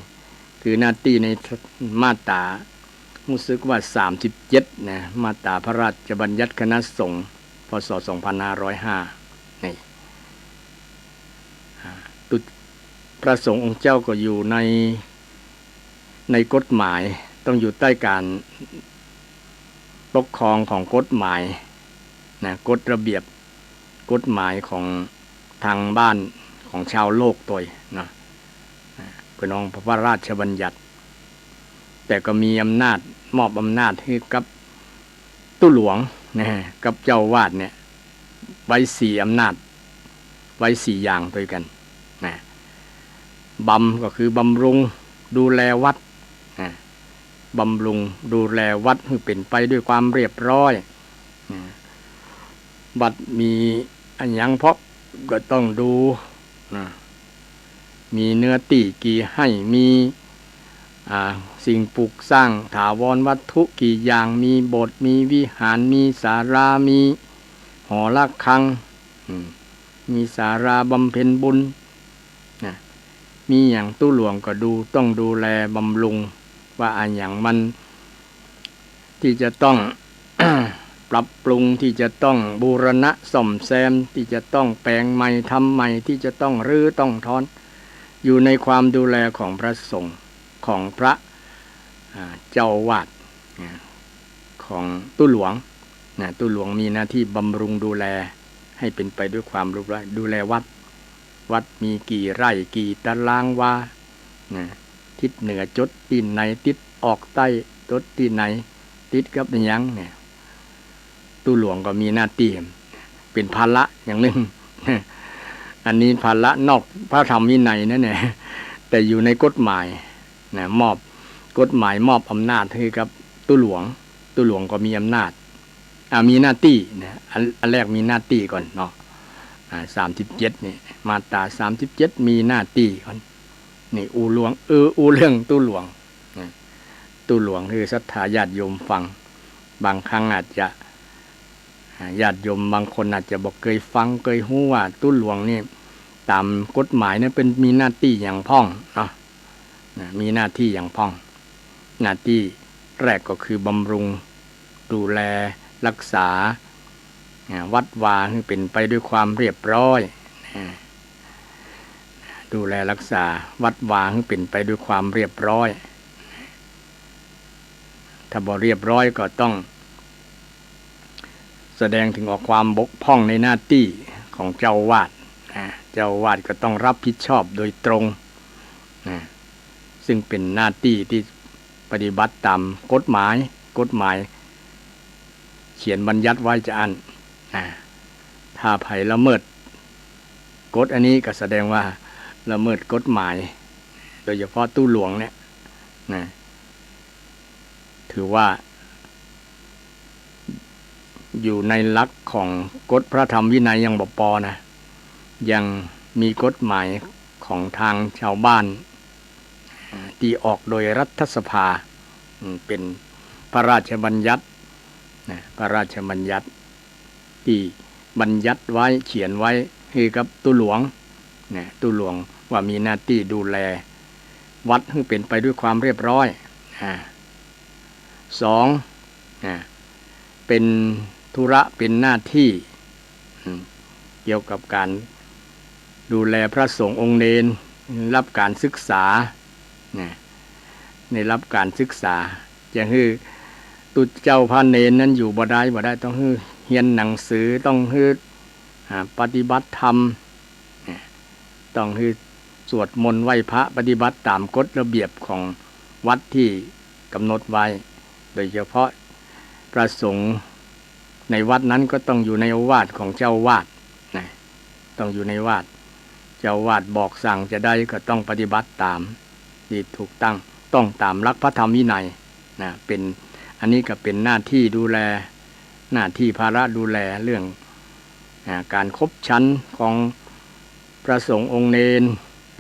คือหน้าตี้ในมาตรา ฮู้สึกว่า สามสิบเจ็ด นะ มาตราพระราชบัญญัติคณะสงฆ์ พ.ศ. สองพันห้าร้อยห้า นี่ อ่า ตุ๊ พระสงฆ์องค์เจ้าก็อยู่ใน ในกฎหมาย ต้องอยู่ใต้ก๋านปกครองของกฎหมาย นะ กฎระเบียบ กฎหมายของตางบ้านของชาวโลกตวยเนาะ นะ เปิ้นฮ้องพระราชบัญญัติ แต่ก็มีอำนาจ มอบอำนาจหื้อกับตุ๊หลวงนะ กับเจ้าอาวาสเนี่ย ไว้สี่อำนาจ ไว้สี่อย่างตวยกั๋นนะ บำก็คือบำรุงดูแลวัดนะ บำรุงดูแลวัดหื้อเป๋นไปด้วยความเรียบร้อยนะ วัดมีอะหยังพร้อมก็ต้องดูนะ มีเนื้อตี้กี่ไฮ่ มี อ่า สิ่งปลูกสร้างถาวรวัตถุกี่อย่าง มีโบสถ์ มีวิหาร มีศาลา มีหอระฆัง อืม มีศาลาบำเพ็ญบุญนะ มีหยังตุ๊หลวงก็ดู ต้องดูแลบำรุง ว่าอะหยังมันตี้จะต้อง ปรับปรุง ที่จะต้องบูรณะซ่อมแซม ที่จะต้องแป๋งใหม่ทำใหม่ ที่จะต้องรื้อต้องถอน อยู่ในความดูแลของพระสงฆ์ ของพระ อ่า เจ้าอาวาส นะ ของตุ๊หลวง นะ ตุ๊หลวงมีหน้าที่บำรุงดูแลให้เป็นไปด้วยความเรียบร้อย ดูแลวัด วัดมีกี่ไร่กี่ตารางวา นะ ทิศเหนือจดตี้ไหน ทิศออกใต้จดตี้ไหน ติดกับอะหยังเนี่ย ตุ๊หลวงก็มีหน้าตี้ เป๋นภาระอย่างนึ่ง อันนี้ภาระนอกพระธรรมวินัยนะเนี่ย แต่อยู่ในกฎหมาย นะ มอบ กฎหมายมอบอำนาจหื้อกับตุ๊หลวง ตุ๊หลวงก็มีอำนาจ อ่า มีหน้าตี้นะ อัน อันแรกมีหน้าตี้ก่อนเนาะ อ่า สามสิบเจ็ดนี่ มาตราสามสิบเจ็ด มีหน้าตี้ก่อน นี่อู้เรื่อง เออ อู้เรื่องตุ๊หลวง นะ ตุ๊หลวงหื้อศรัทธาญาติโยมฟัง บางครั้งอาจจะ อ่า ญาติโยมบางคนอาจจะบ่เกยฟัง เกยฮู้ว่าตุ๊หลวงนี่ ต๋ามกฎหมายเนี่ยเป๋นมีหน้าตี้หยังพ่องเนาะ นะ มีหน้าตี้หยังพ่อง หน้าตี้แรกก็คือบำรุง ดูแลรักษา อ่า วัดวาหื้อเป๋นไปด้วยความเรียบร้อย นะ ดูแลรักษาวัดวาหื้อเป๋นไปด้วยความเรียบร้อย ถ้าบ่เรียบร้อยก็ต้อง แสดงถึงออกความบกพร่องในหน้าตี้ของเจ้าอาวาส นะ เจ้าอาวาสก็ต้องรับผิดชอบโดยตรง นะ ซึ่งเป๋นหน้าตี้ที่ปฏิบัติต๋ามกฎหมาย กฎหมายเขียนบัญญัติไว้จาอั้น นะ ถ้าใผละเมิดกฎอันนี้ก็แสดงว่าละเมิดกฎหมาย โดยเฉพาะตุ๊หลวงเนี่ย นะ ถือว่า อยู่ในหลักของกฎพระธรรมวินัยยังบ่ปอนะ ยังมีกฎหมายของตางชาวบ้าน อ่า ตี้ออกโดยรัฐสภา อืม เป๋นพระราชบัญญัติ นะ พระราชบัญญัติ ตี้บัญญัติไว้ เขียนไว้หื้อกับตุ๊หลวง นะ ตุ๊หลวงว่ามีหน้าตี้ดูแลวัดหื้อเป๋นไปด้วยความเรียบร้อย อ่า สอง นะ เป๋นธุระ เป๋นหน้าตี้ อืม เกี่ยวกับก๋านดูแลพระสงฆ์องค์เณร รับก๋านศึกษา นะ ได้รับก๋านศึกษา จะหื้อตุ๊เจ้าพระเณรนั้นอยู่บ่ได้ บ่ได้ ต้องหื้อเฮียนหนังสือ ต้องหื้อ อ่า ปฏิบัติธรรม นะ ต้องหื้อสวดมนต์ไหว้พระ ปฏิบัติต๋ามกฎระเบียบของวัดตี้ก๋ำหนดไว้ โดยเฉพาะพระสงฆ์ในวัดนั้นก็ต้องอยู่ในโอวาทของเจ้าอาวาส นะ ต้องอยู่ในโอวาท เจ้าอาวาสบอกสั่งจาใดก็ต้องปฏิบัติต๋าม ตี้ถูกต้อง ต้องต๋ามหลักพระธรรมวินัย นะ เป๋น อันนี้ก็เป๋นหน้าตี้ดูแล หน้าตี้ภาระดูแลเรื่อง อ่า ก๋านคบฉันของพระสงฆ์องค์เณร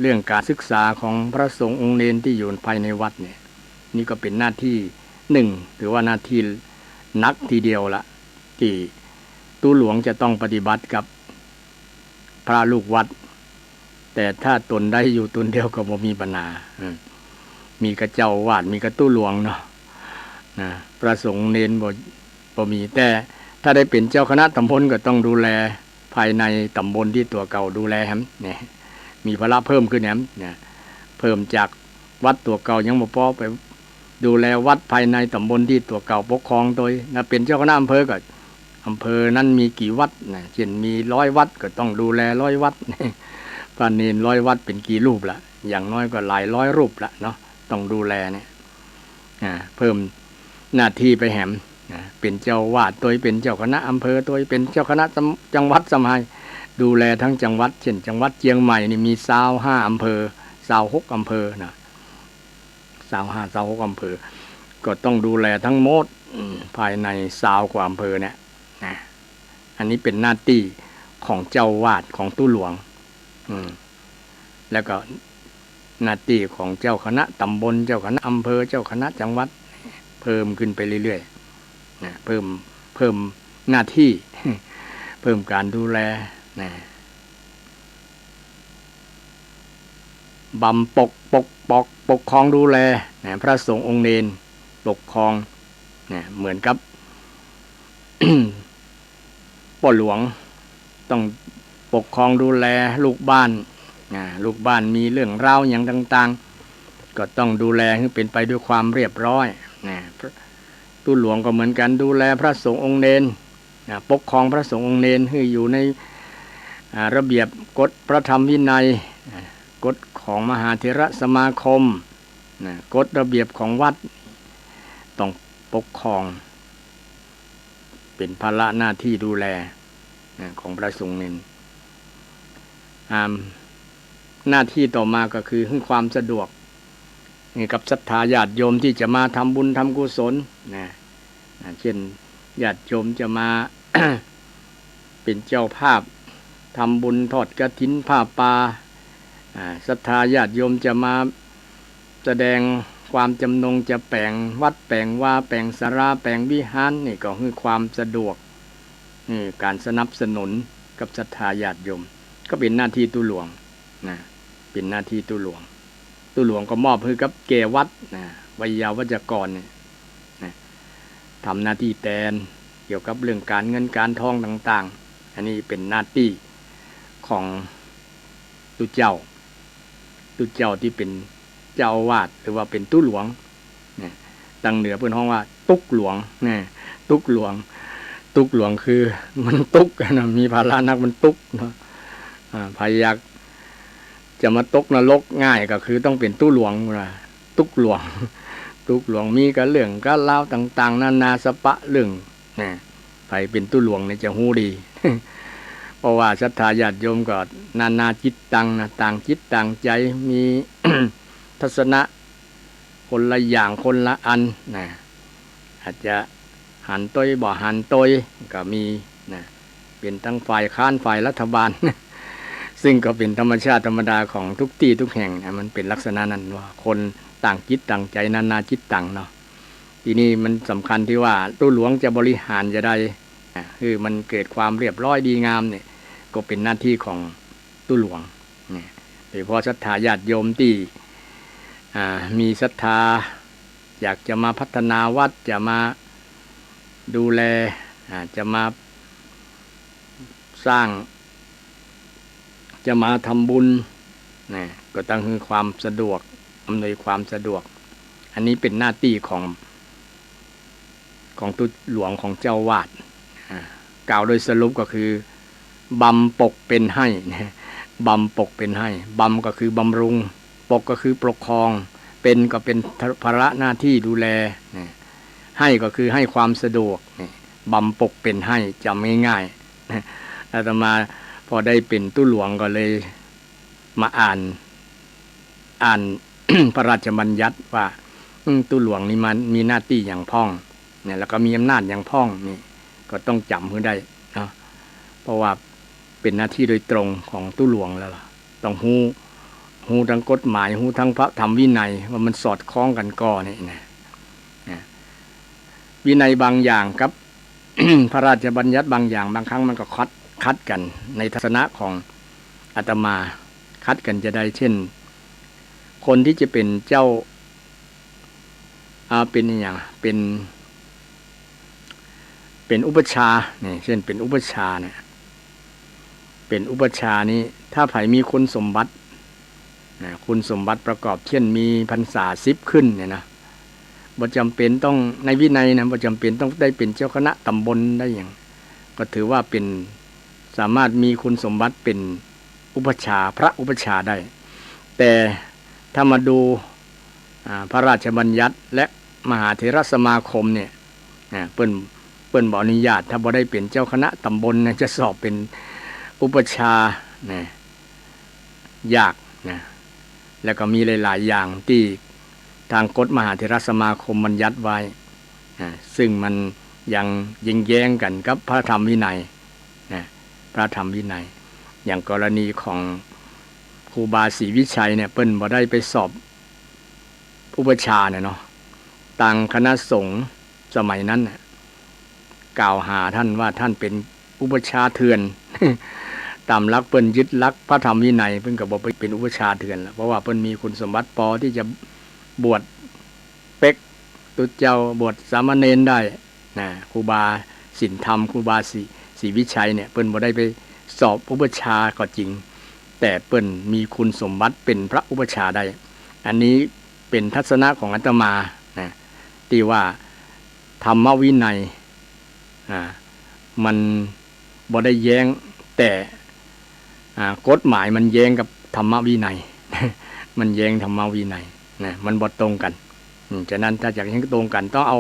เรื่องก๋านศึกษาของพระสงฆ์องค์เณรตี้อยู่ภายในวัดเนี่ย นี่ก็เป๋นหน้าตี้นึ่ง ถือว่าหน้าตี้หนักทีเดียวละ ตี้ตุ๊หลวงจะต้องปฏิบัติกับพระลูกวัด แต่ถ้าต๋นได้อยู่ต๋นเดียวก็บ่มีปัญหา อืม มีกระเจ้าอาวาส มีกระตุ๊หลวงเนาะ นะ พระสงฆ์เณรบ่ บ่มี แต่ถ้าได้เป๋นเจ้าคณะตำบลก็ต้องดูแลภายในตำบลตี้ตั๋วเก่าดูแลแหมเนี่ย มีภาระเพิ่มขึ้นแหมเนี่ย เพิ่มจากวัดตั๋วเก่ายังบ่ปอ ไปดูแลวัดภายในตำบลตี้ตั๋วเก่าปกครองโตย นะ เป๋นเจ้าคณะอำเภอก็ อำเภอนั้นมีกี่วัดนะ เช่นมีร้อยวัดก็ต้องดูแลร้อยวัด พระเณรร้อยวัดเป๋นกี่รูปละ อย่างน้อยก็หลายร้อยรูปละเนาะ ต้องดูแลเนี่ย อ่า เพิ่มหน้าตี้ไปแหมนะ เป๋นเจ้าอาวาสโตย เป๋นเจ้าคณะอำเภอโตย เป๋นเจ้าคณะจัง จังหวัดซ้ำไฮ ดูแลทั้งจังหวัด เช่นจังหวัดเจียงใหม่นี่มีซาวห้าอำเภอ ซาวหกอำเภอนะ ซาวห้า ซาวหกอำเภอ ก็ต้องดูแลทั้งหมด อืม ภายในซาวกว่าอำเภอเนี่ย นะ อันนี้เป๋นหน้าตี้ของเจ้าอาวาสของตุ๊หลวง อืม แล้วก็หน้าตี้ของเจ้าคณะตำบล เจ้าคณะอำเภอ เจ้าคณะจังหวัด เพิ่มขึ้นไปเรื่อยๆ นะ เพิ่ม เพิ่มหน้าตี้ เพิ่มก๋านดูแล นะ บำปก ปก ปก ปกครองดูแล นะ พระสงฆ์องค์เณร ปกครอง นะ เหมือนกับ ป้อหลวงต้องปกครองดูแลลูกบ้าน อ่า ลูกบ้านมีเรื่องราวหยังต่างๆ ก็ต้องดูแลหื้อเป๋นไปด้วยความเรียบร้อย นะ ตุ๊หลวงก็เหมือนกั๋น ดูแลพระสงฆ์องค์เณร นะ ปกครองพระสงฆ์องค์เณรหื้ออยู่ใน อ่า ระเบียบกฎพระธรรมวินัย อ่า กฎของมหาเถรสมาคม นะ กฎระเบียบของวัด ต้องปกครอง เป๋นภาระหน้าตี้ดูแล นะ ของพระสงฆ์เณร อ่า หน้าตี้ต่อมาก็คือหื้อความสะดวก หื้อกับศรัทธาญาติโยมตี้จะมาทำบุญทำกุศล นะ อ่า เจ้นญาติโยมจะมา เป๋นเจ้าภาพทำบุญทอดกฐินผ้าป่า อ่า ศรัทธาญาติโยมจะมาแสดงความจำนง จะแป๋งวัดแป๋งวา แป๋งศาลา แป๋งวิหาร นี่ก็หื้อความสะดวก นี่ก๋านสนับสนุนกับศรัทธาญาติโยม ก็เป๋นหน้าตี้ตุ๊หลวง นะ เป๋นหน้าตี้ตุ๊หลวง ตุ๊หลวงก็มอบหื้อกับแก่วัด นะ ไวยาวัจกรเนี่ย นะ ทำหน้าตี้แตนเกี่ยวกับเรื่องก๋านเงินก๋านทองต่างๆ อันนี้เป๋นหน้าตี้ของตุ๊เจ้า ตุ๊เจ้าตี้เป๋นเจ้าอาวาส หรือว่าเป๋นตุ๊หลวง เนี่ย ตางเหนือเปิ้นฮ้องว่าตุ๊กหลวง เนี่ย ตุ๊กหลวง ตุ๊กหลวงคือมันตุ๊กนะ มีภาระนักมันตุ๊กเนาะ อ่า ใผอยากจะมาตกนรกง่ายก็คือต้องเป๋นตุ๊หลวงนะ ตุ๊กหลวง ตุ๊กหลวงมีกะเรื่องกะราวต่างๆ นานาสะปะเรื่อง นะ ใผเป๋นตุ๊หลวงเนี่ยจะฮู้ดี เพราะว่าศรัทธาญาติโยมก็นานาจิตตังนะ ต่างจิตต่างใจ๋ มี ทัศนะคนละอย่างคนละอันนะ อาจจะหันตวยบ่หันตวยก็มีนะ เป๋นตังฝ่ายค้านฝ่ายรัฐบาล ซึ่งก็เป๋นธรรมชาติธรรมดาของทุกตี้ทุกแห่งนะ มันเป๋นลักษณะนั้นว่าคนต่างจิตต่างใจ๋ นานาจิตตังเนาะ ทีนี้มันสำคัญตี้ว่าตุ๊หลวงจะบริหารจะใด อ่า หื้อมันเกิดความเรียบร้อยดีงามเนี่ย ก็เป๋นหน้าตี้ของตุ๊หลวงเนี่ย โดยเฉพาะศรัทธาญาติโยมตี้ อ่า มีศรัทธาอยากจะมาพัฒนาวัด จะมาดูแล อ่า จะมาสร้าง จะมาทำบุญ นะ ก็ต้องหื้อความสะดวก อำนวยความสะดวก อันนี้เป๋นหน้าตี้ของ ของตุ๊หลวงของเจ้าอาวาส อ่า กล่าวโดยสรุปก็คือ บำปกเป๋นให้ นะ บำปกเป๋นให้ บำก็คือบำรุง ปกก็คือปกครอง เป๋นก็เป๋นภาระหน้าตี้ดูแล นะ ให้ก็คือให้ความสะดวก นี่ บำปกเป๋นให้ จ๋ำง่ายๆ นะ อาตมาพอได้เป๋นตุ๊หลวงก็เลยมาอ่าน อ่าน พระราชบัญญัติว่า อืม ตุ๊หลวงนี่มันมีหน้าตี้หยังพ่อง เนี่ย แล้วก็มีอำนาจหยังพ่อง นี่ ก็ต้องจ๋ำหื้อได้เนาะ เพราะว่าเป๋นหน้าตี้โดยตรงของตุ๊หลวงแล้วล่ะ ต้องฮู้ ฮู้ตังกฎหมาย ฮู้ตังพระธรรมวินัยว่ามันสอดคล้องกั๋นก่อนี่นะ นะ วินัยบางอย่างกับ พระราชบัญญัติบางอย่าง บางครั้งมันก็ขัด ขัดกั๋น ในทัศนะของอาตมา ขัดกั๋นจะใด เจ้น คนตี้จะเป๋นเจ้า อ่า เป๋นอะหยัง เป๋น เป๋นอุปัชฌาย์ นี่ เจ้นเป๋นอุปัชฌาย์เนี่ย เป๋นอุปัชฌาย์นี่ ถ้าใผมีคุณสมบัติ นะ คุณสมบัติประกอบ เจ้นมีพรรษาสิบขึ้นเนี่ยนะ บ่จ๋ำเป๋นต้อง ในวินัยนะ บ่จ๋ำเป๋นต้องได้เป๋นเจ้าคณะต๋ำบลได้หยัง ก็ถือว่าเป๋น สามารถมีคุณสมบัติเป๋นอุปัชฌาย์ พระอุปัชฌาย์ได้ แต่ถ้ามาดู อ่า พระราชบัญญัติและมหาเถรสมาคมเนี่ย นะ เปิ้น เปิ้นบ่อนุญาต ถ้าบ่ได้เป๋นเจ้าคณะต๋ำบลนะ จะสอบเป๋นอุปัชฌาย์นะ ยากนะ แล้วก็มีหลายๆ อย่างตี้ตางกฎมหาเถรสมาคมบัญญัติไว้ อ่า ซึ่งมันยังแย้งๆ กั๋นกับพระธรรมวินัยนะ พระธรรมวินัย อย่างกรณีของครูบาศรีวิชัยเนี่ย เปิ้นบ่ได้ไปสอบอุปัชฌาย์เนี่ยเนาะ ตางคณะสงฆ์สมัยนั้นน่ะ กล่าวหาต้านว่าต้านเป๋นอุปัชฌาย์เถื่อน ต๋ามหลักเปิ้นยึดหลักพระธรรมวินัย เปิ้นก็บ่ไปเป๋นอุปัชฌาย์เถื่อนละ เพราะว่าเปิ้นมีคุณสมบัติปอตี้จะบวชเป๊กตุ๊เจ้า บวชสามเณรได้นะ ครูบา ศีลธรรมครูบาศรี ศรีวิชัยเนี่ย เปิ้นบ่ได้ไปสอบอุปัชฌาย์ก็จริง แต่เปิ้นมีคุณสมบัติเป๋นพระอุปัชฌาย์ได้ อันนี้เป๋นทัศนะของอาตมานะ ตี้ว่าธรรมวินัย อ่า มันบ่ได้แย้ง แต่ อ่า กฎหมายมันแย้งกับธรรมวินัย มันแย้งธรรมวินัยนะ มันบ่ตรงกั๋น อืม ฉะนั้นถ้าอยากหื้อตรงกั๋น ต้องเอา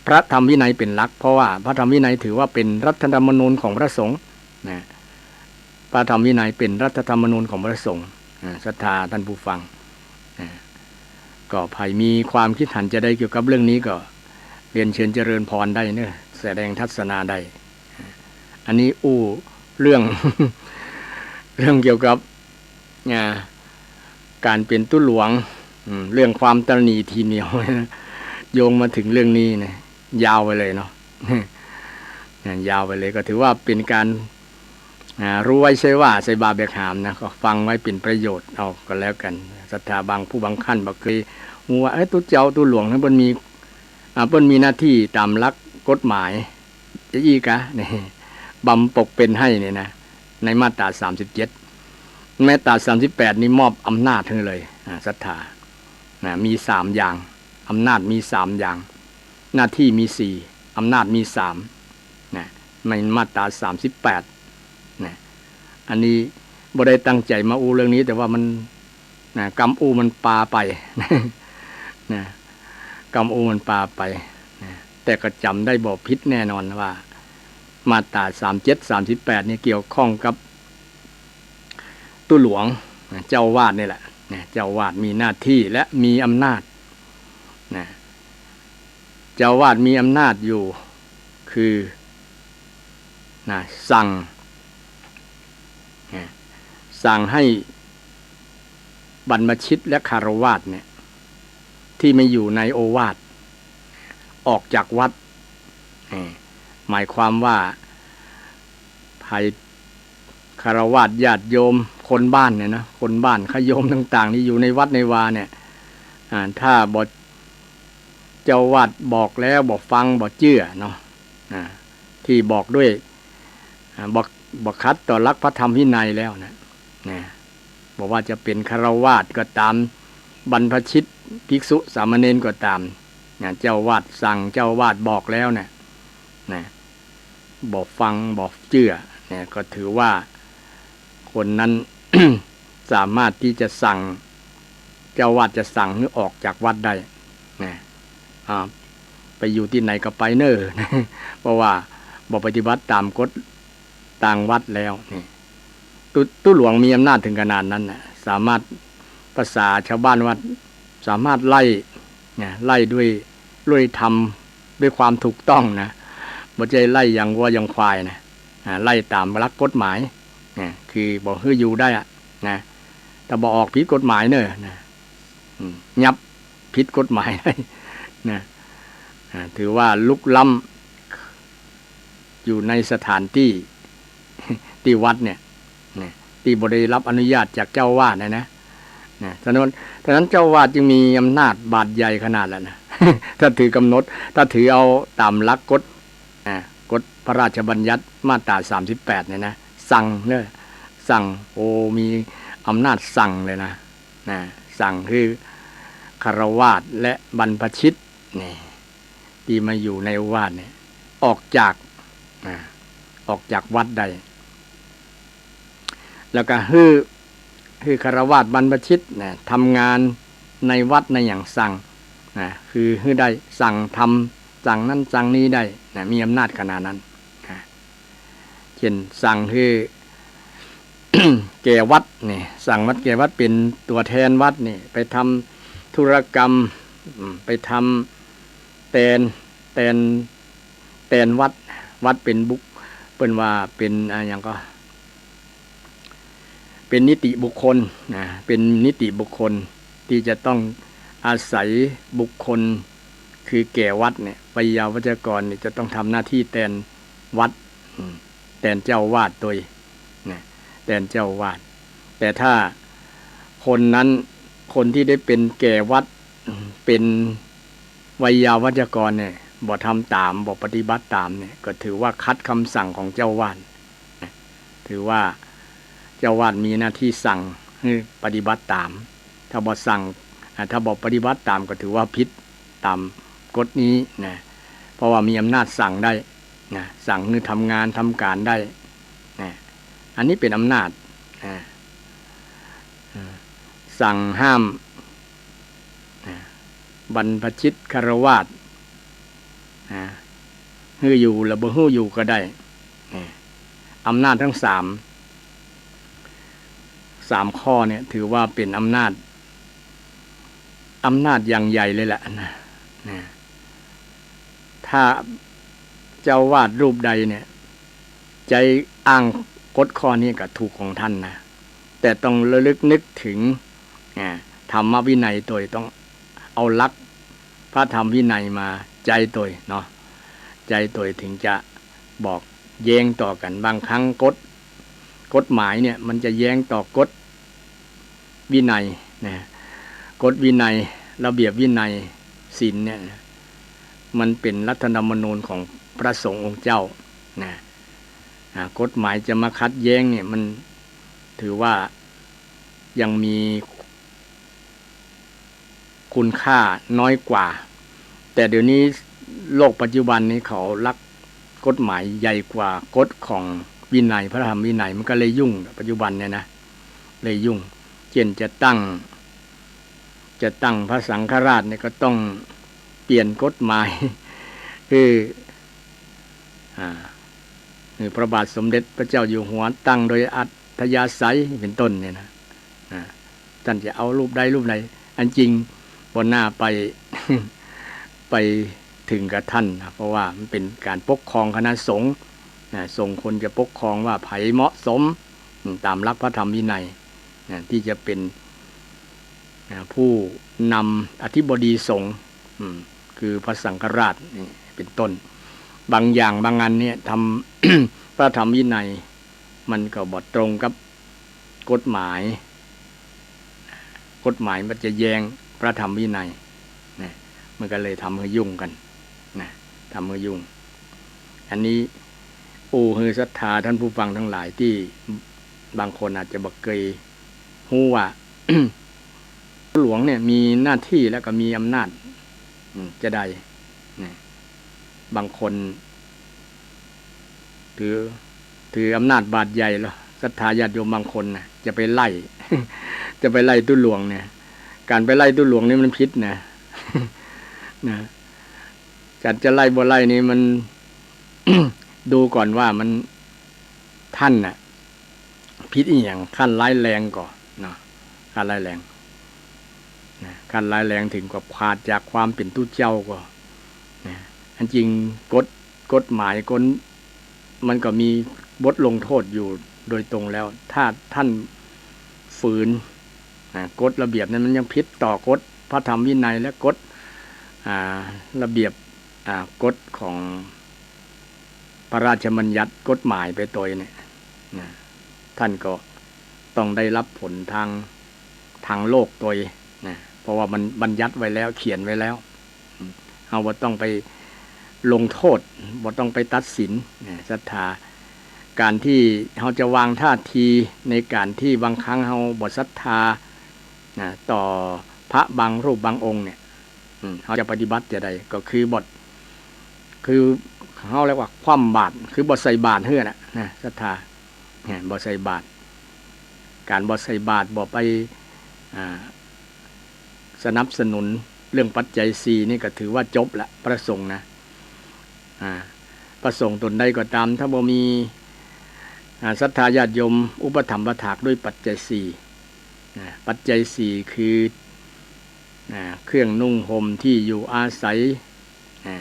พระธรรมวินัยเป๋นหลัก เพราะว่าพระธรรมวินัยถือว่าเป๋นรัฐธรรมนูญของพระสงฆ์นะ พระธรรมวินัยเป๋นรัฐธรรมนูญของพระสงฆ์ อ่า ศรัทธาท่านผู้ฟัง อ่า ก็ใผมีความคิดหันจาใดเกี่ยวกับเรื่องนี้ก็เรียนเชิญเจริญพรได้เนอะ แสดงทัศนะได้ อันนี้อู้เรื่อง เรื่องเกี่ยวกับ อ่า ก๋านเป๋นตุ๊หลวง อืม เรื่องความตระหนี่ถี่เหนี่ยว โยงมาเถิงเรื่องนี้นะ ยาวไปเลยเนาะ นะ ยาวไปเลย ก็ถือว่าเป๋นก๋าน อ่า ฮู้ไว้ใช่ว่า ใส่บ่าแบกหามนะ ก็ฟังไว้เป๋นประโยชน์เอาก็แล้วกั๋น ศรัทธาบางผู้บางท่านบ่เกยฮู้ว่า เอ๊ะ ตุ๊เจ้าตุ๊หลวงเนี่ยเปิ้นมี อ่า เปิ้นมีหน้าตี้ต๋ามหลักกฎหมาย จะอี้กา นี่ บำปกเป๋นให้เนี่ยนะ ในมาตราสามสิบเจ็ด มาตราสามสิบแปดนี่มอบอำนาจหื้อเลย อ่า ศรัทธา นะ มีสามอย่าง อำนาจมีสามอย่าง หน้าตี้มีสี่ อำนาจมีสาม นะ ในมาตราสามสิบแปด นะ อันนี้บ่ได้ตั้งใจ๋มาอู้เรื่องนี้ แต่ว่ามัน นะ กำอู้มันปาไป นะ กำอู้มันปาไป นะ แต่ก็จ๋ำได้บ่ผิดแน่นอนว่า มาตราสามเจ็ด สามสิบแปดนี่เกี่ยวข้องกับตุ๊หลวง นะ เจ้าอาวาสนี่แหละ นะ เจ้าอาวาสมีหน้าตี้และมีอำนาจ นะ เจ้าอาวาสมีอำนาจอยู่ คือ นะ สั่ง นะ สั่งให้บรรพชิตและฆราวาสเนี่ย ตี้ไม่อยู่ในโอวาท ออกจากวัด นี่ หมายความว่า ใผ ฆราวาสญาติโยม คนบ้านเนี่ยนะ คนบ้าน คาโยมต่างๆ นี่อยู่ในวัดในวาเนี่ย อ่า ถ้าบ่ เจ้าอาวาสบอกแล้วบ่ฟังบ่เจื้อเนาะ อ่า ตี้บอกด้วย อ่า บ่ บ่ขัดต่อหลักพระธรรมวินัยแล้วนะ นะ บ่ว่าจะเป๋นฆราวาสก็ต๋าม บรรพชิต ภิกษุ สามเณรก็ต๋าม นะ เจ้าอาวาสสั่ง เจ้าอาวาสบอกแล้วเนี่ย นะ บ่ฟังบ่เจื้อเนี่ย ก็ถือว่าคนนั้น สามารถตี้จะสั่ง เจ้าอาวาสจะสั่งหื้อออกจากวัดได้ นะ อ่า ไปอยู่ตี้ไหนก็ไปเน่อ เพราะว่าบ่ปฏิบัติต๋ามกฎตางวัดแล้ว นี่ ตุ๊ ตุ๊หลวงมีอำนาจเถิงขนาดนั้นน่ะ สามารถ ภาษาชาวบ้านว่า สามารถไล่ นะ ไล่ด้วย ด้วยธรรม ด้วยความถูกต้องนะ บ่ใจ้ไล่อย่างวัวอย่างควายนะ อ่า ไล่ต๋ามหลักกฎหมาย นะ คือบ่หื้ออยู่ได้อะ นะ ถ้าบ่ออกผิดกฎหมายเน่อ นะ อืม ยับผิดกฎหมายได้ นะ อ่า ถือว่ารุกล้ำ อยู่ในสถานตี้ ตี้วัดเนี่ย เนี่ย ตี้บ่ได้รับอนุญาตจากเจ้าอาวาสนะ นะ นะ ฉะนั้น ฉะนั้นเจ้าอาวาสจึงมีอำนาจบาดใหญ่ขนาดนั้นนะ ถ้าถือกำหนด ถ้าถือเอาต๋ามหลักกฎ อ่า กฎพระราชบัญญัติมาตราสามสิบแปดเนี่ยนะ สั่งเนี่ย สั่ง โอ้ มีอำนาจสั่งเลยนะ นะ สั่งหื้อฆราวาสและบรรพชิต นี่ ตี้มาอยู่ในโอวาทเนี่ย ออกจาก อ่า ออกจากวัดได้ แล้วก็หื้อ หื้อฆราวาสบรรพชิตนะ ทำงานในวัดในหยังสั่งนะ คือหื้อได้สั่งทำ สั่งนั้นสั่งนี้ได้นะ มีอำนาจขนาดนั้นนะ เช่นสั่งหื้อ แก่วัดนี่ สั่งวัดแก่วัด เป๋นตั๋วแทนวัดนี่ ไปทำธุรกรรม อืม ไปทำแตน แตน แตนวัด วัดเป๋นบุค เปิ้นว่าเป๋น อ่า หยังก็ เป๋นนิติบุคคลนะ เป๋นนิติบุคคลตี้จะต้องอาศัยบุคคล คือแก่วัดเนี่ย ไวยาวัจกรเนี่ยจะต้องทำหน้าตี้แตนวัด อืม แตนเจ้าอาวาสตวยนะ แตนเจ้าอาวาส แต่ถ้าคนนั้น คนตี้ได้เป๋นแก่วัด เป๋นไวยาวัจกรเนี่ย บ่ทำต๋าม บ่ปฏิบัติต๋ามเนี่ย ก็ถือว่าขัดกำสั่งของเจ้าอาวาสนะ ถือว่าเจ้าอาวาสมีหน้าตี้สั่งหื้อปฏิบัติต๋าม ถ้าบ่สั่ง อ่า ถ้าบ่ปฏิบัติต๋ามก็ถือว่าผิดต๋ามกฎนี้นะ เพราะว่ามีอำนาจสั่งได้นะ สั่งหื้อทำงานทำก๋านได้นะ อันนี้เป๋นอำนาจนะ อ่า สั่งห้ามนะ บรรพชิตฆราวาสนะ หื้ออยู่และบ่หื้ออยู่ก็ได้นะ อำนาจตึงสาม สามข้อเนี่ยถือว่าเป๋นอำนาจ อำนาจอย่างใหญ่เลยแหละนะ นะ ถ้าเจ้าอาวาสรูปใดเนี่ย ใจ๊อ้างกฎข้อนี้ก็ถูกของต้านนะ แต่ต้องระลึกนึกเถิง อ่า ธรรมวินัยตวย ต้องเอาหลักพระธรรมวินัยมาใจ๊ตวยเนาะ ใจ๊ตวยเถิงจะบอกแย้งต่อกั๋น บางครั้งกฎ กฎหมายเนี่ยมันจะแย้งต่อกฎวินัยนะ กฎวินัย ระเบียบวินัย ศีลเนี่ยนะ มันเป๋นรัฐธรรมนูญของพระสงฆ์องค์เจ้านะ อ่า กฎหมายจะมาขัดแย้งเนี่ย มันถือว่ายังมีคุณค่าน้อยกว่า แต่เดี๋ยวนี้โลกปัจจุบันนี้เขาหลักกฎหมายใหญ่กว่ากฎของวินัย พระธรรมวินัย มันก็เลยยุ่ง ปัจจุบันเนี่ยนะ เลยยุ่ง เช่นจะตั้ง จะตั้งพระสังฆราชเนี่ยก็ต้องเปลี่ยนกฎหมาย คือ อ่า คือพระบาทสมเด็จพระเจ้าอยู่หัวตั้งโดยอัธยาศัยเป๋นต้นเนี่ยนะ อ่า ต้านจะเอารูปใดรูปใด อันจริงบ่น่าไป ไปเถิงกับต้านนะ เพราะว่ามันเป๋นก๋านปกครองคณะสงฆ์นะ สงฆ์ควรจะปกครองว่าใผเหมาะสม อืม ต๋ามหลักพระธรรมวินัยนะ ตี้จะเป๋น นะ ผู้นำอธิบดีสงฆ์ อืม คือพระสังฆราชนี่เป๋นต้น บางอย่างบางอันเนี่ย ธรรม พระธรรมวินัย มันก็บ่ตรงกับกฎหมาย กฎหมายมันจะแย้งพระธรรมวินัยนะ มันก็เลยทำหื้อยุ่งกั๋นนะ ทำหื้อยุ่ง อันนี้อู้หื้อศรัทธาท่านผู้ฟังตังหลายตี้บางคนอาจจะบ่เกย ฮู้ว่า หลวงเนี่ยมีหน้าตี้แล้วก็มีอำนาจ อืม จะใด เนี่ย บางคน ถือ ถืออำนาจบาตรใหญ่แล้ว ศรัทธาญาติโยมบางคนนะ จะไปไล่ จะไปไล่ตุ๊หลวงเนี่ย ก๋านไปไล่ตุ๊หลวงนี่มันผิดนะ นะ ก๋านจะไล่บ่ไล่นี่มัน ดูก่อนว่ามัน ต้านน่ะ ผิดอีหยัง ขั้นร้ายแรงก่อเนาะ ขั้นร้ายแรงนะ ขั้นร้ายแรงเถิงกับขาดจากความเป๋นตุ๊เจ้าก่อนะ อันจริงกฎ กฎหมายกล มันก็มีบทลงโทษอยู่โดยตรงแล้ว ถ้าต้านฝืนนะ กฎระเบียบนั้นมันยังผิดต่อกฎพระธรรมวินัยและกฎ อ่า ระเบียบ อ่า กฎของ พระราชบัญญัติกฎหมายไปตวยเนี่ยนะ ต้านก็ต้องได้รับผลตาง ตางโลกตวยนะ เพราะว่ามันบัญญัติไว้แล้ว เขียนไว้แล้ว อืม เฮาบ่ต้องไปลงโทษ บ่ต้องไปตัดสินนะ ศรัทธา ก๋านตี้เฮาจะวางท่าทีในก๋านตี้บางครั้งเฮาบ่ศรัทธานะ ต่อพระบางรูปบางองค์เนี่ย อืม เฮาจะปฏิบัติจะใด ก็คือบ่ คือเฮาเรียกว่าคว่ำบาตร คือบ่ใส่บาตรหื้อน่ะนะ ศรัทธา เนี่ย บ่ใส่บาตร ก๋านบ่ใส่บาตร บ่ไป อ่า สนับสนุนเรื่องปัจจัยสี่นี่ก็ถือว่าจบละ พระสงฆ์นะ อ่า พระสงฆ์ตนใดก็ต๋าม ถ้าบ่มี อ่า ศรัทธาญาติโยมอุปถัมภ์อุปถากด้วยปัจจัยสี่นะ ปัจจัยสี่คือ อ่า เครื่องนุ่งห่ม ตี้อยู่อาศัย อ่า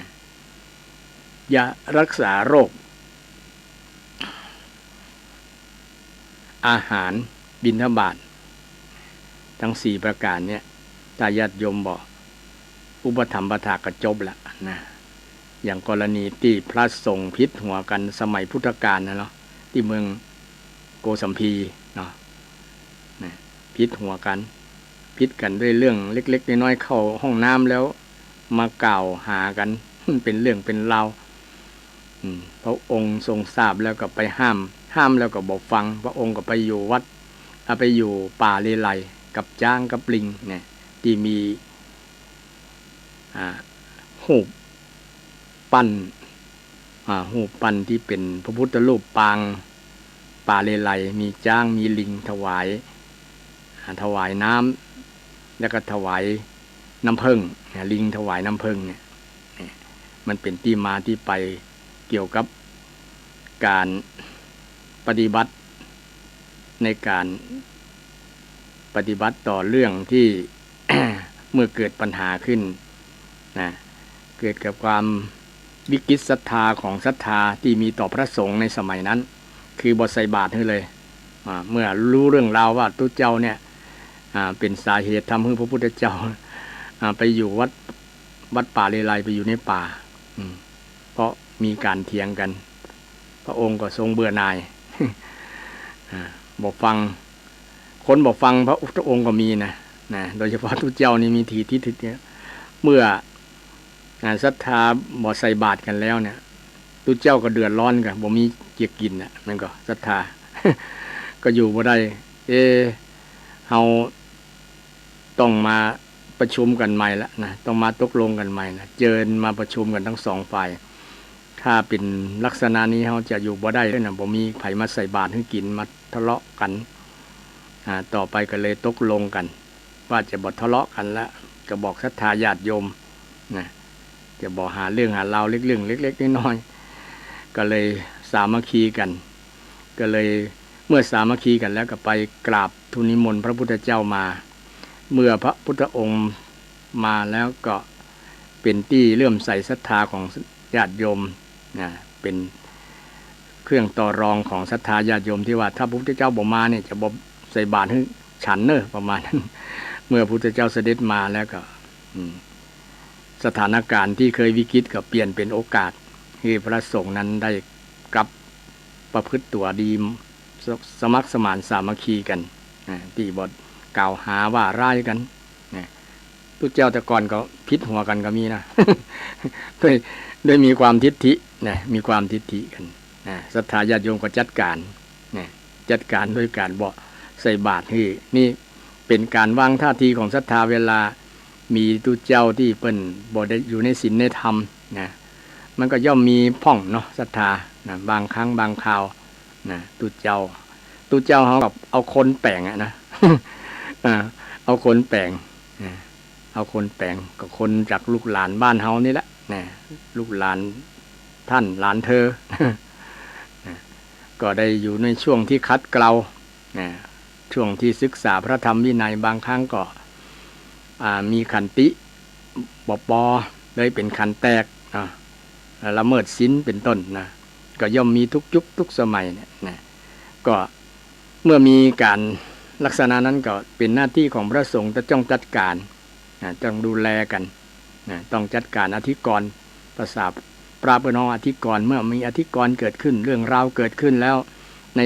ยารักษาโรค อาหาร บิณฑบาต ตึงสี่ประก๋านเนี่ย ถ้าญาติโยมบ่อุปถัมภ์อุปถากก็จบละนะ อย่างกรณีตี้พระสงฆ์ผิดหัวกั๋นสมัยพุทธกาลนะเนาะ ตี้เมืองโกสัมพีเนาะ นะ ผิดหัวกั๋น ผิดกั๋นด้วยเรื่องเล็กๆน้อยๆ เข้าห้องน้ำแล้วมากล่าวหากั๋น มันเป๋นเรื่องเป๋นราว อืม พระองค์ทรงทราบแล้วก็ไปห้าม ห้ามแล้วก็บ่ฟัง พระองค์ก็ไปอยู่วัด อ่า ไปอยู่ป่าเลไลกับจ๊างกับลิงเนี่ย ตี้มี อ่า ฮูปปั้น อ่า ฮูปปั้นตี้เป๋นพระพุทธรูปปางป่าเลไล มีจ๊าง มีลิงถวาย อ่า ถวายน้ำ แล้วก็ถวายน้ำผึ้ง อ่า ลิงถวายน้ำผึ้งเนี่ย เนี่ย มันเป๋นตี้มาตี้ไปเกี่ยวกับก๋านปฏิบัติ ในก๋านปฏิบัติต่อเรื่องตี้ เมื่อเกิดปัญหาขึ้นนะ เกิดกับความวิกฤตศรัทธาของศรัทธาตี้มีต่อพระสงฆ์ในสมัยนั้น คือบ่ใส่บาตรหื้อเลย อ่า เมื่อฮู้เรื่องราวว่าตุ๊เจ้าเนี่ย อ่า เป๋นสาเหตุทำหื้อพระพุทธเจ้า อ่า ไปอยู่วัด วัดป่าเลไล ไปอยู่ในป่า อืม เพราะมีก๋านเถียงกั๋น พระองค์ก็ทรงเบื่อหน่าย อ่า บ่ฟัง คนบ่ฟังพระพุทธองค์ก็มีนะ นะ โดยเฉพาะตุ๊เจ้านี่มีถีฐิฐิเนี่ย เมื่อ อ่า ศรัทธาบ่ใส่บาตรกั๋นแล้วเนี่ย ตุ๊เจ้าก็เดือดร้อนกั๋น บ่มีเจียกิ๋นน่ะ มันก็ศรัทธา ก็อยู่บ่ได้ เอ๊ะ เฮาต้องมาประชุมกั๋นใหม่ละนะ ต้องมาตกลงกั๋นใหม่ละ เจิญมาประชุมกั๋นตึงสองฝ่าย ถ้าเป๋นลักษณะนี้เฮาจะอยู่บ่ได้เลยนะ บ่มีใผมาใส่บาตรหื้อกิ๋น มาทะเลาะกั๋น อ่า ต่อไปก็เลยตกลงกั๋น ว่าจะบ่ทะเลาะกั๋นละ ก็บอกศรัทธาญาติโยมนะ จะบ่หาเรื่องหาราวเล็กๆ เรื่องเล็กๆ น้อยๆ ก็เลยสามัคคีกั๋น ก็เลยเมื่อสามัคคีกั๋นแล้วก็ไปกราบทูลนิมนต์พระพุทธเจ้ามา เมื่อพระพุทธองค์มาแล้วก็เป๋นตี้เลื่อมใสศรัทธาของญาติโยมนะ เป๋นเครื่องต่อรองของศรัทธาญาติโยมตี้ว่า ถ้าพระพุทธเจ้าบ่มาเนี่ย จะบ่ใส่บาตรหื้อฉันเน่อ ประมาณนั้น เมื่อพระพุทธเจ้าเสด็จมาแล้วก็ อืม สถานก๋ารณ์ตี้เคยวิกฤตก็เปลี่ยนเป๋นโอกาส หื้อพระสงฆ์นั้นได้กลับประพฤติตั๋วดี ส- สมัครสมานสามัคคีกั๋นนะ ตี้บ่กล่าวหาว่าร้ายกั๋นนะ ตุ๊เจ้าแต่ก่อนก็ผิดหัวกั๋นก็มีนะ ด้วย ด้วยมีความทิฐินะ มีความทิฐิกั๋นนะ ศรัทธาญาติโยมก็จัดก๋ารนะ จัดก๋ารด้วยก๋านบ่ใส่บาตรหื้อ นี่เป๋นก๋านวางท่าทีของศรัทธา เวลามีตุ๊เจ้าตี้เปิ้นบ่ได้อยู่ในศีลในธรรมนะ มันก็ย่อมมีพ่องเนาะ ศรัทธานะ บางครั้งบางคราวนะ ตุ๊เจ้า ตุ๊เจ้าเฮาก็เอาคนแป๋งอะนะ อ่า เอาคนแป๋งนะ เอาคนแป๋ง ก็คนจากลูกหลานบ้านเฮานี่แหละนะ ลูกหลานต้านหลานเธอ นะ ก็ได้อยู่ในช่วงตี้ขัดเกลานะ ช่วงตี้ศึกษาพระธรรมวินัย บางครั้งก็ อ่า มีขันติบ่ปอ เลยเป๋นขันแตกเนาะ ละเมิดศีลเป๋นต้นนะ ก็ย่อมมีทุกยุคทุกสมัยเนี่ยนะ ก็เมื่อมีก๋ารลักษณะนั้นก็เป๋นหน้าตี้ของพระสงฆ์จะต้องจัดก๋ารนะ ต้องดูแลกั๋นนะ ต้องจัดก๋ารอธิกรณ์ ภาษาพระเปิ้นฮ้องอธิกรณ์ เมื่อมีอธิกรณ์เกิดขึ้น เรื่องราวเกิดขึ้นแล้ว ใน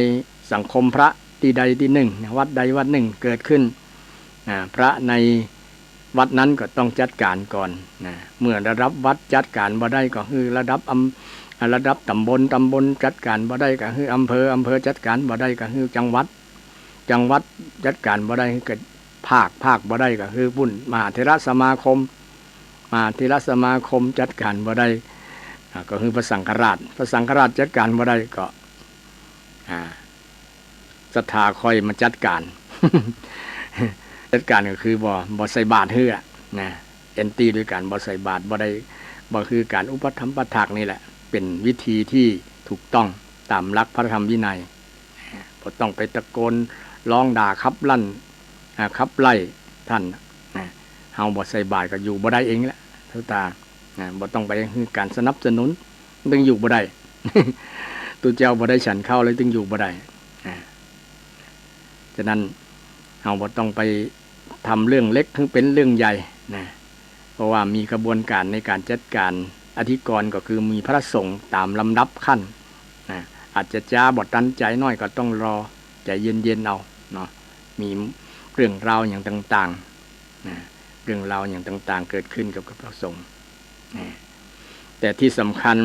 สังคมพระตี้ใดตี้นึ่ง วัดใดวัดนึ่งเกิดขึ้น อ่า พระในวัดนั้นก็ต้องจัดก๋ารก่อนนะ เมื่อระดับวัดจัดก๋ารบ่ได้ก็หื้อระดับอำ- อ่า ระดับต๋ำบล ต๋ำบลจัดก๋ารบ่ได้ก็หื้ออำเภอ อำเภอจัดก๋ารบ่ได้ก็หื้อจังหวัด จังหวัดจัดก๋ารบ่ได้ก็ภาค ภาคบ่ได้ก็หื้อปุ้นมหาเถรสมาคม มหาเถรสมาคมจัดก๋ารบ่ได้ อ่า ก็หื้อพระสังฆราช พระสังฆราชจัดก๋ารบ่ได้ก็ อ่า ศรัทธาค่อยมาจัดก๋าร จัดก๋ารก็คือบ่ บ่ใส่บาตรหื้ออะนะ แอนตี้ด้วยก๋านบ่ใส่บาตร บ่ได้ บ่หื้อก๋านอุปถัมภ์ปัฏฐากนี่แหละ เป๋นวิธีตี้ถูกต้องต๋ามหลักพระธรรมวินัย บ่ต้องไปตะโกนฮ้องด่าขับลั่น อ่า ขับไล่ต้านนะ เฮาบ่ใส่บาตรก็อยู่บ่ได้เองแหละ ศรัทธานะ บ่ต้องไปหื้อก๋านสนับสนุน ตึงอยู่บ่ได้ ตุ๊เจ้าบ่ได้ฉันข้าวเลยตึงอยู่บ่ได้นะ ฉะนั้นเฮาบ่ต้องไปทำเรื่องเล็กหื้อเป๋นเรื่องใหญ่นะ เพราะว่ามีกระบวนก๋ารในก๋านจัดก๋าร อธิกรณ์ก็คือมีพระสงฆ์ต๋ามลำดับขั้นนะ อาจจะจ๊าบ่ตันใจ๋หน้อยก็ต้องรอ ใจ๋เย็นๆ เอาเนาะ มีเรื่องราวหยังต่างๆ นะ เรื่องราวหยังต่างๆ เกิดขึ้นกับ กับพระสงฆ์นะ แต่ตี้สำคัญ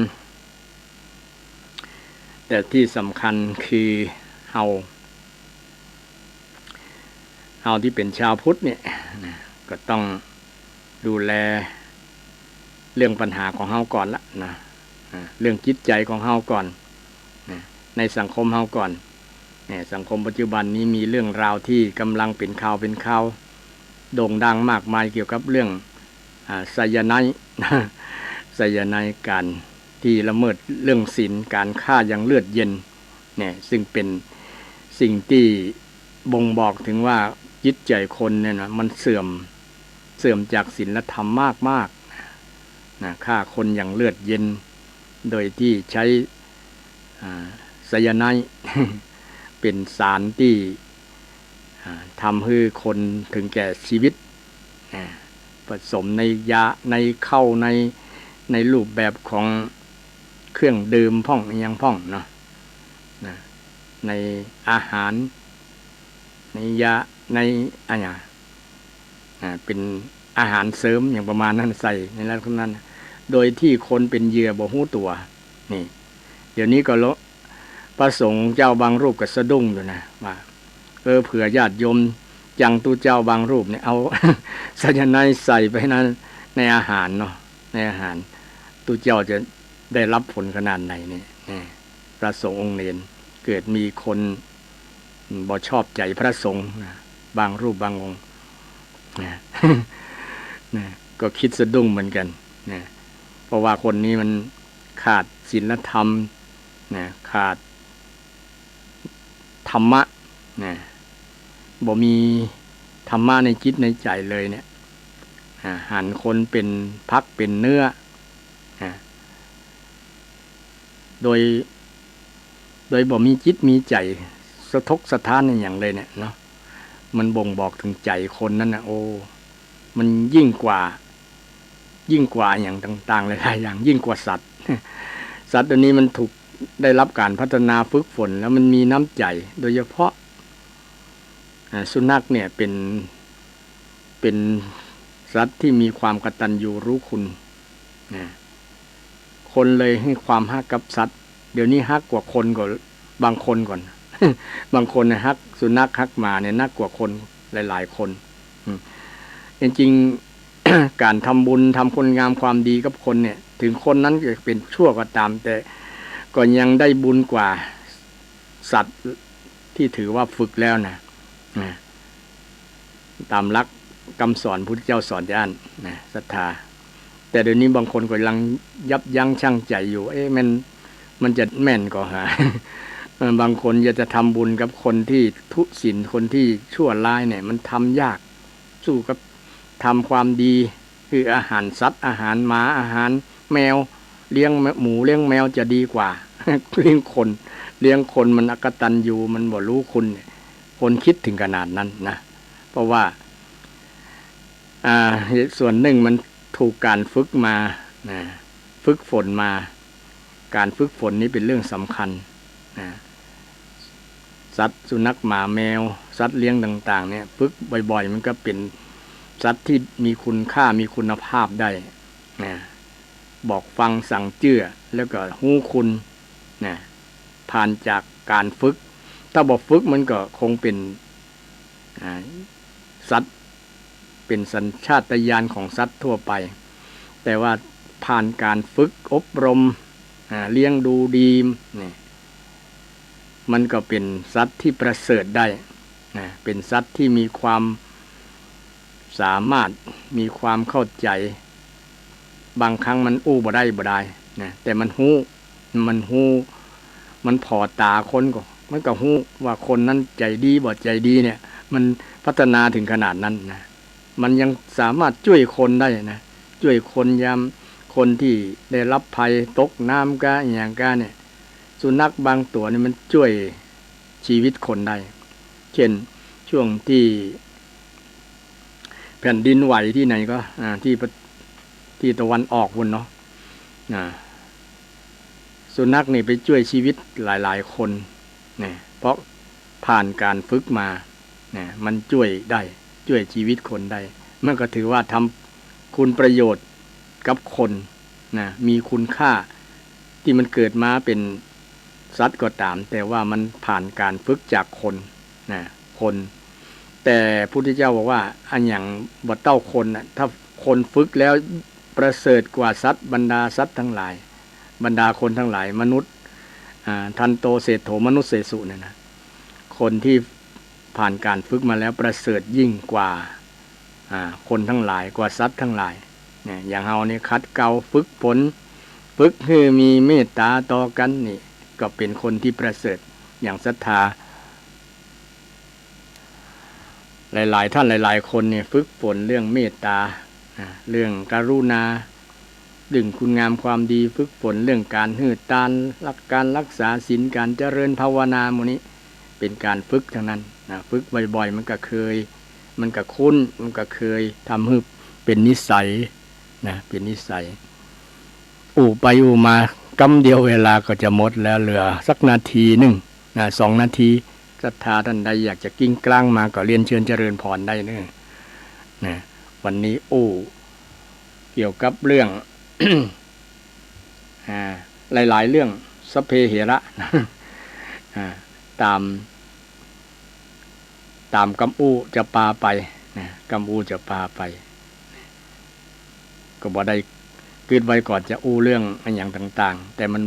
แต่ตี้สำคัญคือเฮา เฮาตี้เป๋นจาวพุทธเนี่ยนะ ก็ต้องดูแลเรื่องปัญหาของเฮาก่อนละนะ อ่า เรื่องจิตใจ๋ของเฮาก่อนนะ ในสังคมเฮาก่อน เนี่ย สังคมปัจจุบันนี้มีเรื่องราวตี้ก่ำลังเป๋นข่าวเป๋นข่าว โด่งดังมากมายเกี่ยวกับเรื่อง อ่า ไซยาไนด์ ไซยาไนด์ ก๋านตี้ละเมิดเรื่องศีล ก๋านฆ่าอย่างเลือดเย็น เนี่ย ซึ่งเป๋นสิ่งตี้บ่งบอกเถิงว่าจิตใจ๋คนเนี่ยนะ มันเสื่อม เสื่อมจากศีลธรรมมากๆ นะ ฆ่าคนอย่างเลือดเย็น โดยตี้ใจ๊ อ่า ไซยาไนด์ เป๋นสารตี้ อ่า ทำหื้อคนเถิงแก่จีวิต อ่า ผสมในยา ในข้าว ใน ในรูปแบบของเครื่องดื่มพ่อง อะหยังพ่องเนาะ นะ ในอาหาร ในยา ในอะหยัง อ่า เป๋นอาหารเสริมอย่างประมาณนั้น ใส่ในลักษณะนั้น โดยตี้คนเป๋นเหยื่อบ่ฮู้ตั๋ว นี่ เดี๋ยวนี้ก็ละ พระสงฆ์เจ้าบางรูปก็สะดุ้งอยู่นะ ว่า เออ เผื่อญาติโยมจัง ตุ๊เจ้าบางรูปเนี่ยเอา ไซยาไนด์ใส่ไปนั้น ในอาหารเนาะ ในอาหาร ตุ๊เจ้าจะได้รับผลขนาดไหนเนี่ย นี่ พระสงฆ์องค์เณร เกิดมีคนบ่ชอบใจ๋พระสงฆ์นะ บางรูปบางองค์นะ นะ ก็กึ๊ดสะดุ้งเหมือนกั๋นนะ เพราะว่าคนนี้มันขาดศีลธรรมนะ ขาดธรรมะนะ บ่มีธรรมะในจิตในใจ๋เลยเนี่ย อ่า หันคนเป๋นผักเป๋นเนื้อนะ โดย โดยบ่มีจิตมีใจ๋สะทกสะท้านอะหยังเลยเนี่ยเนาะ มันบ่งบอกเถิงใจ๋คนนั้นนะ โอ้ มันยิ่งกว่า ยิ่งกว่าอะหยังต่างๆ หลายๆ อย่าง ยิ่งกว่าสัตว์ สัตว์อันนี้มันถูกได้รับก๋านพัฒนาฝึกฝน แล้วมันมีน้ำใจ๋ โดยเฉพาะ อ่า สุนัขเนี่ยเป๋น เป๋นสัตว์ตี้มีความกตัญญูรู้คุณนะ คนเลยหื้อความฮักกับสัตว์ เดี๋ยวนี้ฮักกว่าคนก่อน บางคนก่อน บางคนเนี่ยฮักสุนัขฮักหมาเนี่ยนักกว่าคนหลายๆ คน อืม จริงๆ ก๋านทำบุญทำคุณงามความดีกับคนเนี่ย เถิงคนนั้นจะเป๋นชั่วก็ต๋าม แต่ก็ยังได้บุญกว่าสัตว์ตี้ถือว่าฝึกแล้วนะ นะ ต๋ามหลักกำสอนพุทธเจ้าสอนจะอั้นนะ ศรัทธา แต่เดี๋ยวนี้บางคนก็ยังยับยั้งชั่งใจ๋อยู่ เอ๊ะ มัน มันจะแม่นก่อหา เออ บางคนอยากจะทำบุญกับคนตี้ทุศีล คนตี้ชั่วร้ายเนี่ย มันทำยาก สู้กับทำความดี คืออาหารสัตว์ อาหารหมา อาหารแมว เลี้ยงหมูเลี้ยงแมวจะดีกว่า เลี้ยงคน เลี้ยงคนมันอกตัญญู มันบ่รู้คุณเนี่ย คนกึ๊ดเถิงขนาดนั้นนะ เพราะว่า อ่า ส่วนนึ่งมันถูกก๋านฝึกมานะ ฝึกฝนมา ก๋านฝึกฝนนี้เป๋นเรื่องสำคัญนะ สัตว์สุนัขหมาแมว สัตว์เลี้ยงต่างๆ เนี่ย ฝึกบ่อยๆ มันก็เป๋นสัตว์ตี้มีคุณค่า มีคุณภาพได้นะ บอกฟังสั่งเจื้อ แล้วก็ฮู้คุณนะ ผ่านจากก๋านฝึก ถ้าบ่ฝึกมันก็คงเป๋น อ่า สัตว์ เป๋นสัญชาตญาณของสัตว์ทั่วไป แต่ว่าผ่านก๋านฝึกอบรม อ่า เลี้ยงดูดีเนี่ย มันก็เป๋นสัตว์ตี้ประเสริฐได้นะ เป๋นสัตว์ตี้มีความสามารถ มีความเข้าใจ๋ บางครั้งมันอู้บ่ได้บ่ดายนะ แต่มันฮู้ มันฮู้ มันผ่อต๋าคนก็ มันก็ฮู้ว่าคนนั้นใจ๋ดีบ่ใจ๋ดีเนี่ย มันพัฒนาเถิงขนาดนั้นนะ มันยังสามารถจ้วยคนได้นะ จ้วยคนยามคนตี้ได้รับภัยตกน้ำกาอะหยังกาเนี่ย สุนัขบางตั๋วเนี่ยมันจ้วยจีวิตคนได้ เช่น ช่วงตี้แผ่นดินไหวตี้ไหนก็ อ่า ตี้ประ ตี้ตะวันออกปู๊นเนาะ อ่า สุนัขนี่ไปจ้วยจีวิตหลายๆ คนเนี่ย เพราะผ่านก๋านฝึกมาเนี่ย มันจ้วยได้ จ้วยจีวิตคนได้ มันก็ถือว่าทำคุณประโยชน์กับคน นะ มีคุณค่า ตี้มันเกิดมาเป๋นสัตว์ก็ต๋าม แต่ว่ามันผ่านก๋านฝึกจากคน นะ คน แต่พุทธเจ้าบอกว่า อะหยังบ่เต้าคนน่ะ ถ้าคนฝึกแล้วประเสริฐกว่าสัตว์ บรรดาสัตว์ตังหลาย บรรดาคนตังหลาย มนุษย์ อ่า ทันโตเศรษฐโทมนุสเสสุ เนี่ยนะ คนตี้ผ่านก๋านฝึกมาแล้วประเสริฐยิ่งกว่า อ่า คนตังหลาย กว่าสัตว์ตังหลาย เนี่ย อย่างเฮานี่ขัดเกลาฝึกฝน ฝึกหื้อมีเมตต๋าต่อกั๋นนี่ ก็เป๋นคนตี้ประเสริฐ อย่างศรัทธา หลายๆ ท่านหลายๆ คนเนี่ยฝึกฝนเรื่องเมตต๋า นะ เรื่องกรุณา เรื่องคุณงามความดี ฝึกฝนเรื่องก๋านหื้อตาน รัก ก๋านรักษาศีล ก๋านเจริญภาวนา หมู่นี้เป๋นก๋านฝึกตังนั้น นะ ฝึกบ่อยๆ มันก็เกย มันก็คุ้น มันก็เกย ทำหื้อเป๋นนิสัย นะ เป๋นนิสัย อู้ไปอู้มา กำเดียวเวลาก็จะหมดแล้ว เหลือสักนาทีนึ่ง นะ สองนาที ศรัทธาต้านใดอยากจะกริ้งกร้างมาก็เรียนเชิญเจริญพรได้เน้อ นะ วันนี้อู้เกี่ยวกับเรื่อง อ่า หลายๆ เรื่อง สัพเพเหระ อ่า ต๋าม ต๋ามกำอู้จะปาไป นะ กำอู้จะปาไป ก็บ่ได้กึ๊ดไว้ก่อนจะอู้เรื่องอะหยังต่างๆ แต่มัน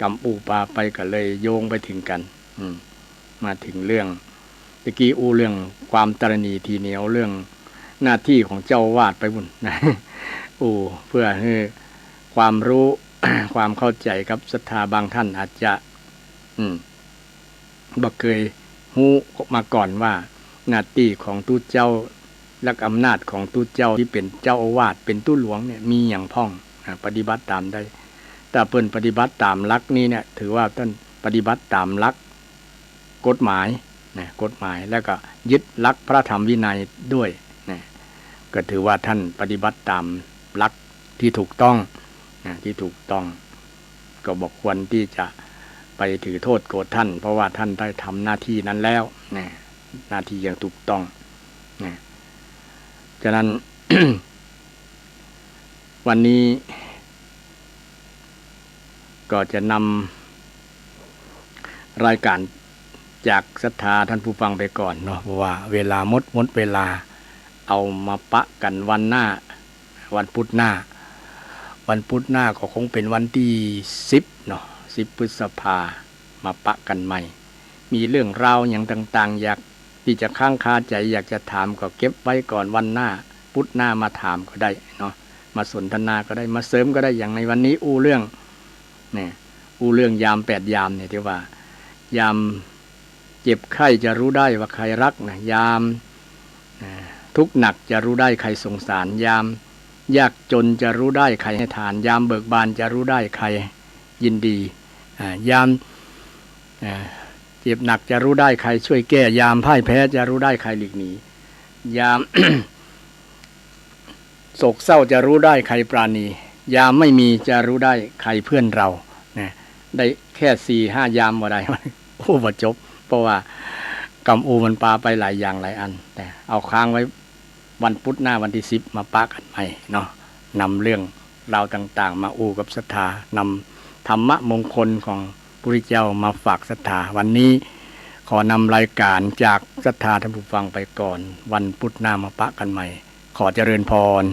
กำอู้ปาไปก็เลยโยงไปเถิงกั๋น อืม มาเถิงเรื่อง ตะกี้อู้เรื่องความตระหนี่ถี่เหนียว เรื่องหน้าตี้ของเจ้าอาวาสไปปู๊น อู้เพื่อหื้อความฮู้ ความเข้าใจ๋กับศรัทธาบางท่านอาจจะ อืม บ่เกยฮู้มาก่อนว่าหน้าตี้ของตุ๊เจ้า และอำนาจของตุ๊เจ้าตี้เป๋นเจ้าอาวาส เป๋นตุ๊หลวงเนี่ยมีหยังพ่อง อ่า ปฏิบัติต๋ามได้ ถ้าเปิ้นปฏิบัติต๋ามหลักนี้เนี่ย ถือว่าต้านปฏิบัติต๋ามหลักกฎหมาย นะ กฎหมาย แล้วก็ยึดหลักพระธรรมวินัยด้วย นะ ก็ถือว่าต้านปฏิบัติต๋ามหลักตี้ถูกต้อง นะ ตี้ถูกต้อง ก็บ่ควรตี้จะไปถือโต้ษโกรธต้าน เพราะว่าต้านได้ทำหน้าตี้นั้นแล้ว นะ หน้าตี้อย่างถูกต้อง นะ ฉะนั้น วันนี้ ก็จะนำรายก๋านจากศรัทธาต้านผู้ฟังไปก่อนเนาะ เพราะว่าเวลาหมด หมดเวลา เอามาปะกั๋นวันหน้า วันพุธหน้า วันพุธหน้าก็คงเป๋นวันตี้สิบเนาะ สิบพฤษภา มาปะกั๋นใหม่ มีเรื่องราวหยังต่างๆ อยากตี้จะค้างคาใจ๋ อยากจะถามก็เก็บไว้ก่อนวันหน้า พุธหน้ามาถามก็ได้เนาะ มาสนทนาก็ได้ มาเสริมก็ได้ อย่างในวันนี้อู้เรื่อง เนี่ย อู้เรื่องยามแปดยามเนี่ย ตี้ว่า ยามเจ็บไข้จะฮู้ได้ว่าใผฮักนะ ยาม อ่า ทุกข์หนักจะฮู้ได้ใผสงสาร ยามยากจ๋นจะฮู้ได้ใผให้ทาน ยามเบิกบานจะฮู้ได้ใผยินดี อ่า ยาม อ่า เจ็บหนักจะฮู้ได้ใผช่วยแก้ ยามพ่ายแพ้จะฮู้ได้ใผหลีกหนี ยาม โศกเศร้าจะฮู้ได้ใผปราณี ยามไม่มีจะฮู้ได้ใผเพื่อนเรา นะ ได้แค่สี่ห้ายามบ่ได้ อู้บ่จบ เพราะว่ากำอู้มันปาไปหลายอย่างหลายอัน แต่เอาค้างไว้วันพุธหน้าวันตี้สิบมาปะกั๋นใหม่เนาะ นำเรื่องราวต่างๆ มาอู้กับศรัทธา นำธรรมะมงคลของพระพุทธเจ้ามาฝากศรัทธา วันนี้ขอนำรายก๋านจากศรัทธาต้านผู้ฟังไปก่อน วันพุธหน้ามาปะกั๋นใหม่ ขอเจริญพร